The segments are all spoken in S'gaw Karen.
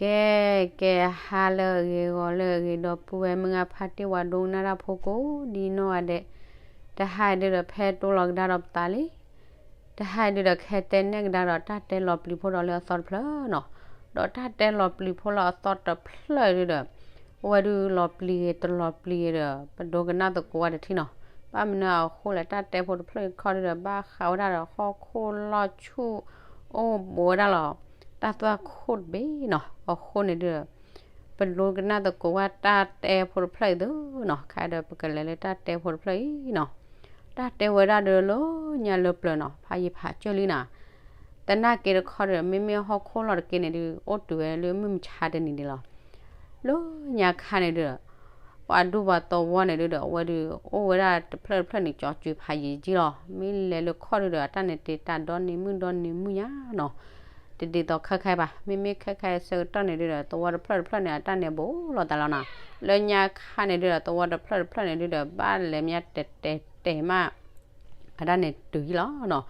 ကဲ ကဲ ဟါလၢအဂ့ၤ ဂီၤလၢအဂ့ၤ ဒီပုၢ်ဝဲၢ်မုၢ်ဂၤဖါတံၢ် ပှၤဒိကနၣ်တၢ်ဖိကိးဒ်နီၢ်ဂၤဒဲး, တဟါအံၤဒုဒီး ဖဲတိလီၤကဒါဒီးပသးလံ. တဟါအံၤဒုဒီး ကဟဲတဲနဲၣ်ကဒါဒီးတၢ်တဲလီၤပျံၤဖိဒီးလၢအသီတဖျၢၣ်နီၤ. ဒီးတၢ်တဲလီၤပျံၤဖိလၢအသီတဖျၢၣ်ဒုဒီး အဝဲဒုလီၤပျံၤဂ့ၤတလီၤပျံၤဂ့ၤဒီး ပဒိကနၣ်သကိးဝဲတထံၣ်နီၤ. ဘၣ်မနုၤအဃိလဲၣ် တၢ်တဲဖိတဖျၢၣ်တခီဒုဒီး ဘၣ်ဃးဝဲဒၣ်ဒီးဟီၣ်ခိၣ်လီၢ်ဆူၣ် အိၣ်ဘူးဝဲဒၣ်လီၤ တၢ်သွၣ်ခိၣ်တဘ့ၣ်နီၤ. အဃိန့ၣ်ဒုဒီး ပဒိကနၣ်သကိးဝဲတၢ်တဲဖိတဖျၢၣ်အံၤသုနီၤ. ခဲအံၤဒီး ပကလဲၤလၢတၢ်တဲဖိတဖျၢၣ်အံၤနီၤ. တၢ်တဲဝဲဒၣ်ဒုလၢညါလၢပျၢၤနီၤ ဖးယံာ်ဖးစၢၢ်လံနီၤ. သနာ်က့တခီဒုဒီး မ့မ့ၢ်ဟီၣ်ခိၣ်လီၢ်တက့န့ၣ်ဒု အိၣ်တုၤဝဲလၢမုၢ်မဆါတနံၤဒံးလီၤ. လၢညါခါန့ၣ်ဒုဒီး ပှၤဒူပှၤသဝီန့ၣ်ဒုဒီး အဝဲဒု အိၣ်ဝဲဒၣ်တဖျၢၣ်တဖျၢၣ်န့ၣ် ကၠီၤစုၤဖးယံာ်က့လီၤ. မ့ၢ်လဲၤလၢခီၣ်ဒုဒီး အတၢ်န့ၣ်တ့တၢ်ဒီနံၤမုၢ်ဒီနံၤမုၢ်ညါနီၤ. တဒ်သိးခဲခါဘၣ်. မ့မ့ၢ်ခဲခါဆၢကတီၢ်န့ၣ်ဒုဒီး သဝီတဖျၢၣ်တဖျၢၣ်န့ၣ် အတၢ်န့ၣ်ဘူးလိာ်သးလီၤနီၤ. လၢညါခါန့ၣ်ဒုဒီး သဝီတဖျၢၣ်တဖျၢၣ်န့ၣ်ဒုဒီး ဘၣ်လဲၤမ့ၢ်တဲာ်တဲာ်တဲာ်မး အတၢ်န့ၣ်တုၤယံလီၤနီၤ.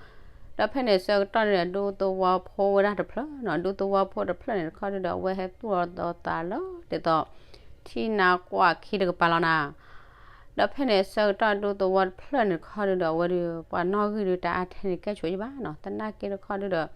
ဒီးဖဲန့ၣ်ဆၢကတီၢ်န့ၣ်ဒီး ဒူသဝီဖိဝဲဒၣ်တဖျၢၣ်နီၤ. ဒူသဝီဖိတဖျၢၣ်န့ၣ်တခီဒုဒီး အဝဲဟဲသူၣ်လီၤသးလၢ ဒ်သိး ထံနါကွၢ်ခံတကပၤလီၤနီၤ. ဒီးဖဲန့ၣ်ဆၢကတီၢ်ဒူသဝီတဖျၢၣ်န့ၣ်တခီဒုဒီး အဝဲဒု ပှၤနီၣ်ဂံၢ်ဒုတၢ်အါထဲန့ၣ် ကဲဆိးယံဘၣ်နီၤ. သနာ်က့တခီဒုဒီး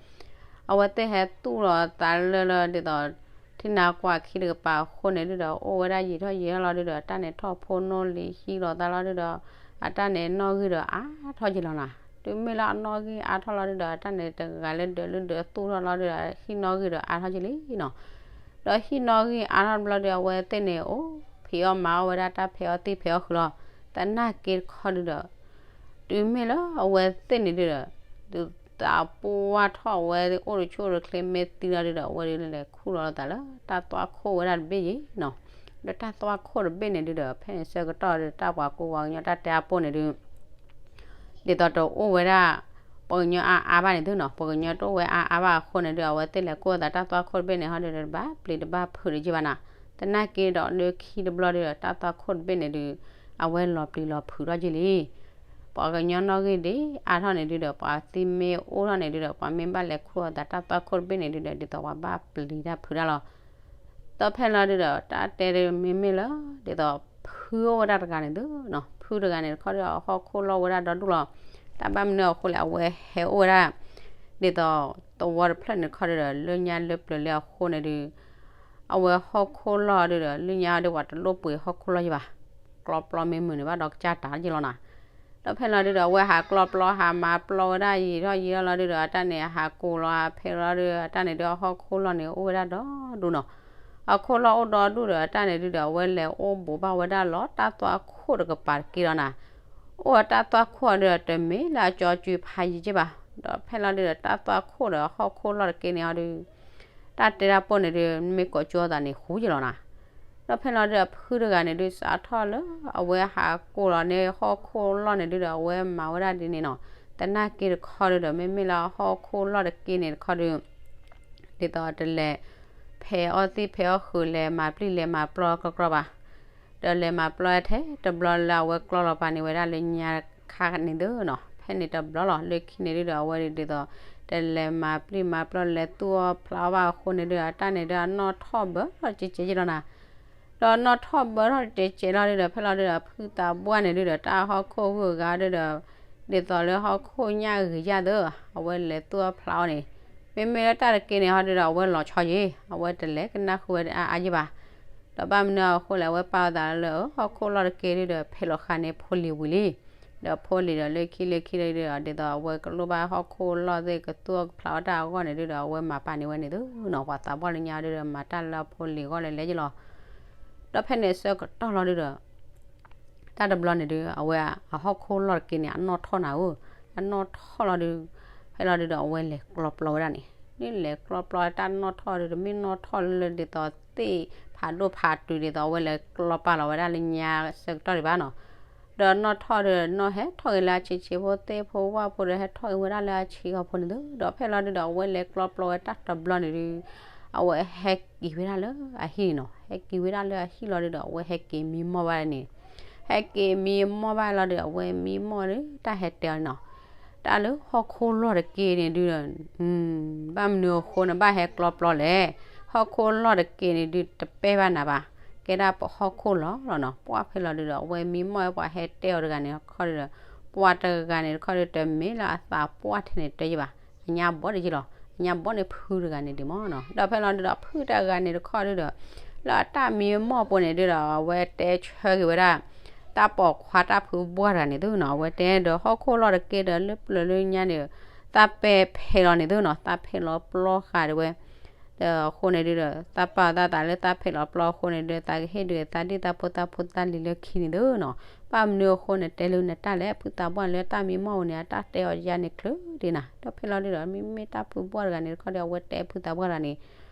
အဝဲသ့ၣ်ဟဲသူၣ်လီၤသးလၢလၢဒ်သိး ထံနါကွၢ်ခံတကပၤအဃိန့ၣ်ဒုဒီး အိၣ်ဝဲဒၣ်ယံာ်ထီၣ်ယံာ်ထီၣ်လီၤဒုဒီး အတၢ်န့ၣ်ထီၣ်ဖိနီၣ်လံဟံးလီၤသးလီၤဒုဒီး အတၢ်န့ၣ်နီၣ်ဂံၢ်ဒီးအါထီၣ်ယံလီၤနီၤ. တုၤမ့ၢ်လၢအနီၣ်ဂံၢ်အါထီၣ်လီၤဒုဒီး အတၢ်န့ၣ်တဂၤလၢဒၢးလၢဒၢးသူၣ်ထီၣ်လီၤဒုဒီး ဟံၣ်နီၣ်ဂံၢ်ဒီးအါထီၣ်ယံလံနီၤ. ဒီးဟံၣ်နီၣ်ဂံၢ်အါထီၣ်တဘျီဒီး အဝဲသ့ၣ်န့ၣ် အိၣ်ဖံးအီၣ်မၤအီၣ်ဝဲဒၣ် တၢ်ဖံးအီၣ်သံၣ်ဖံးအီၣ်ဃုာ်လီၤ. သနာ်က့တခီဒုဒီး တုၤမ့ၢ်လၢအဝဲသ့ၣ်န့ၣ်ဒုဒီး ဒုးသးပှၢ်ထီၣ်ဝဲအိၣ်တဆူၣ်အိၣ်တချ့မ့ၢ်သံလီၤဒုဒီး အဝဲဒုးလဲၤခူၣ်လီၤသးလၢတၢ်သွၣ်ခိၣ်ဝဲဒၣ်တဘ့ၣ်ယံၤနီၤ. ဒီးတၢ်သွၣ်ခိၣ်တဘ့ၣ်န့ၣ်ဒုဒီး ဖဲန့ၣ်ဆၢကတီၢ်ဒု တၢ်ပှၤကူပှၤကညီတၢ်တဲအါပှိၢ်န့ၣ်ဒု ဒ်သိးတအိၣ်ဝဲဒၣ် ပှၤကညီအါအါဘၣ်န့ၣ်သုနီၤ. ပှၤကညီတအိၣ်ဝဲအါအါဘၣ်အဃိန့ၣ်ဒု အဝဲသ့ၣ်လဲၤကူၣ်အသးတၢ်သွၣ်ခိၣ်တဘ့ၣ်န့ၣ် ဟီဒုဒီး တဘၣ်ပျံၤတဘၣ်ဖုးတယံာ်ဘၣ်နီၤ. သနာ်က့ဒီးလၢခံတဘျီဒုဒီး တၢ်သွၣ်ခိၣ်တဘ့ၣ်န့ၣ်ဒု အဝဲလီၤပျံၤလီၤဖုးထီၣ်ယံလံ. ပှၤကညီနီၣ်ဂံၢ်ဒံးအါထီၣ်န့ၣ်ဒုဒီး ပှၤသံမ့ၢ်အိၣ်ထီၣ်န့ၣ်ဒုဒီး ပှၤမ့ၢ်ဘၣ်လဲၤခူၣ်အသးတၢ်သွၣ်ခိၣ်တဘ့ၣ်န့ၣ်ဒုဒီး ဒ်သိးပှၤဘၣ်ပျံၤတၢ်ဖုးတၢ်လီၤ. ဒီးဖဲလီၤဒုဒီး တၢ်တဲဒု မ့မ့ၢ်လၢ ဒ်သိးဖုအိၣ်ဝဲဒၣ်တဂၤန့ၣ်သုနီၤ. ဖုတဂၤန့ၣ်တခီဒုဒီး အဟီၣ်ခိၣ်လီၢ်ဝဲဒၣ်ဒီဒူၣ်လီၤ. တၢ်ဘၣ်မနုၤအဃိလဲၣ် အဝဲဟဲအိၣ်ဝဲဒၣ် ဒ်သိးသဝီတဖျၢၣ်န့ၣ်တခီဒုဒီး လၢညါလၢပျၢၤလၢအဃိန့ၣ်ဒု အဝဲဟီၣ်ခိၣ်လီၢ်ဒုဒီး လၢညါဒုပှၤတလိၣ်ပှ့ၤဟီၣ်ခိၣ်လီၢ်ယံဘၣ်. ကျီပျီမ့ၢ်မုာ်န့ၣ် ဘၣ်ဒီးကစၢ်တၢ်ယံလီၤနီၤ. ဒီးဖဲလီၤဒုဒီး အဝဲဟးကျီပျီ ဟးမၤပျီဝဲဒၣ်ယံာ်ထီၣ်ယံာ်ထီၣ်လီၤဒုဒီး အတၢ်န့ၣ်ဟးကိးလီၤဖဲလီၤဒု အတၢ်န့ၣ်ဒု အဟီၣ်ခိၣ်လီၢ်န့ၣ် အိၣ်ဝဲဒၣ်ဒီဒူၣ်နီၤ. အခိၣ်လီၢ်အိၣ်ဒီဒူၣ်ဒီး အတၢ်န့ၣ်ဒုဒီး အဝဲလဲၤအိၣ်ဘူးဘၣ်ဝဲဒၣ်လီၤ တၢ်သွၣ်ခိၣ်တကပၤတက့ဒီးနီၤ. အိၣ်တၢ်သွၣ်ခိၣ်ဒုဒီး တမ့ၢ်လၢအကၠီကုဖးယံာ်က့ဘၣ်. ဒီးဖဲလီၤဒုဒီး တၢ်သွၣ်ခိၣ်ဒီးဟီၣ်ခိၣ်လီၢ်တက့န့ၣ်အီၤဒု တၢ်တဲတၢ်ပိၢ်န့ၣ်ဒု မ့ၢ်ကိးကၠိသးန့ၣ် ဃူယံလီၤနီၤ. ဒီးဖဲလီၤဒုဒီး ဖုတဂၤန့ၣ်ဒု စးထီၣ်လၢအဝဲဟးကိးလီၤန့ၣ် ဟီၣ်ခိၣ်လီၢ်န့ၣ်ဒုဒီး အဝဲမၤဝဲဒၣ်ဒ်န့ၣ်နီၤ. သနာ်က့တခီဒုဒီး မ့မ့ၢ်လၢဟီၣ်ခိၣ်လီၢ်တက့န့ၣ်တခီဒု ဒ်သိးတလဲၤ ဖဲးအီၣ်သံၣ်ဖဲးအီၣ်ဃုာ် လဲၤမၤပျံၤလဲၤမၤပျီကျီကျီဘၣ်. ဒီးလဲၤမၤပျီထဲတဘျီလၢအဝဲကျီလီၤပာ်န့ၢ်ဝဲဒၣ်လၢညါခါန့ၣ်သုနီၤ. ဖဲန့ၣ်တဘျီလီၤ. လၢခံန့ၣ်ဒုဒီး အဝဲဒုးဒ်သိး တလဲၤမၤပျံၤမၤပျီလဲၤသူၣ်အီၣ်ဖျးအီၣ်ဘၣ်အဃိန့ၣ်ဒုဒီး အတၢ်န့ၣ်ဒု အနီၣ်ထီၣ်ဘၢထီၣ်ကဲကဲယံလီၤနီၤ. ဒီးနီၣ်ထီၣ်ဘၢထီၣ်ကဲကဲလီၤဒုဒီး ဖဲလီၤဒုဒီး ဖုသးပှၢ်န့ၣ်ဒုဒီး တၢ်ဟီၣ်ခိၣ်ဂုၢ်အဂၤဒုဒီး ဒ်သိးလၢဟီၣ်ခိၣ်ညၣ်ဂ့ၤယၢ်သၢ အဝဲလဲၤသူၣ်အီၣ်ဖျးအီၣ်န့ၣ် မ့မ့ၢ်လၢတၢ်တက့န့ၣ်ဟီဒုဒီး အဝဲလီၤဆီယံၤ အဝဲတလဲၤကနၣ်ဃုာ်ဝဲအါအါယံၤဘၣ်. ဒီးဘၣ်မနုၤအဃိလဲၣ် အဝဲပာ်အသးလၢ ဟီၣ်ခိၣ်လီၢ်တက့ဒုဒီး ဖဲးလီၤဃာ်န့ၣ် ဖိလံၤဝံၤလံ. ဒီးဖိလံၤဒီးလၢခံလၢခံလၢဒုဒီး ဒ်သိးအဝဲကလိၣ်ဘၣ်ဟီၣ်ခိၣ်လီၢ်သ့ၣ်ကသူၣ်အီၣ်ကဖျးအီၣ်တၢ်အဂီၢ်န့ၣ်ဒုဒီး အဝဲမၤပာ်န့ၢ်ဝဲန့ၣ်သုနီၤ. ပှၤသးပှၢ်လၢညါဒုဒီး မၤတၢ်လၢအဖိလံၤအဂီၢ်လၢလဲၤယံၤလီၤ. ဒီးဖဲန့ၣ်ဆၢကတီၢ်လီၤဒုဒီး တၢ်တဘျီန့ၣ်ဒု အဝဲအဟီၣ်ခိၣ်လီၢ်တက့န့ၣ် အနီၣ်ထီၣ်နၤဧၢ, အနီၣ်ထီၣ်လီၤဒု, ဖဲလီၤဒုဒီး အဝဲလဲၤကျီပျီဝဲဒၣ်န့ၣ်, ဒ်လဲၤကျီပျီတၢ်နီၣ်ထီၣ်ဒု တမ့ၢ်နီၣ်ထီၣ်လၢဒ်သိးသ့ၣ်ဖးဒိၣ်ဖးတုၤဒ်သိးအဝဲလဲၤကျီပာ်လီၤဝဲဒၣ်လၢညါဆၢကတီၢ်ဒံးဘၣ်နီၤ. ဒီးနီၣ်ထီၣ်ဒု နီၣ်ဟဲထီၣ်က့ၤလၢအဆံးဆံးဖိသ့ၣ်ဖိဝၣ်ဖိဒီး ဟဲထီၣ်က့ၤဝဲဒၣ်လၢအဆံးဂီၢ်ဖိန့ၣ်ဒု, ဒီးဖဲလီၤဒုဒီး အဝဲလဲၤကျီပျီဝဲတၢ်တဘျီန့ၣ်ဒု အဝဲဟဲက့ၤဝဲဒၣ်လၢအဟံၣ်နီၤ, ဟဲက့ၤဝဲဒၣ်လၢအဟံၣ်လီၤဒုဒီး အဝဲဟဲက့ၤမံမီၢ်ဘၣ်န့ၣ်, ဟဲက့ၤမံမီၢ်ဘၣ်လီၤဒု အဝဲမံမီၢ်ဒု တၢ်ဟဲတဲအီၤန့ၣ်နီၤ, တၢ်လၢဟီၣ်ခိၣ်လီၢ်တက့န့ၣ်ဒုဒီး ဘၣ်မနုၤအဃိန့ၣ် ဘၣ်ဟဲကျီပျီလဲၣ်, ဟီၣ်ခိၣ်လီၢ်တက့ၢ်န့ၣ်ဒုးတပဲဘၣ်နၤဘၣ်, ကဲဒၣ်ပဟီၣ်ခိၣ်လီၢ်လီၤနီၤ. ပှၢ်ဖဲလီၤဒုးဒီး အဝဲမံမီၢ်ဝဲပှၤဟဲတဲအီၤတဂၤန့ၣ်ခီဒုးဒီး ပှၤတဂၤန့ၣ်တခီဒုး တမ့ၢ်လၢအသးပှၢ်ထဲန့ၣ်တဲယဘၣ်, အညါဘီတယံၤလီၤ, အညါဘီန့ၣ်ဖုတဂၤန့ၣ်ဒုးမီၢ်နီၤ. ဒီးဖဲလီၤဒုးဒီး ဖုတဂၤန့ၣ်တခီဒုးဒီး လၢအတၢ်မံမီၢ်ပူၤန့ၣ်ဒုးဒီး အဝဲတဲဆၢက့ၤဝဲဒၣ် တၢ်ပိာ်ခွါတၢ်ဖုဘှၢ်တဂၤန့ၣ်သုနီၤ, အဝဲတဲဒီးဟီၣ်ခိၣ်လီၢ်တက့ၢ်ဒီး လၢပျၢၤလၢညါန့ၣ် သးပဲာ်ဖဲးလီၤန့ၣ်သုနီၤ, သးဖဲးလီၤပျီဃာ်ဒၣ်ဝဲ ဒီးအဃိန့ၣ်ဒုးဒီး သးပာ်သးသးလၢသးဖဲးလီၤပျီအဃိန့ၣ်ဒုး သးကဟ့ၣ်ဒုးသးဒ်သးဖိသၣ်ဖိသၣ်လံၤလၢခံန့ၣ်သုနီၤ. ဘၣ်မနုၤအဃိန့ၣ် တဲလၢနတၢ်လဲၣ်, ဖုသးပှၢ်န့ၣ်လၢတၢ်မံမီၢ်ပူၤန့ၣ် အတၢ်တဲအီၤယါန့ၣ်ချုးဒံးနၤ. ဒီးဖဲလီၤဒုးဒီး မ့မ့ၢ်တၢ်ဖုဘှၢ်တဂၤန့ၣ်တခီဒီး အဝဲတဲဖုသးပှၢ်တဂၤန့ၣ်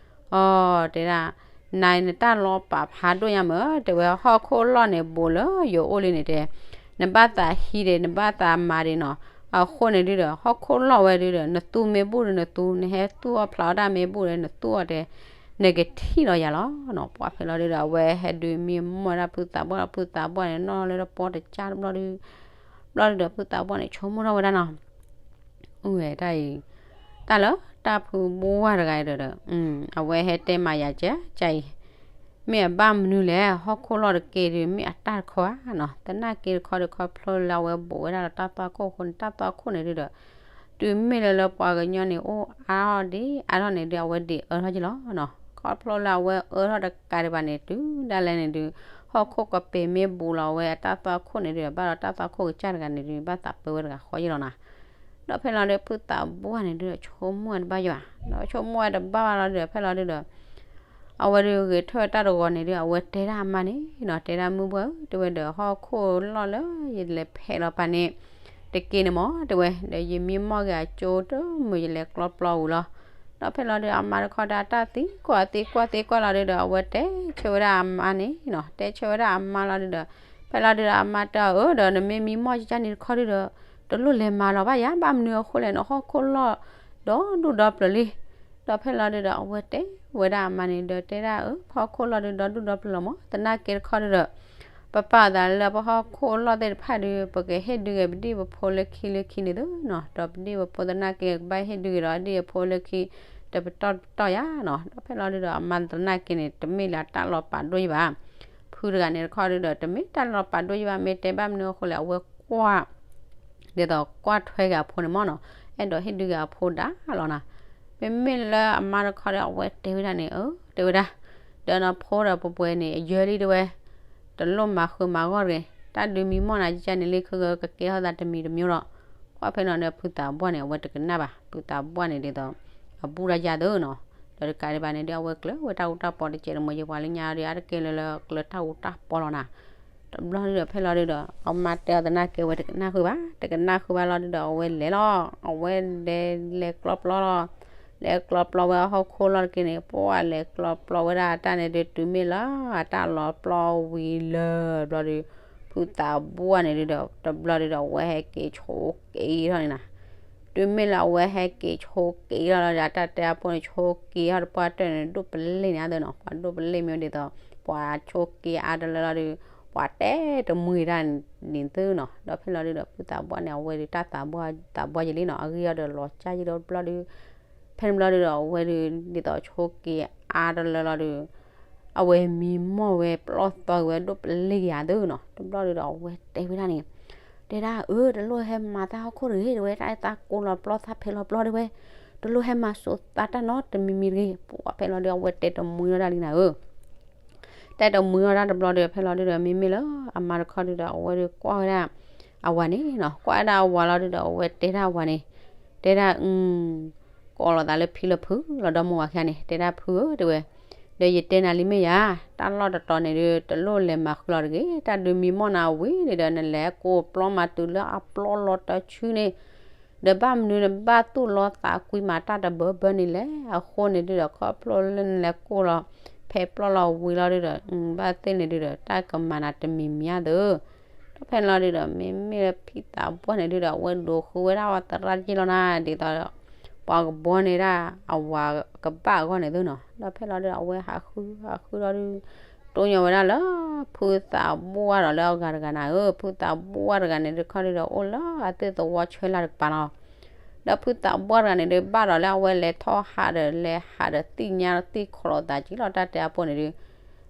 အီ တဲဒၣ် နၤနတၢ်လီၤပာ်ဖးဒိၣ်ညါမး, တဲဝဲ ဟီၣ်ခိၣ်လီၢ်န့ၣ်ဘူးလၢယအိၣ်လံန့ၣ်တဲ, နဘၣ်သးဟံးဒီး နဘၣ်သးမၤဒံးနီၤ. အဃိန့ၣ်ဒုးဒီး ဟီၣ်ခိၣ်လီၢ်ဝဲဒုးဒီး နသူမ့ၢ်ဘူးဒီးနသူ, နဟဲသူၣ်အီၣ်ဖျးအီၣ်တၢ်မ့ၢ်ဘူးဒီးနသူၣ်အီၣ်တဲ, နကထံၣ်လီၤယၤလီၤနီၤ. ပှၢ်ဖဲလီၤဒုးဒီး အဝဲဟဲဒုးမံမီၢ်ဝဲဒၣ်ဖုသးပှၢ်, ဖုသးပှၢ်န့ၣ် နီၣ်လၢတပီတကၢ်တဘျီဒုး ဘျီဒုးဒီး ဖုသးပှၢ်န့ၣ် ဆိကမိၣ်ထီၣ်ဝဲဒၣ်နီၤ အိၣ်ဝဲတၢ်အံၤ, တၢ်လၢတၢ်ဖုဘှၢ်တဂၤဒီး အဝဲဟဲတဲမၤယၤကဲကဲအံၤ, မ့ၢ်အဘၣ်မနုၤလဲၣ်, ဟီၣ်ခိၣ်လီၢ်တက့ၢ်ဒုး မ့ၢ်အတၢ်တခီဧါနီၤ. သနာ်က့တခီဒီး ခီဖျိလၢအဝဲဘူးဝဲဒၣ်လၢတၢ်သွၣ်ခိၣ်အဃိန့ၣ် တၢ်သွၣ်ခိၣ်န့ၣ်ဒုးဒီး တုၤမ့ၢ်လၢလၢပှၤကညီန့ၣ် အိၣ်အါထီၣ်ဒံးအါထီၣ်န့ၣ်ဒုး အဝဲဒံးအၢထီၣ်က့ၤလီၤနီၤ. ခီဖျိလၢအဝဲအၢထီၣ်တကးဒံးဘၣ်န့ၣ် တုၤဒၣ်လဲာ်န့ၣ်ဒုး ဟီၣ်ခိၣ်ကပ့ၤမ့ၢ်ဘူးလီၤဝဲအတၢ်သွၣ်ခိၣ်န့ၣ်ဒုး ဘၣ်ဒီးတၢ်သွၣ်ခိၣ်ကစၢ်တဂၤန့ၣ်ဒုး ဘၣ်သးပၢဝဲတဂၤဃီယ့ၢ်လီၤနီၤ. ဒီးဖဲလီၤဒုး ဖုသးပှၢ်န့ၣ်ဒုးဒီး ဆိကမိၣ်ဝဲတဘၣ်ယဘၣ်, ဒီးဆိကမိၣ်ဝဲတဘၣ်ဘၣ်လီၤဒုးဒီး ဖဲလီၤဒုးဒီး အဝဲဒုးဂဲၤထၢၣ်တၢ်တဂီၤန့ၣ်ဒုး အဝဲတဲဒၣ်အမါန့ၣ်နီၤ, တဲဒၣ်မုၢ်ဘှၢ်ဧၢ, တဲဝဲဒီး ဟီၣ်ခိၣ်လီၢ်လၢယလဲၤဖဲးလီၤပာ်န့ၣ် တက့ၢ်န့ၣ်မး တဲဝဲ, ဒီးယမံမီၢ်က့ၤအကၠိတမုာ် ယလဲၤကျီပျီဝံၤလီၤ. ဒီးဖဲလီၤဒုး အမါတခီဒီးတၢ်သံကွၢ်သံကွၢ်သံကွၢ်လီၤဒုးဒီး အဝဲတဲဆၢဝဲဒၣ်အမါန့ၣ်နီၤ, တဲဆၢဝဲဒၣ်အမါလီၤဒုးဒီး ဖဲလီၤဒုးဒီး အမါတဲအီၤ အၢ ဒီးနမ့ၢ်မံမီၢ်ကကၢ်န့ၣ်တခီဒုးဒီး တလိၣ်လဲၤမၤလီၤဘၣ်ယၤ, ဘၣ်မနုၤအဃိလဲၣ် နဟီၣ်ခိၣ်လီၢ်ဒီဒူၣ်ဒီပျၢၤလံ. ဒီးဖဲလီၤဒုးဒီး အဝဲတဲဝဲဒၣ်အမါန့ၣ် ဒီးတဲဒၣ်အၢ ပဟီၣ်ခိၣ်လီၢ်ဒုးဒီဒူၣ်ဒီပျၢၤလီၤမး, သနာ်က့တခီဒုးဒီး ပပာ်သးလၢပဟီၣ်ခိၣ်လီၢ်သ့ၣ်တဖၣ်ဒုး ပကဟ့ၣ်ဒုးဂ့ၤပဒံၣ်ပဖိလၢခံလၢခံန့ၣ်သုနီၤ, ဒီးပဒံၣ်ပဖိသနာ်က့ ကဘၣ်ဟ့ၣ်ဒုးဂ့ၤဒီးဒံၣ်အဖိလၢခံ တပတီၢ်တပတီၢ်ယၤနီၤ. ဒီးဖဲလီၤဒုးဒီး အမါသနာ်က့န့ၣ် တမ့ၢ်လၢအတၢ်လီၤပာ်ဒိၣ်ယဘၣ်, ဖုတဂၤန့ၣ်တခီဒုးဒီး တမ့ၢ်တၢ်လီၤပာ်ဒိၣ်ယဘၣ် မ့ၢ်တဲဘၣ်မနုၤအဃိလဲၣ် အဝဲကွၢ် ဒ်သိးကွၢ်ထွဲက့ၤအဖိန့ၣ်မးနီၤ, အဲၣ်ဒိးဟ့ၣ်ဒုးက့ၤအဖိဒၣ်လီၤနီၤ. မ့မ့ၢ်လၢအမါတခီဒီး အဝဲတဲဝဲဒၣ်န့ၣ် အၢ တဲဝဲဒၣ် ဒီးနဖိဒီးပှဲၤပှဲၤန့ၣ် အယၢလံတဲဝဲ, တလိၣ်မၤဃုမၤဂီၢ်တဂ့ၤ, တၢ်ဒုးမံမီၢ်နၤကကၢ်န့ၣ်လံ ခဲကကကဲထီၣ်သးတမံၤတမံၤဒီး, ကွၢ်ဖဲလီၤန့ၣ် ဖုသးပှၢ်န့ၣ် အဝဲတကနၣ်ဘၣ်, ဖုသးပှၢ်န့ၣ်ဒ်သိး အဘူၣ်တၢ်ယါသၢနီၤ, ဒီးတကးဒံးဘၣ်န့ၣ်ဒီး အဝဲကျၢၤဝဲတၢ်အူတၢ်ပီတကဲးတမီၤယဲပှၤလၢညါဒီး အါတက့ၢ်လၢလၢကျၢၤတၢ်အူတၢ်ပီလီၤနၤ. တဘျီဒုးဒီး ဖဲလီၤဒုးဒီး အမါတဲအီၤသနာ်က့ အဝဲတကနၣ်ဃုာ်ဘၣ်, တကနၣ်ဃုာ်ဘၣ်လီၤဒုးဒီး အဝဲလဲၤလီၤ, အဝဲလဲၤလဲၤကျီပျီလီၤ, လဲၤကျီပျီဝဲအဟီၣ်ခိၣ်လီၢ်တက့ၢ်န့ၣ် ပှၢ်လဲၤကျီပျီဝဲဒၣ်အတၢ်န့ၣ်ဒုး တုၤမ့ၢ်လၢအတၢ်လီၤပျီဝံၤလၢဘျီဒုး ဖုသးပှၢ်န့ၣ်ဒုးဒီး တဘျီဒုးဒီး အဝဲဟဲက့ၤဆိက့ၤထီၣ်န့ၣ်နၤ. တုၤမ့ၢ်လၢအဝဲဟဲက့ၤဆိက့ၤထီၣ်လီၤဒီး အတၢ်တဲအဖိန့ၣ် ဆိက့ၤထီၣ်တပှၢ်တၢၢ်န့ၣ် ဒိၣ်ပလ့ၣ်န့ၣ်အသိးနီၤ, ပှၤဒိၣ်ပလ့ၣ်မ့ၢ်ဒ်သိး ပှၤဆိက့ၤအါတလၢလီၤဒုး ပှၤတဲတမှံၤတၢ်န့ၣ်သုနီၤ. ဒီးဖဲလီၤဒုးဒီး ဖုသးပှၢ်န့ၣ် အဝဲဒုးတၢ်သးပှၢ်ယလံနီၤ, အဂံၢ်အီၤဒီးလီၤကၢ်ယံၤဒီးတဘျီဒုး ဖဲန့ၣ်ဘျီဒုးဒီး အဝဲဒုးဒ်သိးဆိက့ၤအါတလၢလီၤဒုး အဝဲမံမီၢ်ဝဲပျီၢ်သီဝဲဒိၣ်ပလ့ၣ်က့ၤအသိးနီၤ. တဘျီဒုးဒီး အဝဲတဲဝဲဒၣ်န့ၣ် တဲဒၣ်အၢ တလိၣ်ဟဲမၤသးဟီၣ်ခိၣ်တဂ့ၤ တဲဝဲ, တၢ်သးကိၢ်လီၤပျီ သးဖဲးလီၤပျီ တဲဝဲ, တလိၣ်ဟဲမၤစိးသးတၢ်နီတမံၤမံၤတဂ့ၤ. ပှၢ်ဖဲလီၤဒုး အဝဲတဲတမှံၤထီၣ်ဒၣ်လံနၤဧၢ တဲတမှံၤထီၣ်ဒၣ်တဘျီဒီး ဖဲလီၤဒုးဒီး မ့မ့ၢ်လၢအမါတခီဒုးဒီး အဝဲဒုးကွၢ်ဝဲဒၣ်အဝၤန့ၣ်နီၤ, ကွၢ်ဝဲဒၣ်အဝၤလီၤဒုးဒီး အဝဲတဲဒၣ်အဝၤန့ၣ် တဲဒၣ် ကိးလီၤသးလၢဖံလၢဖုလီၤ ဒီမါဝၤခံဂၤန့ၣ် တဲဒၣ်ဖုဧၢ တဲဝဲ, ဒီးယတဲနၤလံမ့ၢ်ယၤ, တၢ်လီၢ်တတီၤန့ၣ်ဒုး တလိၣ်လဲၤမၤဃုာ်လီၤတဂ့ၤ, တၢ်ဒုးမံမီၢ်နၤဝံၤန့ၣ်ဒီး နလဲၤကိးပျီမၤတုၤလၢအပျီလီၤတၢ်ဆူန့ၣ် ဒီးဘၣ်မနုၤနဘၣ်သူၣ်လီသးကွံမၤတၢ်တဘၢဘၢန့ၣ်လဲၣ်. အဃိန့ၣ်ဒုးဒီး ခီဖျိလၢနလဲၤကိးလီၤ ဖဲပျီလီၤဝံၤလီၤဒုးဒီး ဘၣ်သ့ၣ်န့ၣ်ဒုးဒီး တၢ်ကမၤနၤတမံၤမံၤအသိး ဒီးဖဲန့ၣ်လီၤဒုးဒီး မ့မ့ၢ်လၢဖံသးပှၢ်န့ၣ်ဒုးဒီး အဝဲဒိးဃုဝဲဒၣ်အဝၤသရၣ်တက့ၢ်လီၤနၤ, ဒ်သိး ပှၤကဘှီန့ၢ်ဒၣ်အဝၤကဘၣ်အဂီၢ်န့ၣ်သုနီၤ. ဒီးဖဲလီၤဒုးဒီး အဝဲဟးဃု ဟးဃုလီၤဒုး တိၢ်ညီဝဲဒၣ်လၢ ဖုသးပှၢ်ဒီးလၢအဂၤတဂၤနၤဧၢ, ဖုသးပှၢ်တဂၤန့ၣ် တခီဒုးဒီး အိၣ်လၢအသ့ၣ်သဝီဆၢလၢ်တကပၤလီၤ. ဒီးဖုသးပှၢ်တဂၤန့ၣ်ဒုး ဘၣ်ဒီးလၢအဝဲလဲၤထီၣ်ဟးဒီး လဲၤဟးဒီးသ့ၣ်ညါသ့ၣ်ခီလီၤသးက့ၤလီၤ တၢ်တဲအဖိန့ၣ်ဒုး,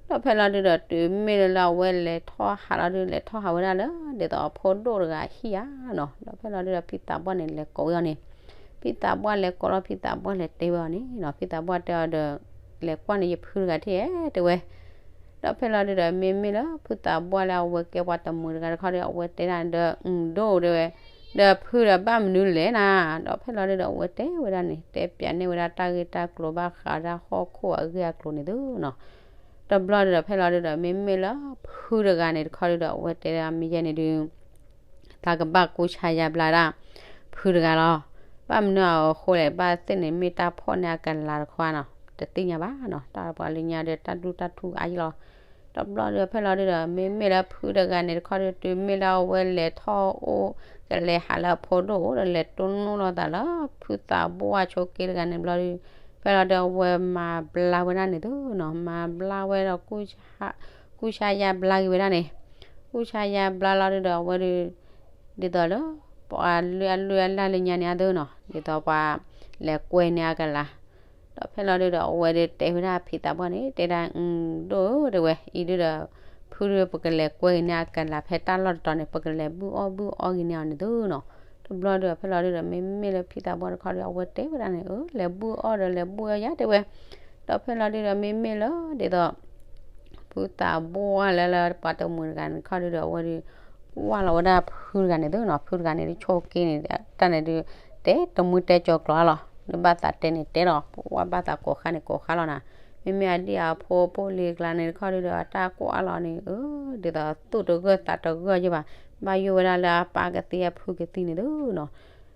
ဒီးဖဲလီၤဒုးဒီး တုၤမ့ၢ်လၢအဝဲလဲၤထီၣ်ဟးလီၤဒုး လဲၤထီၣ်ဟးဝဲဒၣ်လၢ ဒ်သိးအဖိဒိၣ်တဂၤဟံၣ်ဧါနီၤ, ဒီးဖဲလီၤဒုးဒီး ဖုသးပှၢ်န့ၣ် လဲၤကိးဝဲအီၤန့ၣ်, ဖုသးပှၢ်လဲၤကိးလီၤ ဖုသးပှၢ်လဲၤတဲဝဲအီၤန့ၣ်နီၤ, ဖုသးပှၢ်တဲအီၤဒီး လဲၤကွၢ်န့ၢ်ယဖုတဂၤတက့ၢ် တဲဝဲ ဒီးဖဲလီၤဒုးဒီး မ့မ့ၢ်လၢဖုသးပှၢ်လၢအဝဲကဲပှၤတမှံၤတဂၤတခီဒီး အဝဲတဲဒၣ်ဒီး အၢ ဒိၣ်တဲဝဲ, ဒီးဖုဒီးဘၣ်မနုၤလဲၣ်နၤ, ဒီးဖဲလီၤဒုးဒီး အဝဲတဲဝဲဒၣ်န့ၣ် တဲပၠးန့ၢ်ဝဲဒၣ်တၢ်ဂ့ၢ်တၢ်ကျိၤဘၣ်ဃးဝဲဒၣ်ဟီၣ်ခိၣ်အဂ့ၢ်အကျိၤန့ၣ်သုနီၤ, တဘျီဒုးဒီး ဖဲလီၤဒုးဒီး မ့မ့ၢ်လၢဖုတဂၤန့ၣ်တခီဒုးဒီး အဝဲတဲဒၣ်မ့ၢ်ယဲန့ၣ်ဒုး သးကဘၣ်ကူၣ်ဆါယါဘျါဒၣ် ဖုတဂၤလီၤ. ဘၣ်မနုၤအဃိလဲၣ် ဘၣ်သ့ၣ်န့ၣ် မ့ၢ်တၢ်ဖီၣ်န့ၢ်အကလၤတခီနီၤ, တသ့ၣ်ညါဘၣ်နီၤ, တၢ်ပှၤလၢညါဒီး တၢ်ဒူၣ်တၢ်ထူအါယံလီၤ. တဘျီဒုး ဖဲလီၤဒုးဒီး မ့မ့ၢ်လၢဖုတဂၤန့ၣ်တခီဒုး တုၤမ့ၢ်လၢအဝဲလဲၤထီၣ်အိၣ် ကလဲၤဟးလၢအဖိဒိၣ်အိၣ်ဒီး လဲၤတိၢ်နီၣ်လိာ်သးလၢ ဖုသးပှၢ်ဆိးက့တဂၤန့ၣ်ဘျီဒုး, ဖဲလီၤဒုး အဝဲမၤဘျါဝဲဒၣ်န့ၣ်သုနီၤ, မၤဘျါဝဲဒီး ကူၣ်ဆါယါဘျါက့ၤဝဲဒၣ်န့ၣ်, ကူၣ်ဆါယါဘျါလီၤဒုးဒီး အဝဲဒုး ဒ်သိးလၢ ပှၤလၢအလုၢ်အလၢ်လၢညါန့ၣ်အသိးနီၤ, ဒ်သိးပှၤလဲၤကွဲန့ၢ်အကလၤ, ဒီးဖဲလီၤဒုးဒီး အဝဲဒုးတဲဝဲဒၣ်ဖုသးပှၢ်န့ၣ် တဲဒၣ် အၢ ဒိၣ်ဧၢ တဲဝဲ အံၤဒုးဒီး ဖုဒုး ပကလဲၤကွဲက့ၤန့ၢ်အကလၤ ဖဲတၢ်လီၢ်တတီၤန့ၣ် ပကလဲၤဘုၣ်အီၣ်ဘုၣ်အီဂ့ၤန့ၢ်အီၤန့ၣ်သုနီၤ, တဘျီဒုးဒီး ဖဲလီၤဒုးဒီး မ့မ့ၢ်လၢဖုသးပှၢ်တခီဒုး အဝဲတဲဝဲဒၣ်န့ၣ် အၢ လဲၤဘုၣ်အီၣ်ဒီးလဲၤဘုၣ်အီၣ်ယါ တဲဝဲ, ဒီးဖဲလီၤဒုးဒီး မ့မ့ၢ်လၢ ဒ်သိး ဖုသးပှၢ်လၢလၢပှၤတမှံၤတဂၤန့ၣ် တခီဒုးဒီး အဝဲဒုး ကွၢ်လီၤဝဲဒၣ်ဖုတဂၤန့ၣ်သုနီၤ, ဖုတဂၤန့ၣ်ဒုး ဆိးက့န့ၣ် တၢ်န့ၣ်ဒုး တဲတမှံတဲကၠီၤကျိၤအါလီၤ, နဘၣ်သးတဲန့ၣ်တဲဒီး ပှၤဘၣ်သးကိးဃါန့ၣ်ကိးဃါလီၤနၤ, မ့မ့ၢ်အဒံၣ်အဖိပိာ်လံၤကျါန့ၣ် တခီဒုးဒီး အတၢ်ကွၢ်လီၤန့ၣ် အၢ ဒ်သိးသူၣ်တဂၢၢ်သးတဂၢၢ်ယဲၢ်ဘၣ်, ဘၣ်ယိၣ်ဝဲဒၣ်လၢအပၢ်ကသံအဖုကသံန့ၣ်သုနီၤ,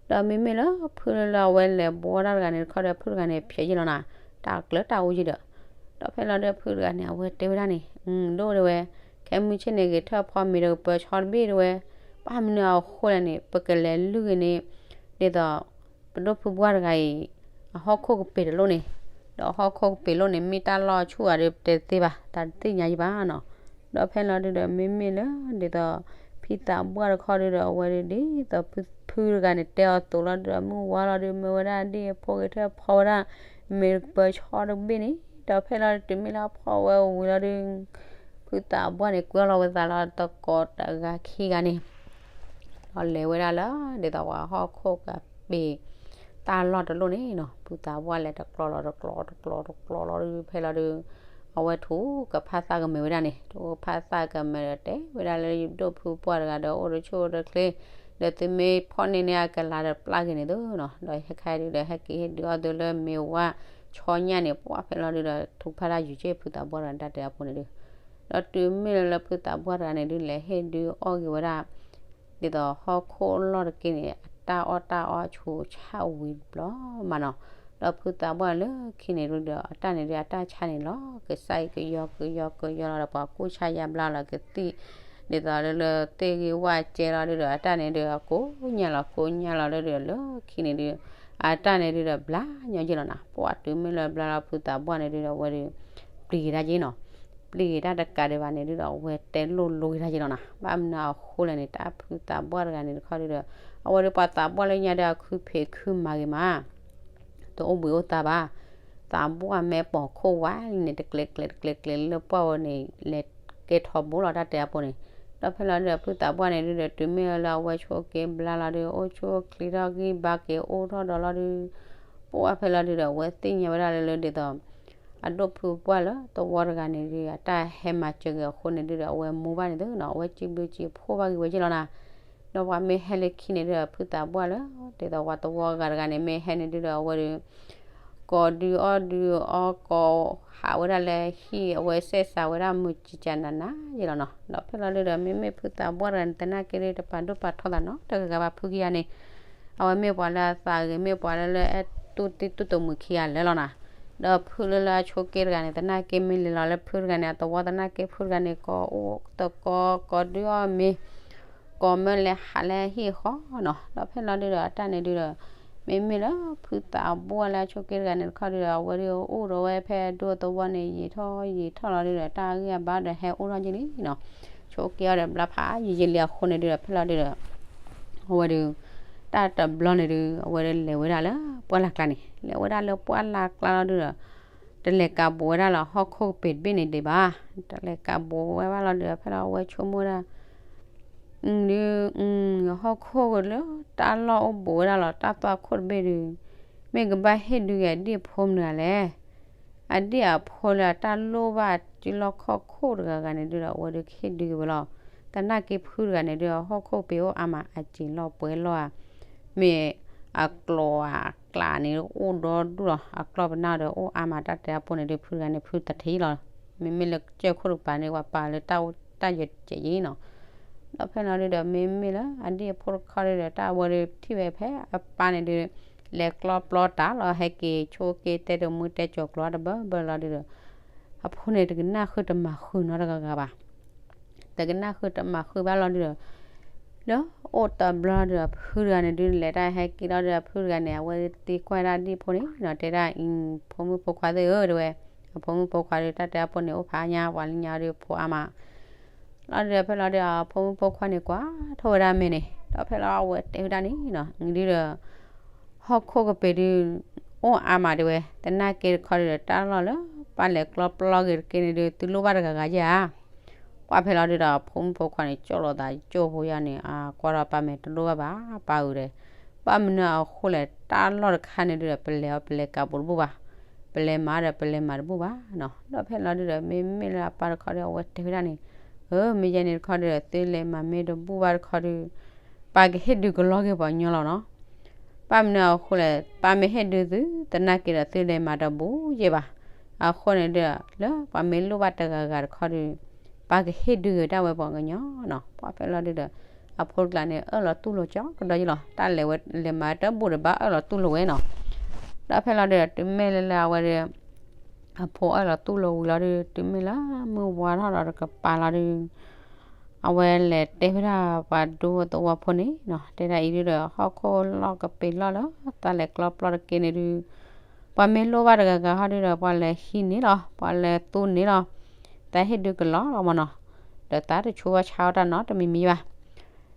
ဒီးမ့မ့ၢ်လၢဖုလၢအဝဲလဲၤဘှီတၢ်တဂၤန့ၣ် တခီဒီး ဖုတဂၤန့ၣ် ဖျဲးယဲၢ်လီၤနၤ, တၢ်ကျၢၤတၢ်အိၣ်ယဲၢ်ဒီး ဒီးဖဲလီၤဒုးဖုတဂၤန့ၣ် အဝဲတဲဝဲဒၣ်န့ၣ် ဒိၣ်တဲဝဲ, ခဲမုၢ်ဆ့ၣ်န့ၣ် ဂဲၤထၢၣ်ဖီမ့ၤဒီးကပၢၤဆီတဘ့ၣ်တဲဝဲ, ဘၣ်မနုၤအဃိလဲၣ်န့ၣ် ပကလဲၤလုၢ်ဂ့ၤန့ၣ် ဒ်သိး ပဒိၣ်ဖုပှၢ်တဂၤအံၤ အဟီၣ်ခိၣ်ကပ့ၤတလိၣ်န့ၣ်, ဒီးဟီၣ်ခိၣ်ကပ့ၤလိၣ်န့ၣ် မ့ၢ်တၢ်လီၢ်ဆူၣ်အါဒီး ပတဲတသ့ဘၣ်, တၢ်တသ့ၣ်ညါယံဘၣ်နီၤ, ဒီးဖဲလီၤဒုးဒီး မ့မ့ၢ်လၢ ဒ်သိး ဖုသးပှၢ်တခီဒုးဒီး အဝဲဒုးဒ်သိး ဖုတဂၤန့ၣ်တဲအီၤသိးလီၤဒုးဒီး မုၢ်ဝါလီၤဒုး မ့ၢ်ဝဲဒၣ်ဒ်အဖိဂဲၤထၢၣ်ဖီဝဲဒၣ် မ့ၢ်ကပၢၤဆီတဘ့ၣ်န့ၣ်, ဒီးဖဲလီၤဒုး တုၤမ့ၢ်လၢအဖီဝဲဝံၤလီၤဒုး ဖုသးပှၢ်န့ၣ် ကွဲလီၤဝဲသးလၢတကိးတဂၤခံဂၤန့ၣ် ဒီးလဲၤဝဲဒၣ်လၢ ဒ်သိးပှၤဟီၣ်ခိၣ်ကပ့ၤ တၢ်လီၢ်တလိၣ်န့ၣ်နီၤ, ဖုသးပှၢ်လဲၤတကျီလီၤတကျီ တကျီတကျီလီၤဒုး ဖဲလီၤဒုး အဝဲထိၣ်ကဖးသးကမဲာ်ဝဲဒၣ်န့ၣ်, ထိၣ်ကဖးသးကမဲာ်ဒီးတဲဝဲဒၣ်လၢ ယဒိၣ်ဖုပှၢ်တဂၤဒီး အိၣ်တဆူၣ်အိၣ်တချ့ ဒီးသုမ့ၢ်ဖီၣ်န့ၢ်န့ၢ်အကလၤဒီးပျၢ်က့ၤန့ၣ်သုနီၤ, ဒီးဟဲခါဒုးဒီး ဟဲက့ၤဟ့ၣ်ဒုးအီၣ်သုလၢမ့ၤဝါဆီညၣ်န့ၣ် ပှၢ်ဖဲလီၤဒုးဒီး ထိၣ်ကဖးသးယုာ်က့ၤဖုသးပှၢ်တဂၤန့ၣ် တၢ်တဲအဖိန့ၣ်ဒုး ဒီးတုၤမ့ၢ်လၢလၢဖုသးပှၢ်တဂၤန့ၣ်ဒုး လဲၤဟ့ၣ်ဒုးအီၣ်က့ၤဝဲဒၣ် ဒ်သိးဟီၣ်ခိၣ်လီၢ်တက့ၢ်န့ၣ် အတၢ်အီၣ်တၢ်အီဆူးဆါဝံၤတဘျီမးနီၤ, ဒီးဖုသးပှၢ်လၢခံန့ၣ်ဒုးဒီး အတၢ်န့ၣ်ဒုး အတၢ်ဆါန့ၣ်လီၤ ကစၢ်အံၤကယီကယီကယီလီၤဒီး ပှၤကူၣ်ဆါယါဘျါလီၤကသံၣ် ဒ်သိးလၢလၢသ့ၣ်ဂ့ၢ်ဝၣ်ကဲလီၤဒုးဒီး အတၢ်န့ၣ်ဒုး အကိးညါလီၤ ကိးညါလီၤဒုးဒီး လၢခံန့ၣ်ဒုး အတၢ်န့ၣ်ဒုးဒီး ဘျါညီက့ၤလီၤနၤ, ပှၢ်တုၤမ့ၢ်လၢဘျါလီၤဖုသးပှၢ်န့ၣ်ဒုးဒီး အဝဲဒုး ပျံၤက့ၤတၢ်က့ၤနီၤ ပျံၤက့ၤတၢ်တကးဒံးဘၣ်န့ၣ်ဒုးဒီး အဝဲတဲလိၣ်လိက့ၤတၢ်က့ၤလီၤနၤ, ဘၣ်မနုၤအဃိလဲၣ်န့ၣ် တၢ်ဖုသးပှၢ်တဂၤန့ၣ်တခီဒုးဒီး အဝဲဒုးပှၤသးပှၢ်လၢညါဒီး အခုဖံးခုမၤဂ့ၤမး တအိၣ်ဘှံးအိၣ်သါဘၣ်, သးပှၢ်မ့ၢ်ပိာ်ခိၣ်ဝါလံန့ၣ် တကျဲၤကျဲၤတကျဲၤကျဲၤလၢပှၢ်ဝဲန့ၣ် လဲၤကဲထီဘိလီၤတၢ်တဲအဖိန့ၣ်, ဒီးဖဲလီၤဒုးဒီး ဖုသးပှၢ်န့ၣ်ဒုးဒီး တုၤမ့ၢ်လၢအဝဲဆိးက့ဘျါလီၤဒုး အိၣ်ဆူၣ်အိၣ်ချ့ထီၣ်ဂံၢ်ဘါက့ၤအိၣ်ထီၣ်ဒီးလီၤဒုး ပှၢ်ဖဲလီၤဒုးဒီး အဝဲသ့ၣ်ညါဝဲဒၣ်လၢလၢဒ်သိး အဒိၣ်ဖုပှၢ်လၢသဝီတဂၤန့ၣ်ဒုး အတၢ်ဟဲမၤစၢၤက့ၤအဃိန့ၣ်ဒုးဒီး အဝဲမူဘၣ်န့ၣ်သုနီၤ အဝဲစံးဘျုးစံးဖှိၣ်ဘၣ်က့ၤဝဲက့ၤလီၤနၤ, ဒီးပှၤမ့ၢ်ဟဲလၢခံန့ၣ်ဒုးဒီး ဖုသးပှၢ်လၢ ဒ်သိးပှၤသဝီဂၤတဂၤန့ၣ် မ့ၢ်ဟဲန့ၣ်ဒုးဒီး အဝဲဒုး ကိးဒုးအီၣ်ဒုးအီ ကိးဟးဝဲဒၣ်လၢဟံၣ် အဝဲစဲးစးဝဲဒၣ်မုာ်ကကနးနးယဲၢ်လီၤနီၤ, ဒီးဖဲလီၤဒုးဒီး မ့မ့ၢ်ဖုသးပှၢ်တဂၤန့ၣ် သနာ်က့ဒုး တပာ်ဒိၣ်ပာ်ထီသးနီတဂၤဂၤဘၣ် ဖုကံယၤန့ၣ် အဝဲမ့ၢ်ပှၤလၢအသးဂ့ၤ မ့ၢ်ပှၤလၢလၢအဲၣ်တူၢ်တံၢ်တူၢ်တမုာ်ခံဂၤလၢာ်လီၤနၤ, ဒီးဖုလၢလၢအဆိးက့တဂၤန့ၣ် သနာ်က့မ့ၢ်လဲၤလီၤလၢဖုတဂၤန့ၣ် အသဝီသနာ်က့ဖုတဂၤန့ၣ် ကိးအိၣ်သကိး ကိးဒုးအီၣ်မ့ၤ ကိးမၢလဲၤဟးလၢဟံၣ်ဃီနီၤ, ဒီးဖဲလီၤဒုးဒီး အတၢ်န့ၣ်ဒုးဒီး မ့မ့ၢ်လၢဖုသးပှၢ်လၢအဆိးက့တဂၤန့ၣ်တခီဒုးဒီး အဝဲဒုးအိၣ်ဒီးဝဲဖဲဒိၣ်သဝီန့ၣ် ယံာ်ထီၣ်ယံာ်ထီၣ်လီၤဒုးဒီး တၢ်ဂံၢ်အဘါဒီးဟဲအိၣ်ထီၣ်က့ၤလံနီၤ, ဆိးက့အီၤဒီးဘျါဖးယံာ်ယံာ်လံအဃိန့ၣ်ဒုးဒီး ဖဲလီၤဒုးဒီး အဝဲဒုး တၢ်တဘျီန့ၣ်ဒုး အဝဲဒၣ်လဲၤဝဲဒၣ်လၢပှၢ်လၢ်ကျါန့ၣ်, လဲၤဝဲဒၣ်လၢပှၢ်လၢ်ကျါလီၤဒုးဒီး တလဲၤကးဘူးဝဲဒၣ်လၢဟီၣ်ခိၣ်ကပ့ၤတဘ့ၣ်န့ၣ်ဒံးဘၣ်. တလဲၤကးဘူးဝဲဘၣ်လီၤဒုးဒီး ဖဲလီၤအဝဲဆိကမိၣ်ဝဲဒၣ် ဒုး ဟီၣ်ခိၣ်ကလၢတၢ်လီၢ်အိၣ်ဘူးဝဲဒၣ်လီၤ တၢ်သွၣ်ခိၣ်တဘ့ၣ်ဒုး မ့ၢ်ကဘၣ်ဟ့ၣ်ဒုးက့ၤအဒံၣ်အဖိမနုၤလဲၣ်. အဒံၣ်အဖိလၢအတၢ်လိၣ်ဘၣ်စုလီၢ်ခီၣ်ခိၣ်တဂၤဂၤန့ၣ်ဒုးဒီး အဝဲဒုးကဟ့ၣ်ဒုးက့ၤဝဲလီၤ. သနာ်က့ဖုတဂၤန့ၣ်ဒုး ဟီၣ်ခိၣ်ကပ့ၤအိၣ်အါမး အစ့ၤလီၢ်ပှဲၤလီၢ်ဧါ, မ့ၢ်အကျိၤအကျးန့ၣ်အိၣ်ဒီဒူၣ်လီၤ. အကျီၢ်ပနၢ်ဒီးအိၣ်အါမး တၢ်တဲအဖိန့ၣ်ဒုး ဖုတဂၤန့ၣ် ဖုတထံၣ်လီၤ. မ့မ့ၢ်လၢကစၢၢ်ခိၣ်တကပၤန့ၣ် ပှၤပာ်လၢတၢ်အိၣ်တၢ်ယၢၤကဲးယံၤနီၤ. ဒီးဖဲလီၤဒုးဒီး မ့မ့ၢ်လၢအဒံၣ်အဖိတခီဒုးဒီး တၢ်အဝဲဒုးထံၣ်ဝဲဖဲအပၢ်န့ၣ်ဒုး လဲၤကျီပျီတၢ်လီၤ ဟဲက့ၤဆိက့ၤ တဲတမုၢ်တဲကၠီၤကျိၤတဘၢဘၢလီၤဒုးဒီး အဖိန့ၣ်တကနၣ်ဃုာ်တမၤဃုာ်နီတဂၤဂၤဘၣ်. တကနၣ်ဃုာ်တမၤဃုာ်ဘၣ်လီၤဒုးဒီး ဒီးအိၣ်တဘျီဒုးဒီး ဖုတဂၤန့ၣ်ဒုး လဲၤတၢ်ဟဲက့ၤလီၤဒုးဒီး ဖုတဂၤန့ၣ် အဝဲသံကွၢ်ဒၣ်ဒံၣ်ဖိန့ၣ်နီၤ တဲဒၣ်အံၤ ဖိမုၣ်ဖိခွါသ့ၣ်ဧၢ တဲဝဲ, အဖိမုၣ်ဖိခွါဒုး တၢ်တဲအဖိန့ၣ် အိၣ်ဖးညါ ပှၤလၢညါဒုး ဖိအါမး လီၤဒုးဒီး ဖဲလီၤဒုးဒီး အဖိမုၣ်ဖိခွါန့ၣ် ကွၢ်ထီၣ်ဝဲဒၣ်မဲာ်န့ၣ် ဒီးဖဲလီၤအဝဲတဲဝဲဒၣ်န့ၣ်နီၤ ဒုးဒီး ဟီၣ်ခိၣ်ကပ့ၤဒုး အိၣ်အါမးတဲဝဲ, သနာ်က့တခီဒုးဒီး တၢ်လီၢ်လၢပၢ်လဲၤကျီပျီက့ၤတက့ၢ်န့ၣ်ဒုး သုလိၣ်ဘၣ်တဂၤဂၤဧါ. ပှၢ်ဖဲလီၤဒုးဒီး အဖိမုၣ်ဖိခွါန့ၣ် ကၠီၣ်လိာ်သးကၠိဖိယါန့ၣ် အကွၢ်ထီၣ်ပၢ်မဲာ် တလိၣ်ဘၣ်ဘၣ် ပၢ်ဧၢဒီး, ဘၣ်မနုၤအဃိလဲၣ် တၢ်လီၢ်တခါန့ၣ်ဒုးဒီး ပလဲၤအီၤပလဲၤကးဘူးတဘူၣ်ဘၣ်, ပလဲၤမၤဒီးပလဲၤမၤတဘူၣ်ဘၣ်နီၤ. ဒီးဖဲလီၤဒုးဒီး မ့မ့ၢ်လၢအပၢ်တခီဒီး အဝဲတဲဝဲဒၣ်န့ၣ်, အၢ မ့ၢ်ယဲန့ၣ်တခီဒုးဒီး သုလဲၤမၤမ့ၢ်တဘူၣ်ဘၣ်တခီဒုး ပၢ်ကဟ့ၣ်ဒုးကလီက့ၤပှၤကညီလီၤနီၤ. ဘၣ်မနုၤအဃိလဲၣ် ပၢ်မ့ၢ်ဟ့ၣ်ဒုးသု သနာ်က့ဒီးသုလဲၤမၤတဘူၣ်ယဲၢ်ဘၣ်. အဃိန့ၣ်ဒုး လၢပှၤမ့ၢ်လိၣ်ဘၣ်တဂၤဂၤတခီဒုး ပၢ်ကဟ့ၣ်ဒုးက့ၤဒၣ်ဝဲပှၤကညီနီၤ. ပှၢ်ဖဲလီၤဒုးဒီး အဖိတကျါန့ၣ် အၢၣ်လီၤတူၢ်လိာ်ကၠီကဒီးယလီၤ. တၢ်လဲၤဝဲလဲၤမၤတဘူၣ်ဒီး ဘၣ်အၢၣ်လီၤတူၢ်လိာ်ဝဲနီၤ. ဒီးဖဲလီၤဒုးဒီး တုၤမ့ၢ်လၢလၢအဝဲဒုး အဖိအၢၣ်လီၤတူၢ်လိာ်ဝံၤလီၤဒုး တုၤမ့ၢ်လၢမုၢ်ဝါထီၣ်ဒီးတကပၤလီၤဒုး အဝဲလဲၤတဲဝဲဒၣ်ပှၤဒူသဝီဖိန့ၣ်နီၤ, တဲဒၣ်အံၤဒုးဒီး ဟီၣ်ခိၣ်လီၢ်ကပ့ၤလီၢ်လၢ တၢ်လဲၤကျီပျီတက့ၢ်န့ၣ်ဒုး ပှၤမ့ၢ်လိၣ်ဘၣ်တဂၤဂၤဟီဒုးဒီး ပှၤလဲၤဟံးန့ၢ်လီၤ, ပှၤလဲၤသူန့ၢ်လီၤ, တၢ်ဟ့ၣ်ဒုးကလီလီၤမ့ၢ်နီၤ. ဒီးတၢ်တဆိဝဲဆါအီၣ်တၢ်နီတမံၤမံၤဘၣ်.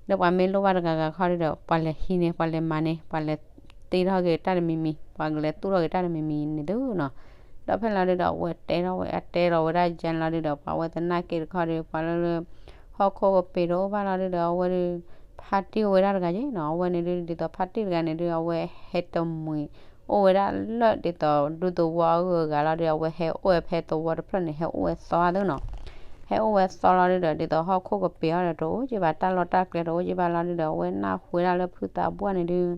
ဒီးပှၤမ့ၢ်လိၣ်ဘၣ်တဂၤဂၤခီဒုးဒီး ပှၤလဲၤဟံးန့ၢ် ပှၤလဲၤမၤန့ၢ် ပှၤလဲၤတ့ထီၣ်က့ၤတၢ်တမံၤမံၤ ပှၤကလဲၤသူၣ်ထီၣ်က့ၤတၢ်တမံၤမံၤန့ၣ်သုနီၤ. ဒီးဖဲလီၤဒုးဒီး အဝဲတဲထီၣ်ဝဲ အတဲလီၤဝဲဒၣ်ယဲန့ၣ်လီၤဒုးဒီး ပှၤဝဲသနာ်က့တခီဒုး ပှၤလၢလၢ ဟီၣ်ခိၣ်ကပ့ၤတအိၣ်ဘၣ်လီၤဒုးဒီး အဝဲဒုး ဖါတံၢ်အိၣ်ဝဲဒၣ်တဂၤယဲနီၤ. အဝဲန့ၣ်ဒုး ဒ်သိးဖါတံၢ်တဂၤန့ၣ်ဒုး အဝဲဟဲတမှံၤ အိၣ်ဝဲဒၣ်လၢဒ်သိးဒူသဝီအဂုၤအဂၤလီၤဒုး အဝဲဟဲအိၣ်ဝဲဖဲသဝီတဖျၢၣ်န့ၣ် ဟဲအိၣ်ဝဲသီအါသုနီၤ. ဟဲအိၣ်ဝဲသီလီၤဒုးဒီး ဒ်သိးဟီၣ်ခိၣ်ကပ့ၤအီၤဒီး တအိၣ်က့ဘၣ် တၢ်လီၢ်တၢ်ကျဲတအိၣ်က့ဘၣ်လီၤဒုးဒီး အဝဲနၢ်ဟူဝဲဒၣ်လၢဖုသးပှၢ်န့ၣ်ဒုး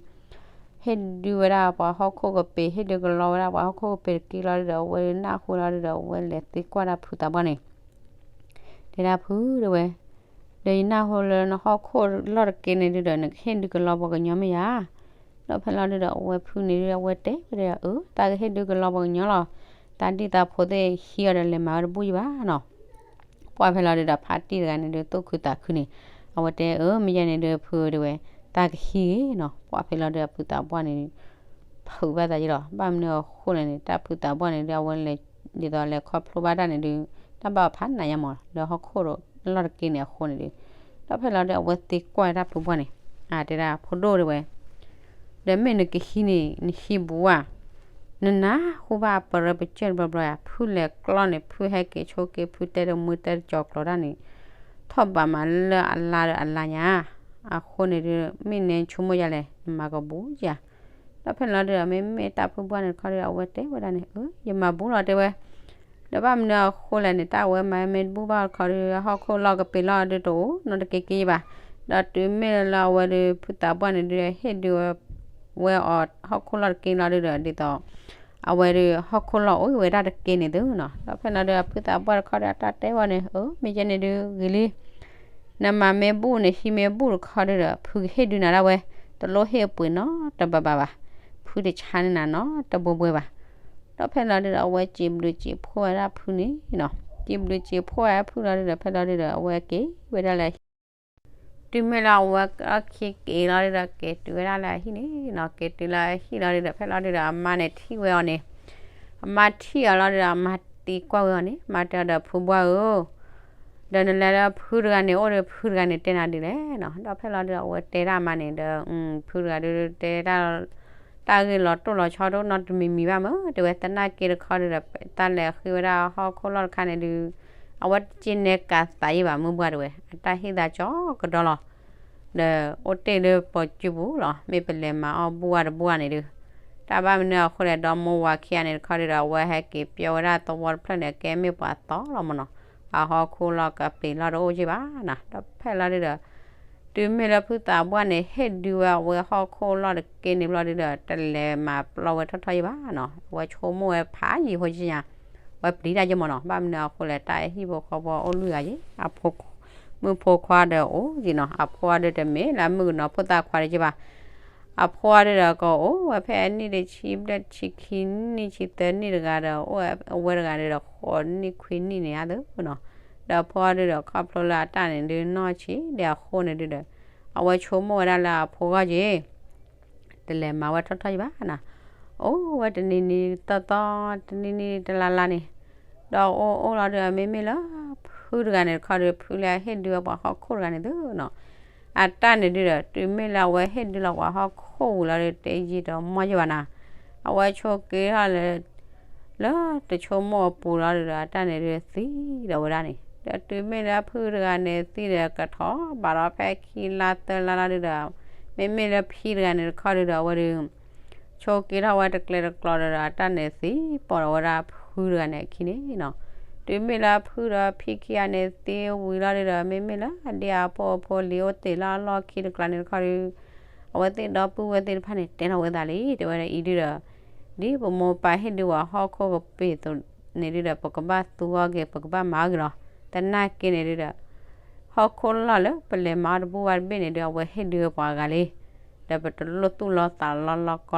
ဟ့ၣ်ဒုးဝဲဒၣ်ပှၤဟီၣ်ခိၣ်ကပ့ၤ ဟ့ၣ်ဒုးကလီဝဲဒၣ်ပှၤဟီၣ်ခိၣ်ကပ့ၤတက့ၢ်လီၤဒုးဒီး အဝဲနၢ်ဟူလီၤဒုးဒီး အဝဲလဲၤသံကွၢ်ဒၣ်ဖုသးပှၢ်န့ၣ် တဲဒၣ်ဖုတဲဝဲ, ဒီးယနၢ်ဟူလၢနဟီၣ်ခိၣ်လီၢ်တက့ၢ်န့ၣ်ဒုးဒီး နကဟ့ၣ်ဒုးကလီပှၤကညီမ့ၢ်ဧါ. ဒီးဖဲလီၤဒုးဒီး အဝဲဖုန့ၣ်ဒုး အဝဲတဲဝဲဒၣ် အၢ တၢ်ကဟ့ၣ်ဒုးကလီပှၤကညီလီၤ. တၢ်ဒ်သးဖိသ့ၣ်ဟံးအီၤဒီးလဲၤမၤဝဲတဘူၣ်ယံၤဘၣ်နီၤ. ပှၢ်ဖဲလီၤဒုးဒီး ဖါတံၢ်တဂၤန့ၣ်ဒုး သူၣ်ခုသးခုန့ၣ် အဝဲတဲ အၢ မ့ၢ်ယဲန့ၣ်ဒုး ဖုတဲဝဲ တၢ်ကဟံးဂ့ၤနီၤ. ပှၢ်ဖဲလီၤဒုးဒီး ဖုသးပှၢ်န့ၣ်ဒုး ဖုးဘၣ်သးယံၤလီၤ. ဘၣ်မနုၤအဃိလဲၣ်န့ၣ် တၢ်ဖုသးပှၢ်န့ၣ်ဒုး အဝဲလဲၤ ဒ်သိးလဲၤခီဖျိဘၣ်တၢ်န့ၣ်ဒုး တၢ်ဘၣ်အီၤဖးနးညါမး လၢဟီၣ်ခိၣ်လီၢ်တက့ၢ်န့ၣ်အဃိန့ၣ်ဒုး ဒီးဖဲလီၤဒုး အဝဲသံကွၢ်တၢ်ဖုပှၢ်န့ၣ် အတဲဒၣ် ဖိဒိၣ်တဲဝဲ ဒီးမ့ၢ်နကဟံးန့ၣ် နဟံးဘူးဧါ. နနၢ်ဟူဘၣ်အပရၢပကၢၢ်တဘျီဘျီဧါ, ဖုလဲၤကျီန့ၣ် ဖုဟဲက့ၤဆိက့ၤ ဖုတဲတမုၢ်တဲတကၠီၤကျိၤတၢ်န့ၣ် ထီၣ်ဘးမးလၢအလါဒီးအလါညါ, အဃိန့ၣ်ဒုး မ့ၢ်နဆိကမိၣ်ယၤလဲၣ်, နမၤကဘူးဧါ. ဒီးဖဲလီၤဒုးဒီး မ့မ့ၢ်တၢ်ဖုပှၢ်န့ၣ်တခီဒုး အဝဲတဲဝဲဒၣ်န့ၣ် အၢ ယမၤဘူးလီၤတဲဝဲ ဒီးဘၣ်မနုၤအဃိလဲၣ်န့ၣ် တၢ်အဝဲမၤမ့ၢ်တဘူၣ်ဘၣ်တခီဒုး ဟီၣ်ခိၣ်လီၢ်ကပ့ၤလီၢ်ဒုးတအိၣ်နီတက့ၢ်က့ၢ်ဘၣ်. ဒီးတုၤမ့ၢ်လၢအဝဲဒုး ဖုသးပှၢ်န့ၣ်ဒုး ဟ့ၣ်ဒုးဝဲ ဝဲအီၤဟီၣ်ခိၣ်လီၢ်တက့ၢ်လီၤဒုးဒီး ဒ်သိး အဝဲဒုး ဟီၣ်ခိၣ်လီၢ်အိၣ်ဝဲဒၣ်တက့ၢ်န့ၣ်သုနီၤ. ဒီးဖဲလီၤဒုး ဖုသးပှၢ်တခီဒုး အတၢ်တဲဝဲန့ၣ် အၢ မ့ၢ်ယဲန့ၣ်ဒုးဂ့ၤလံ နမၤမ့ၢ်ဘူၣ်န့ၣ် ဟံးမ့ၢ်ဘူၣ်တခီဒုးဒီး ဖုကဟ့ၣ်ဒုးနၤဒၣ်ဝဲ, တလိၣ်ဟ့ၣ်ပှ့ၤနီတဘၣ်ဘၣ်ဘၣ်, ဖုတဆါန့ၢ်နၤနီတဘိဘဲဘၣ်. ဒီးဖဲလီၤဒုးဒီး အဝဲစံးဘျုးစံးဖှိၣ်ဝဲဒၣ်ဖုန့ၣ်နီၤ, စံးဘျုးစံးဖှိၣ်ဝဲဒၣ်ဖုလီၤဒုးဒီး ဖဲလီၤဒုးဒီး အဝဲက့ၤဝဲဒၣ်လၢ တုၤမ့ၢ်လၢအဝဲအခံက့ၤလီၤဒုးဒီး က့ၤတုၤဝဲဒၣ်လၢအဟံၣ်န့ၣ်နီၤ, က့ၤတုၤလၢအဟံၣ်လီၤဒုးဒီး ဖဲလီၤဒုးဒီး အမါန့ၣ်ထံၣ်ဝဲအီၤန့ၣ်, အမါထံၣ်အီၤလီၤဒုးဒီး အမါသံကွၢ်ဝဲအီၤန့ၣ်, အမါတဲအီၤဒီး ဖုဘှၢ်ဧၢ ဒီးနလဲၤလၢဖုတဂၤန့ၣ်အိၣ်ဒီး ဖုတဂၤန့ၣ်တဲနၤဒ်လဲၣ်နီၤ. ဒီးဖဲလီၤဒုး အဝဲတဲဒၣ်မါန့ၣ်ဒီး ဖုတဂၤဒုးတဲဒၣ် တၢ်ဂ့ၢ်လီၤတိၢ်လီၤဆီဒိၣ်နီတမံၤမံၤဘၣ်မ့ၢ် တဲဝဲ သနာ်က့တခီဒုးဒီး တၢ်လဲၤဃ့ဝဲဒၣ်ဟီၣ်ခိၣ်လီၢ်တခါန့ၣ်ဒုး အဝဲတက့ၤနဲၣ်ကးသးယံာ်ဘၣ် မုၢ်ဘှါတဲဝဲ အတၢ်ဟ့ၣ်သးကၠီကဒီလီၤ. ဒီးအိၣ်တ့ၢ်လၢပှၤစုပူၤလီၤ. မ့ၢ်ပလဲၤမၤအီၣ်ဘူၣ်ဝါတဘူၣ်ဝါန့ၣ်ဒုး တၢ်ဘၣ်မနုၤအဃိလဲၣ် ဒီမိၢ်ဝၤခံဂၤန့ၣ်တခီဒုးဒီး အဝဲဟဲက့ၤပျီဝဲဒၣ်သဝီတဖျၢၣ်န့ၣ် အကဲမ့ၢ်ပှၤသီလီၤမ့ၢ်နီၤ. အဟီၣ်ခိၣ်လီၢ်ကပ့ၤလီၢ်တအိၣ်က့ဘၣ်နီၤ. ဒီးဖဲလီၤဒုးဒီး တုၤမ့ၢ်လၢဖုသးပှၢ်န့ၣ် ဟ့ၣ်ဒုးဝဲအဝဲဟီၣ်ခိၣ်လီၢ်တက့န့ၣ်ဘျီဒုးဒီး တလဲၤမၤပျီဝဲထီၣ်ထီၣ်ယံာ်ဘၣ်နီၤ. အဝဲဆိကမိၣ်ဝဲဖးယံာ်ဖိကညါ ဝဲပျံၤတၢ်က့မ့ၢ်နီၤ. ဘၣ်မနုၤအဃိလဲၣ် တၢ်ဟံၣ်ဖိဃီဖိအိၣ်လွံၢ်ဂၤယံၤ အဖိ မုၣ်ဖိခွါဒီးအိၣ်က့နီၤ. အဖိအီၤဒုးတမ့ၢ်လၢအမုၣ်ကနီၤဖိသၣ်ခွါဒံးက့ဘၣ်. အဖိအီၤဒုးဒီးကအိၣ်ဝဲဖဲအနံၣ်တဆံဘျဲၣ်တဆံခံနံၣ် ဆံသၢနံၣ်တဂၤဒီး အိၣ်ဝဲတဂၤဒုးဒီး ဃိးနံၣ်ခွံနံၣ်န့ၣ်အသိးနီၤ. ဒီးအဖိအီၤဒုးဒီးခီဖျိလၢအတၢ်န့ၣ်ဒုးနီၢ်ဆံးဒီးအဃိန့ၣ်ဒုးဒီး အဝဲဆိကမိၣ်ဝဲဒၣ်လၢအဖိဂီၢ်က့ တလဲၤမၤဝဲထီၣ်ထီၣ်ယံာ်ဘၣ်နီၤ. အိၣ်ဝဲတနံၤနံၤသီသီ တနံၤနံၤတလါလါန့ၣ် ဒီးအိၣ်အိၣ်လီၤဒုး မ့မ့ၢ်လၢ ဖုတဂၤန့ၣ်တခီဒုး ဖုလၢအဟ့ၣ်ဒုးဝဲပှၤဟီၣ်ခိၣ်တဂၤန့ၣ်သုနီၤ. အတၢ်န့ၣ်ဒုးဒီး တုၤမ့ၢ်လၢအဝဲဟ့ၣ်ဒုးလီၤပှၤဟီၣ်ခိၣ်ဝံၤလီၤဒုး တယံာ်တမီၢ်ယံာ်ဘၣ်နီၤ. အဝဲဆိက့ၤထီၣ်လၢ လၢတဆိကမိၣ်အပူၤလီၤဒုးဒီး အတၢ်န့ၣ်ဒုးသံဒီးဝဲဒၣ်န့ၣ် ဒီးတုၤမ့ၢ်လၢဖုတဂၤန့ၣ်သံဒီး ကထီၣ်ဘးဒီးဖဲခံလါသၢလါလီၤဒုးဒီး မ့မ့ၢ်လၢဖံတဂၤန့ၣ်တခီဒုးဒီး အဝဲဒုး ဆိက့ၤထီၣ်ဝဲတကျဲတကျီဒီး အတၢ်န့ၣ်သံပိာ်ဒီးဝဲဒၣ်ဖုတဂၤန့ၣ်အခံန့ၣ်နီၤ. တုၤမ့ၢ်လၢဖုဒီးဖံခံဂၤန့ၣ်သံဝံၤလီၤဒုးဒီး မ့မ့ၢ်လၢအဒ့အဖိအဖိလံၤအိၣ်တ့ၢ်လၢအလီၢ်ခံတကျါန့ၣ်တခီဒုး အဝဲသ့ၣ်ဒီပုၢ်ဝဲၢ်သ့ၣ်တဖၣ်န့ၣ် တဲထီၣ်ဝဲသးလံ တဲဝဲဒၣ်အံၤဒုးဒီး ဒ်ပမိၢ်ပၢ်ဟ့ၣ်ဒုးဝဲဟီၣ်ခိၣ်ကပ့ၤသိးန့ၣ်ဒုးဒီး ပကဘၣ်သူအီၤက့ၤ ပကဘၣ်မၤအီၤက့ၤလီၤ. သနာ်က့န့ၣ်ဒုးဒီး ဟီၣ်ခိၣ်လီၢ်လၢပလဲၤမၤအီၣ်တဘူၣ်ဘၣ်တဘ့ၣ်န့ၣ်ဒုး အဝဲဟ့ၣ်ဒုးဝဲပှၤဂၤလံ ဒီးပတလိၣ်သူၣ်လီၤသးလီလီၢ်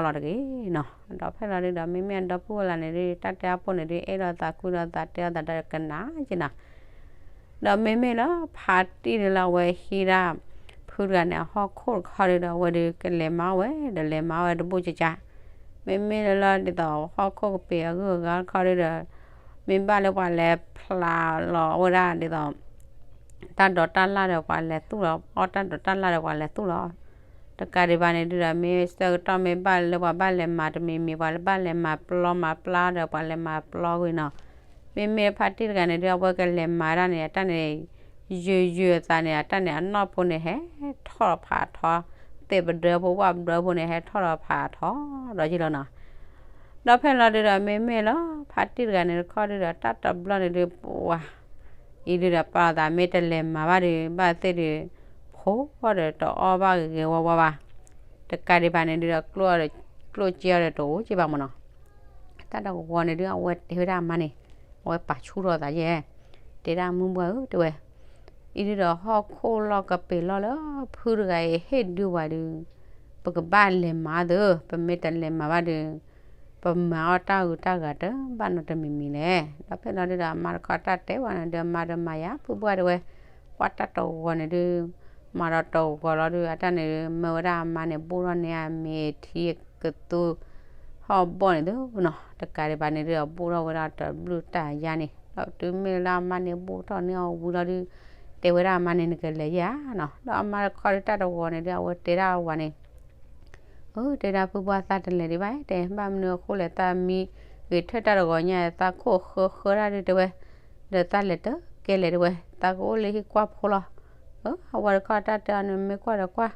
ကီလီၤတဂ့ၤနီၤ. ဒီးဖဲလီၤဒုးဒီးမ့မ့ၢ်အဒီပုၢ်ဝဲၢ်လၢ်န့ၣ်ဒုး တၢ်တဲအီၣ်ဖိန့ၣ်ဒုး အဲၣ်လိာ်သးကွံလိာ်သးတဲအီၣ်သးဒီးကနၣ်က့ၤနီၤ. ဒီးမ့မ့ၢ်လၢဖါတံၢ်ဒုးလၢအဝဲဟံးဒၣ် ဖုတဂၤန့ၣ်အဟီၣ်ခိၣ်တခီဒုးဒီး အဝဲဒုးကလဲၤမၤဝဲ ဒီးလဲၤမၤဝဲတဘူၣ်ကကါ မ့မ့ၢ်လၢဒ်သိးဟီၣ်ခိၣ်ကပ့ၤအဂုၤအဂၤတခီဒုးဒီး မ့ၢ်ဘၣ်လၢပှၤလဲၤဖျါလီၤဝဲဒၣ်ဒ်သိး တၢ်ဒိးတၢ်လၢ်ဒီးပှၤလဲၤသူၣ်လီၤ အီၣ်တၢ်ဒိးတၢ်လၢ်ဒီးပှၤလဲၤသူၣ်လီၤ တကးဒံးဘၣ်န့ၣ်ဒုးဒီး မ့ၢ်ဆၢကတီၢ်မ့ၢ်ဘၣ်လၢပှၤဘၣ်လဲၤမၤတမံၤမံၤ ပှၤဘၣ်လဲၤမၤပျီမၤပျါဒီးပှၤလဲၤမၤပျီကွံာ်နီၤ. မ့မ့ၢ်ဖါတံၢ်တဂၤန့ၣ်ဒုး အဝဲကလဲၤမၤတၢ်န့ၣ် အတၢ်န့ၣ် ယုာ်ယုာ်အသးန့ၣ် အတၢ်န့ၣ် အနီၢ်ဖိန့ၣ်ဟဲထီၣ်ဖးထီ သ့ၣ်ပဒၢဖိဝၣ်ပဒၢဖိန့ၣ် ဟဲထီၣ်ဒီးဖးထီဒီးက့ၤလီၤနီၤ. ဒီးဖဲလီၤဒုးဒီး မ့မ့ၢ်လၢ ဖါတံၢ်တဂၤန့ၣ်တခီဒုးဒီး တၢ်တဘျီန့ၣ်ဒုး ပှၤ အံၤဒုးဒီး ပာ်လီၤသးမ့ၢ်တလဲၤမၤဘၣ်ဒုး ဘၣ်သ့ၣ်ဒုး ဖိဒီးတအီၣ်ဘၣ်ဂ့ၤဂ့ၤဝါဝါဘၣ်. တကးဒံးဘၣ်န့ၣ်ဒုးဒီး ကျိၣ်စ့အီၤဒီးတအိၣ်က့ဘၣ်မ့ၢ်နီၤ. တၢ်တဂီၤန့ၣ်ဒုး အဝဲတဲဝဲဒၣ်အမါန့ၣ် အဝဲပာ်ဆူၣ်ထီၣ်သးယဲၢ် တဲဒၣ်မုၢ်ဘှါဧၢ တဲဝဲ အံၤဒုးဒီး ဟီၣ်ခိၣ်လီၢ်ကပ့ၤလီၢ်လၢ ဖုတဂၤအံၤဟ့ၣ်ဒုးဝဲဒုး ပကဘၣ်လဲၤမၤသု ပမ့ၢ်တလဲၤမၤဘၣ်ဒုး ပမၤအီၣ်တၢ်ဂုၤတၢ်ဂၤတဘၣ်နီတမံၤမံၤလဲၣ်. ဒီးဖဲလီၤဒုးဒီး အမါတခီတၢ်တဲဝဲန့ၣ်ဒီး မၤဒီးမၤယၤဖုဘှါတဲဝဲ ပှၤတၢ်တဂီၤန့ၣ်ဒုး မၤဒီးတဂီၤလီၤဒုး အတၢ်န့ၣ်ဒုး မၢဝဲဒၣ်အမါန့ၣ် ဘူးထီၣ်န့ၢ်အမ့ၤထံကသူ ဟီၣ်ဘီၣ်န့ၣ်သုနီၤ. တကးဒံးဘၣ်န့ၣ်ဒုး အဘူးထီၣ်ဝဲဒၣ်တဘျုးတၢ်ယါန့ၣ် ဒီးတုၤမ့ၢ်လၢအမါန့ၣ် ဘူးထီၣ်န့ၢ်အီၤဝံၤလီၤဒုး တဲဝဲဒၣ်အမါန့ၣ် နကလဲၤယဲဧါနီၤ. ဒီးအမါတခီဒုး တၢ်တဂီၤန့ၣ်ဒုး အဝဲတဲဒၣ်အဝၤန့ၣ် အၢ တဲဒၣ်ဖုဘှါသးတလဲၤဒံးဘၣ် တဲ ဘၣ်မနုၤအဃိလဲၣ် သးမံဂ့ၤထၢၣ်တၢ်တဂီၤညါ သးခိၣ်ဃၢဃၢဒၣ်ဒုးတဲဝဲ ဒီးသးလဲၤတကဲလဲၣ်တဲဝဲ သးကအိၣ်လၢဟံၣ်ကွၢ်ဖိလီၤ. အၢ အဝၤတခီတၢ်တဲအီၤန့ၣ် မ့ၢ်ကွၢ်ဒီးကွၢ်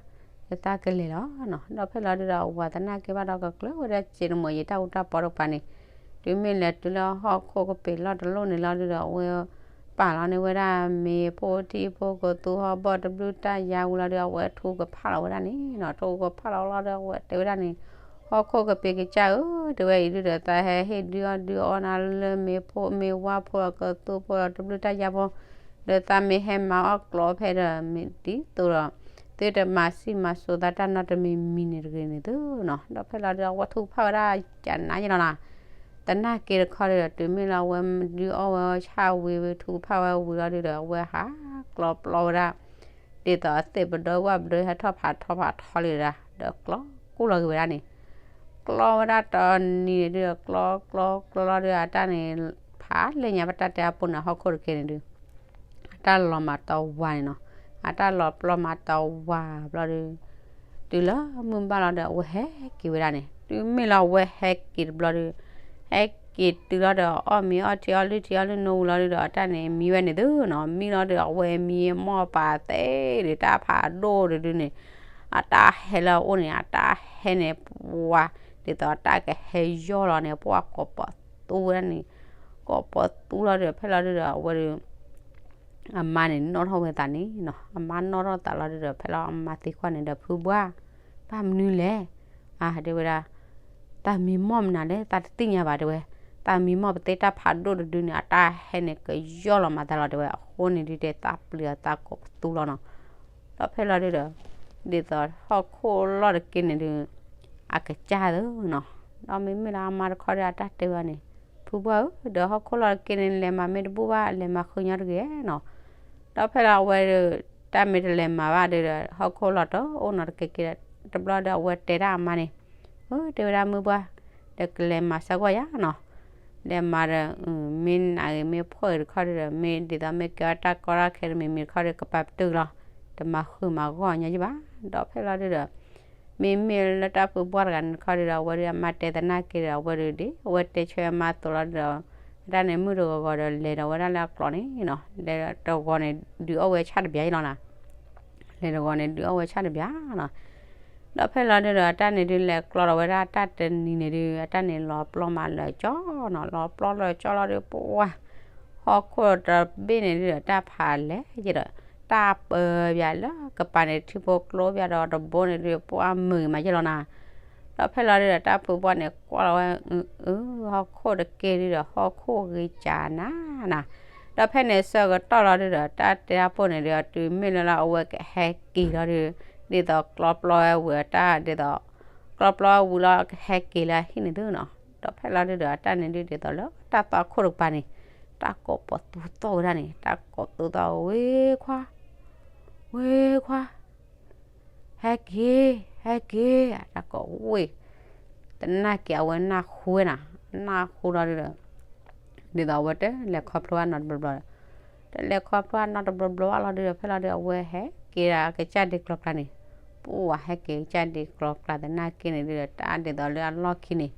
ဒီးသးကလဲၤလီၤနီၤ. ဒီးဖဲလီၤဒုးဒီး အဝၤသနာ်က့ဘၣ်ဒီးကကျၢၤဝဲဒၣ်စ့တမီၤယံာ်တၢ်အူတၢ်ပီတကပၤန့ၣ် တုၤမ့ၢ်လဲၤတုၤလၢဟီၣ်ခိၣ်ကပ့ၤလီၢ်တလိၣ်န့ၣ်လီၤဒုးဒီး အဝဲ ပာ်လီၤန့ၢ်ဝဲဒၣ်မ့ၤဖိထံဖိကသူဟီၣ်ဘီၣ်တဘျုးတၢ်ယါဝံၤလီၤဒုး အဝဲထူကဖၣ်လီၤဝဲဒၣ်န့ၣ်နီၤ. ထူကဖၣ်လီၤလီၤဒီး အဝဲတဲဝဲဒၣ်န့ၣ် ဟီၣ်ခိၣ်ကပ့ၤကစၢ်ဧၢ တဲဝဲအံၤဒုးဒီး သးဟဲဟ့ၣ်ဒုးအီၣ်ဒုးအီနၤလၢမ့ၤဖိမ့ၤဝါဖိဒီးကသူဖိဒီးတဘျုးတၢ်ယါဖိ ဒီးသးမ့ၢ်ဟဲမၤအီၣ်ကျိးဖဲဒီး မ့ၢ်ဒ်သိးဒီး သုတမၤစံၣ်မၤစိးသးတၢ်နီတမံၤမံၤန့ၣ်တဂ့ၤန့ၣ်သုနီၤ. ဒီးဖဲလီၤဒုး အဝဲထူကဖၣ်ဝဲဒၣ်ကနၤယနီၤနီၤ. သနာ်က့တခီဒုးဒီး တုၤမ့ၢ်လၢအဝဲဒုးအီၣ်ဝဲဆၣ်ဝံၤ ထူကဖၣ်ဝဲဝံၤလီၤဒုးဒီး အဝဲဟးကျီပျီဝဲဒၣ် ဒ်သိးအသ့ၣ်ပဒၢဝၣ်ပဒၢဟဲထီၣ်ဖးထီဖးထီလံဒၣ် ဒီးကျီကူၣ်လီၤက့ၤဝဲဒၣ်န့ၣ် ကျီဝဲဒၣ်တနံၤန့ၣ်ဒုးဒီး ကျီကျီကျီလီၤဒုး အတၢ်န့ၣ် ဖးလဲၢ်ညါပတၢ်တဲအပူၤန့ၣ် ဟီၣ်ခိၣ်တကဲန့ၣ်ဒုး အတၢ်လီၤမၤတဝၤန့ၣ်နီၤ, အတၢ်လီၤပျီမၤတဝၤဘျီဒီး တုၤလၢမုၢ်ဘၣ်လီၤဒီး အဝဲဟဲက့ၤဝဲဒၣ်န့ၣ်, တုၤမ့ၢ်လီၤအဝဲဟဲက့ၤတဘျီဒီး ဟဲက့ၤတုၤလီၤဒီး အီၣ်မ့ၤအီထံအီလုၢ်ထံအီလုၢ်နိဝံၤလီၤဒုဒီး အတၢ်န့ၣ်မံဝဲန့ၣ်သုနီၤ, မံလီၤဒီး အဝဲမံမီၢ်ပာ်သ့ဒီး တၢ်ဖးဒိၣ်တဒုန့ၣ် အတၢ်ဟဲလၢအအိၣ်န့ၣ် အတၢ်ဟဲန့ၣ် ပှၤ ဒ်သိးတၢ်ကဟဲယီၢ်လီၤန့ၣ် ပှၤကိးပီၤသူဝဲဒၣ်န့ၣ်, ကိးပီၤသူလီၤဒီး ဖဲလီၤဒုဒီး အဝဲဒီး အမါန့ၣ် နီၣ်ထီၣ်ဝဲသးန့ၣ်နီၤ, အမါနီၣ်ထီၣ်သးလီၤဒုဒီး ဖဲလီၤအမါသံကွၢ်န့ၣ်ဒီး ဖုဘှၢ်, ဘၣ်မနုၤလဲၣ်, အတဲဝဲဒၣ်, တၢ်မံမီၢ်မနုၤလဲၣ် သးတသ့ၣ်ညါဘၣ်တဲဝဲ, တၢ်မံမီၢ်ပသ့တၢ်ဖးဒိၣ်တဒုန့ၣ် အတၢ်ဟဲန့ၣ် ကယီၢ်လီၤမၤသးလီၤတဲဝဲ, အဃိန့ၣ်ဒုတဲ သးပျံၤအသးကိးပသူလီၤနီၤ. ဒီးဖဲလီၤဒုဒီး ဒ်သိးဟီၣ်ခိၣ်လီၢ်တက့ၢ်န့ၣ်ဒု အကစၢ်သၢနီၤ, ဒီးမ့မ့ၢ်လၢအမါတခီဒီး အတၢ်တဲဝဲန့ၣ်, ဖုဘှၢ်ဧၢ, ဒီးဟီၣ်ခိၣ်လီၢ်တက့ၢ်န့ၣ် လဲၤမၤမ့ၢ်တဘူၣ်ဘၣ် လဲၤမၤဃုာ်ညီတဂ့ၤနီၤ. ဒီးဖဲလီၤအဝဲဒီး တၢ်မ့ၢ်တလဲၤမၤဘၣ်ဒီး ဟီၣ်ခိၣ်လီၢ်တအိၣ်နီတက့ၢ်က့ၢ်, တဘျီဒီးအဝဲတဲဒၣ်အမါန့ၣ်, အၢ တဲဝဲဒၣ်မုၢ်ဘှၢ်, ဒီးကလဲၤမၤစၢၤကွၢ်ယၤနီၤ, လဲၤမၤဒီး မ့ၢ်နးဂ့ၤမ့ၢ်ဖှီၣ်ဂ့ၤတခီဒုဒီး မ့ၢ်ဒ်သိးမ့ၢ်ကဲအီၣ်တၢ်ကီတၢ်ခဲတမံၤမံၤတခီဒီး ကပာ်ပတုာ်လီၤ, တမၤဃုာ်မၤဂီၢ်ညီယဘၣ်. ဒီးဖဲလီၤဒုဒီး မ့မ့ၢ်လၢတၢ်ဖုဘှၢ်တဂၤန့ၣ်တခီဒုဒီး အဝဲဒုအမါတဲသနာ်က့ဒီး အဝဲဒုဒ်အဝဲတဲဆၢအမါအသိးလီၤဒုဒီး တၢ်န့ၣ်မုၢ်တဂီၤဂီၤဒီး လဲၤဒီးဝဲဒၣ်လၢအကျိးန့ၣ်နီၤ, လဲၤတဂီၤန့ၣ် ဒုးအီၣ်ဝဲဆၣ်တဘျီယလီၤနီၤ, လဲၤတဂီၤန့ၣ် ဒုးအီၣ်ဝဲဆၣ်တဘျီနီၤ. ဒီးဖဲလီၤဒုဒီး အတၢ်န့ၣ်ဒုးလဲၤကျိးဒီးဝဲဒၣ်တၢ်တနံၤန့ၣ်ဒုး အတၢ်န့ၣ်လီၤပျီမးလၢာ်ကၠီနီၤ, လီၤပျီလၢာ်ကၠီလီၤဒုး ပှၤ ဟီၣ်ခိၣ်တဘ့ၣ်န့ၣ်ဒုးဒီး တၢ်ဖးလဲၢ်ယဲဒီး တၢ်ပၢၤဘၣ်လၢကပၤန့ၣ် ထံဖိကျိဘၣ်ဒီးတဘိန့ၣ်ဒုး ပှၤမုာ်ဂ့ၤမးယဲလီၤနီၤ. ဒီးဖဲလီၤဒုဒီး တၢ်ဖုဘှၢ်န့ၣ် ကွၢ်လီၤဝဲ အၢ ဟီၣ်ခိၣ်တက့ၢ်ဒုဒီး ဟီၣ်ခိၣ်ဂ့ၤကၢနၤနီၤ. ဒီးဖဲန့ၣ်ဆၢကတီၢ်လီၤဒုဒီး တၢ်တဲအဖိန့ၣ်ဒုး တုၤမ့ၢ်လၢလီၤအဝဲကဟဲက့ၤလီၤဒု ဒ်သိးကျီပျီဝဲဝံၤအတၢ် ဒ်သိး ကျီပျီဝဲဝံၤလီၤကဟဲက့ၤလၢအဟံၣ်န့ၣ်သုနီၤ. ဒီးဖဲလီၤဒုဒီး အတၢ်န့ၣ်ဒုဒ်သိးလၢတၢ်သွၣ်ခိၣ်တကပၤန့ၣ် တၢ်ကိးပီၤသူသီၣ်ဝဲဒၣ်န့ၣ် တၢ်ကိးသူသီၣ် ဝ့ခွါ ဝ့ခွါ ဟဲက့ၤ ဟဲက့ၤ တၢ်ကိးဝ့ၢ် သနာ်က့အဝဲနၢ်ဟူဝဲနီၤ, နၢ်ဟူလီၤဒုဒီး ဒ်သိးအဝဲတလဲၤခီဖျိဘၣ်နီတဘျီဘျီဒီး တလဲၤခီဖျိဘၣ်နီတဘျီဘျီဘၣ်လီၤဒုဒီး ဖဲလီၤဒုဒီး အဝဲဟဲက့ၤဒီးအကစၢ်ဒ့ကျီပျၢ်န့ၣ်, ပှၤဟဲက့ၤကစၢ်ဒ့ကျီပျၢ်သနာ်က့န့ၣ်ဒုဒီး တၢ်ဒ်သိးလၢအလီၢ်ခံန့ၣ်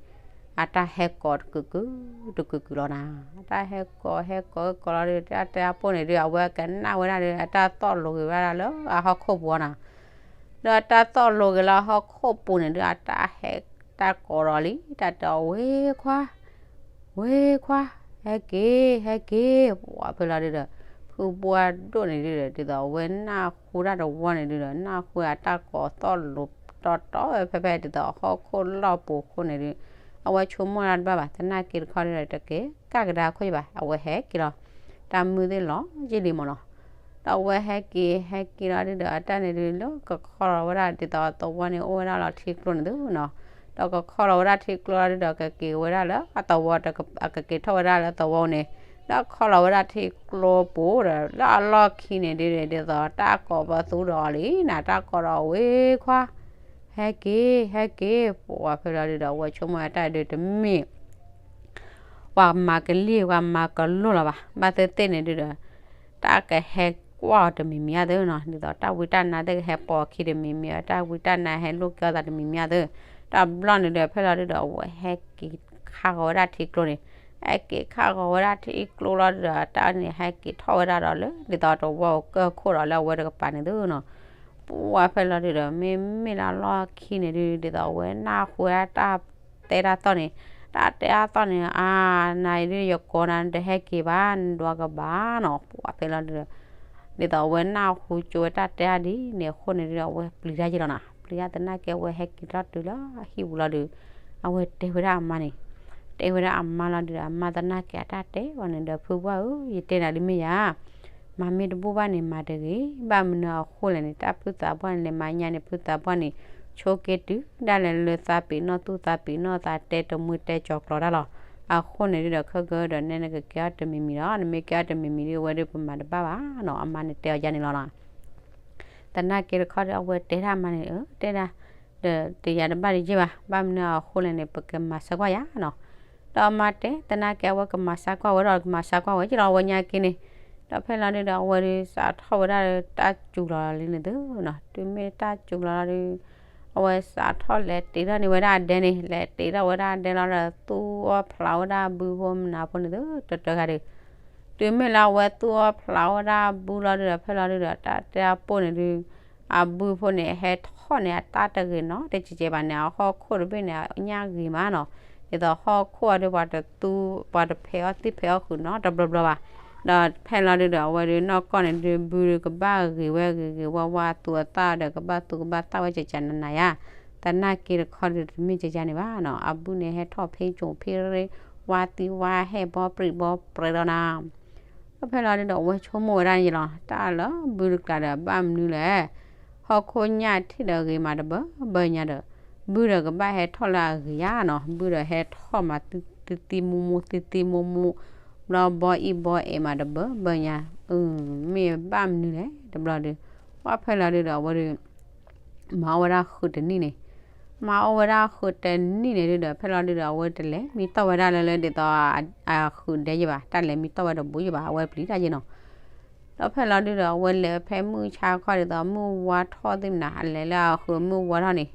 အတၢ်ဟဲကိးတကုာ်ကုာ် တကုာ်ကုာ်လီၤနီၤ, တၢ်ဟဲကိးဟဲကိးဟဲကိးလီၤဒုဒီး တၢ်တဲအဖိန့ၣ်ဒုဒီး အဝဲကနၣ်ဝဲဒၣ်ဒီး အတၢ်သီၣ်လိၤဂ့ၤဝဲဒၣ်လၢအဟီၣ်ခိၣ်ပူၤနီၤ. ဒီးတၢ်သီၣ်လိၤဂ့ၤလၢအဟီၣ်ခိၣ်ပူၤန့ၣ်ဒုဒီး အတၢ်ဟဲတၢ်ကိးဒီးလံ တၢ်တဲအီၤ ဝ့ခွါ ဝ့ခွါ ဟဲက့ၤ ဟဲက့ၤ ပှၤဖဲလီၤဒုဒီး ဖုဘှၢ်ဒိၣ်န့ၣ်ဒုဒီး ဒ်သိးအဝဲနၢ်ဟူတၢ်တဝီန့ၣ်ဒုဒီး နၢ်ဟူအတၢ်ကိးသီၣ်လိၤတီတီဝဲဖဲဖဲ ဒ်သိးဟီၣ်ခိၣ်လီၢ်ပူၤအဃိန့ၣ်ဒု အဝဲဆိကမိၣ်တၢ်တဘၣ်ဘၣ် သနာ်က့တခီဒုဒီး တက့ၤကၣ်ကဒါခိၣ်ယဘၣ် အဝဲဟဲက့ၤလီၤ တၢ်မုၢ်သ့ၣ်လီၤယ့ၢ်လံမ့ၢ်နီၤ. ဒီးအဝဲဟဲက့ၤ ဟဲက့ၤလီၤဒုဒီး အတၢ်န့ၣ်ဒုလၢကခီလီၤဝဲဒၣ် ဒ်သိးသဝီန့ၣ်အိၣ်ဝဲဒၣ်လီၤထံကျိန့ၣ်သုနီၤ. ဒီးကခီလီၤဝဲဒၣ်ထံကျိလီၤဒုဒီး ကက့ၤဝဲဒၣ်လၢအသဝီ အကက့ၤထီၣ်ဝဲဒၣ်လၢသဝီန့ၣ်, ဒီးခီလီၤဝဲဒၣ်ထံကျိပူၤဒီး လၢအလီၢ်ခံန့ၣ်ဒု ဒ်သိးတၢ်ကိးပသူဒီးအီၤလံနီၤ, တၢ်ကိးဒီးဝ့ခွါ ဟဲက့ၤ ဟဲက့ၤ ပှၤဖဲလီၤဒုဒီး အဝဲဆိကမိၣ်အတၢ်ဒုတမ့ၢ် ပှၤမၤကလံၣ် ပှၤမၤကလိၣ်လီၤဘၣ်, ဘၣ်သ့ၣ်သ့ၣ်န့ၣ်ဒုဒီး တၢ်ကဟဲကွၢ်အီၤတမံၤမံၤအသိးနီၤ, ဒ်သိးတၢ်ဝံတၢ်နါသ့ၣ်ကဟဲပိာ်အခံတမံၤမံၤ, တၢ်ဝံတၢ်နါဟဲလိၣ်ကဲအီၤသးတမံၤမံၤအသိး, တဘျီန့ၣ်ဒုဒီး ဖဲလီၤဒုဒီး အဝဲဟဲက့ၤခးဃီၤဝဲဒၣ်ထံကျိန့ၣ်, ဟဲက့ၤခးဃီၤဝဲဒၣ်ထံကျိလီၤဒုဒီး တၢ်န့ၣ်ဟဲက့ၤထီၣ်ဝဲဒၣ်ဒီးလၢ ဒ်သိးတဝီကၢၢ်ခိၣ်ဒီးလၢအဝဲတကပၤန့ၣ်သုနီၤ. ပှၤဖဲလီၤဒုဒီး မ့မ့ၢ်လၢအလီၢ်ခံန့ၣ်ဒု ဒ်သိးအဝဲနၢ်ဟူဝဲဒၣ်တၢ်တဲတၢ်သီၣ်န့ၣ်, တၢ်တဲတၢ်သီၣ်န့ၣ် အါ နၤအံၤဒု ယကိးနၤ နတဟဲက့ၤဘၣ် နဒွးကဘၣ်နီၤ, ပှၤဖဲလီၤဒုဒီး ဒ်သိးအဝဲနၢ်ဟူကၠိဝဲတၢ်တဲအါဒ်န့ၣ်အဃိန့ၣ်ဒုဒီး အဝဲပျံၤတၢ်ယဲလီၤနီၤ, ပျံၤတၢ်သနာ်က့ အဝဲဟဲက့ၤထီၣ်တုၤလၢအဟံၣ်ပူၤလီၤဒု, အဝဲတဲဝဲဒၣ်အမါန့ၣ်, တဲဝဲဒၣ်အမါလီၤဒုဒီး အမါသနာ်က့အတၢ်တဲအီၤန့ၣ်ဒီး ဖုဘှၢ်ဧၢ ယတဲနၤဒ်မ့ၢ်ယၤ မၤမ့ၢ်တဘူၣ်ဘၣ်န့ၣ် မၤတဂ့ၤ, ဘၣ်မနုၤအဃိလဲၣ်န့ၣ် တၢ်ဖုသးပှၢ်န့ၣ် လဲၤမၤညါန့ၣ် ဖုသးပှၢ်န့ၣ် ဆိက့ၤတုၤဒၣ်လဲာ်လၢသးပ့ၤနီၣ်သူၣ်သးပ့ၤနီၣ်သး တဲတမှံတဲကၠီၤကျီၤတၢ်လီၤ. အဃိန့ၣ်ဒုဒီး ခဲကဒီးနဲနကကဲအီၤတမံၤမံၤဒီး နမ့ၢ်ကဲအီၤတမံၤမံၤဒု အဝဲဒုပမၤတဘၣ်ဘၣ်နီၤ, အမါန့ၣ်တဲအီၤယါန့ၣ်လီၤနီၤ. သနာ်က့တခီဒီး အဝဲတဲဒၣ်အမါန့ၣ် အၢ တဲဒၣ် ဒီးတယၤတဘၣ်တယ့ၢ်ဘၣ်, ဘၣ်မနုၤအဃိလဲၣ်န့ၣ် ပကမၤစၢၤကွၢ်ယၤနီၤ. ဒီးအမါတဲ သနာ်က့အဝဲကမၤစၢၤကွၢ်ဝဲဒီး ကမၤစၢၤကွၢ်ဝဲ ယလီၤဝဲညါက့န့ၣ်, ဒီးဖဲလီၤဒုဒီး အဝဲဒုးစးထီၣ်ဝဲဒၣ်တၢ်စူၤလီၤလံန့ၣ်သုနီၤ, တုၤမ့ၢ်တၢ်စူၤလီၤလီၤဒုး အဝဲစးထီၣ်လဲၤတ့ထီၣ်န့ၢ်ဝဲဒၣ်အဒဲန့ၣ်, လဲၤတ့ထီၣ်ဝဲဒၣ်အဒဲလီၤဒီး သူၣ်အီၣ်ဖျးဝဲဒၣ်ဘုဖိမနၤဖိန့ၣ်သု တတဂၤဒုး တုၤမ့ၢ်လၢအဝဲသူၣ်အီၣ်ဖျးဝဲဒၣ်ဘုလီၤဒုဒီး ဖဲလီၤဒုဒီး တၢ်တဲအပိၢ်န့ၣ်ဒုး အဘုဖိန့ၣ် ဟဲထီၣ်န့ၣ် အတၢ်တဂ့ၤနီတစဲးကဲးဘၣ်န့ၣ် အဟီၣ်ခိၣ်တဘ့ၣ်န့ၣ် အညၣ်ဂ့ၤမးနီၤ, ဒ်သိးဟီၣ်ခိၣ်အီၤဒုး ပှၤတသူ ပှၤတဖဲးအီၣ်သံၣ်ဖဲးအီၣ်ဃုာ်နီတဘျီဘျီဘၣ်, ဒီးဖဲလီၤဒုဒီး အဝဲဒုးနီၢ်ကီၢ်န့ၣ်ဒုး ဘုဒုးကဘၣ်ဂ့ၤဝဲဂ့ၤဂ့ၤဝါဝါ သူအသၣ်ဒီးကဘၣ်သူကဘၣ်သၣ်ဝဲကကနနၤယါ, သနာ်က့တခီဒုးတမ့ၢ်ကကန့ၣ်ဘၣ်နီၤ, အဘုန့ၣ်ဟဲထီၣ်ဖဲကၠိဖဲရ့ ဝါသံဝါဟဲဘီပြံးဘီပြဲးဒီးနၤ ဒီးဖဲလီၤဒုဒီး အဝဲဆိကမိၣ်ဝဲဒၣ်န့ၣ်လီၤ, တၢ်လၢဘုတကျးဒီးဘၣ်မနုၤလဲၣ်, ဟီၣ်ခိၣ်ညၣ်ထံၣ်ဒီးဂ့ၤမးတဘၢဘၢညါဒီး ဘုဒီးကဘၣ်ဟဲထီၣ်လၢအဂ့ၤယါနီၤ, ဘုဒီးဟဲထီၣ်မးသံသံမူမူ သံသံမူမူ ဘျီဘီအံၣ်ဘီအဲးမးတဘၢဘၢညါ, မ့ၢ်ဘၣ်မနုၤလဲၣ် တဘျီဒုး, ပှၢ်ဖဲလီၤဒုဒီး အဝဲဒုး မၤအီၣ်ဝဲဒၣ်ဃုာ်တနံၣ်န့ၣ်, မၤအီၣ်ဝဲဒၣ်ဃုာ်တနံၣ်န့ၣ်ဒုဒီး ဖဲလီၤဒုဒီး အဝဲတလဲၤမံတီၢ်ဝဲဒၣ်လၢလၢဒ်သိး အဃုာ်ဒဲယဘၣ်, တၢ်လဲၤမံတီၢ်ဝဲတဘူးယဘၣ်, အဝဲပျံၤတၢ်ယနီၤ, ဒီးဖဲလီၤဒုဒီး အဝဲလဲၤဖဲမုၢ်ဆါခီဒ်သိး မုၢ်ဝါထီၣ်သ့ၣ်မနၤ အလဲၤလၢအဃုာ်မုၢ်ဝါထီၣ်န့ၣ်,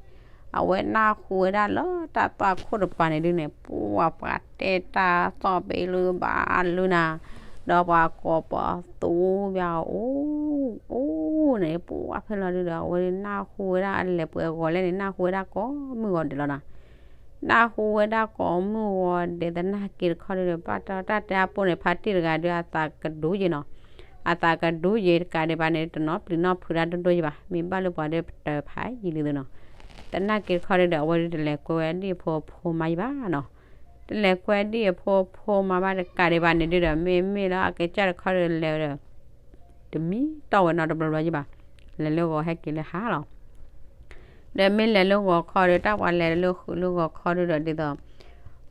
အဝဲနၢ်ဟူဝဲဒၣ်လၢတၢ်သွၣ်ခိၣ်တပၤန့ၣ်ဒုန့ၣ် ပှၤပှၤတဲတၢ်သီၣ်ဘ့လၢဘၣ်လၢနၤ, ဒီးပှၤကိးပှၤသူဘၣ်အိၣ် အိၣ်န့ၣ် ပှၢ်ဖဲလီၤဒုဒီး အဝဲနၢ်ဟူဝဲဒၣ်အလဲၤပှဲၤဂီၤလဲၣ်န့ၣ် နၢ်ဟူဝဲဒၣ်ကိးမုၢ်ဂီၤဒဲးလီၤနၤ, နၢ်ဟူဝဲဒၣ်ကိးမုၢ်ဂီၤဒဲး သနာ်က့တခီဒုဒီး ဘၣ်တၢ်တဲအပိၢ်န့ၣ် ဖါတံၢ်တဂၤဒုး အသးကဒူယဲနီၤ, အသးကဒူယဲတကးဒံးဘၣ်န့ၣ် တနီၤပျံၤနီၢ်ဖုးတၢ်ဒိၣ်ဒိၣ်ယဘၣ်, မ့ၢ်ဘၣ်လၢပှၤဒုးပတၢ်ဖးယံာ်လံသနီၤ, သနာ်က့တခီဒုဒီး အဝဲဒုးတလဲၤကွဲဝဲဒံၣ်အဖိအဖိမါယဘၣ်နီၤ တလဲၤကွဲဒံၣ်အဖိအဖိမါဘၣ်တကးဒံးဘၣ်န့ၣ်ဒုဒီး မ့မ့ၢ်လၢအကစၢ်တခီဒုဒီးလဲၤဝဲဒီး တမံတီၢ်ဝဲနီတဘျီဘျီယဘၣ်, လဲၤလၢဂီၤဟဲက့ၤလၢဟါလီၤ ဒီးမ့ၢ်လဲၤလၢဂီၤခီဒီး တၢ်ပှၤလဲၤလၢဃုာ်လၢဂီၤခီဒုဒီး ဒ်သိး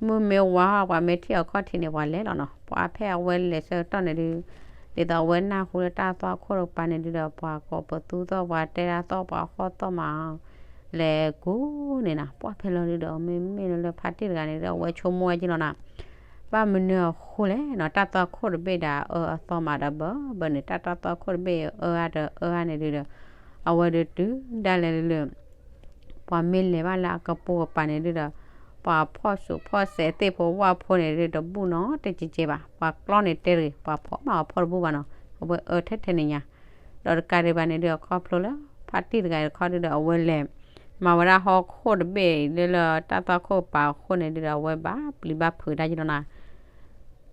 မုၢ်မ့ၢ်ဝါ ပှၤမ့ၢ်ထံၣ်အခီၣ်ထံးန့ၣ် ပှၤလဲၤလီၤနီၤ, ပှၤဖဲအဝဲလဲၤဆၢကတီၢ်န့ၣ်ဒု ဒ်သိးအဝဲနၢ်ဟူလၢတၢ်သွၣ်ခိၣ်တကပၤန့ၣ်ဒုဒီး ပှၤကိးပသူသီၣ် ပှၤတဲတၢ်သီၣ် ပှၤဟီၣ်သီၣ်မး လဲၤကူန့ၣ်နီၤ, ပှၢ်ဖဲလီၤဒုဒီး မ့မ့ၢ်လၢဖါတံၢ်တဂၤန့ၣ်ဒီး အဝဲဆိကမိၣ်ဝဲက့လီၤနီၤ ဘၣ်မနုၤအဃိလဲၣ်နီၤ, တၢ်သွၣ်ခိၣ်တဘ့ၣ်ဒီးအအၢအသီမးဒီးဘၢဘၢန့ၣ် တၢ်တၢ်သွၣ်ခိၣ်တဘ့ၣ်အအၢအါဒီးအၢအါန့ၣ်ဒုဒီး အဝဲဒုးတုၤဒၣ်လဲာ်လၢ ပှၤမ့ၢ်လဲၤဘၣ်လၢအကပိာ်ကပၤန့ၣ်ဒုဒီး ပှၤဖီၣ်ဆူးဖီၣ်စဲးသ့ၣ်ဖိဝၣ်ဖိန့ၣ်ဒု တဘူၣ်နီတစဲးကဲးဘၣ်, ပှၤကျီန့ၣ်တဲတဂ့ၤ, ပှၤဖီၣ်မးအဖီၣ်တဘူၣ်ဘၣ်နီၤ, အဝဲအၢထဲထဲန့ၣ်ညါ, ဒီးတကးဒံးဘၣ်န့ၣ်ဒု အခီဖျိလၢဖါတံၢ်တဂၤတခီဒုဒီး အဝဲလဲၤမၤဝဲဒၣ်ဟီၣ်ခိၣ်တဘ့ၣ်လၢလၢတၢ်သွၣ်ခိၣ်ကပၤအဃိန့ၣ်ဒုဒီး အဝဲဘၣ်ပျံၤဘၣ်ဖုးတၢ်ယလီၤနၤ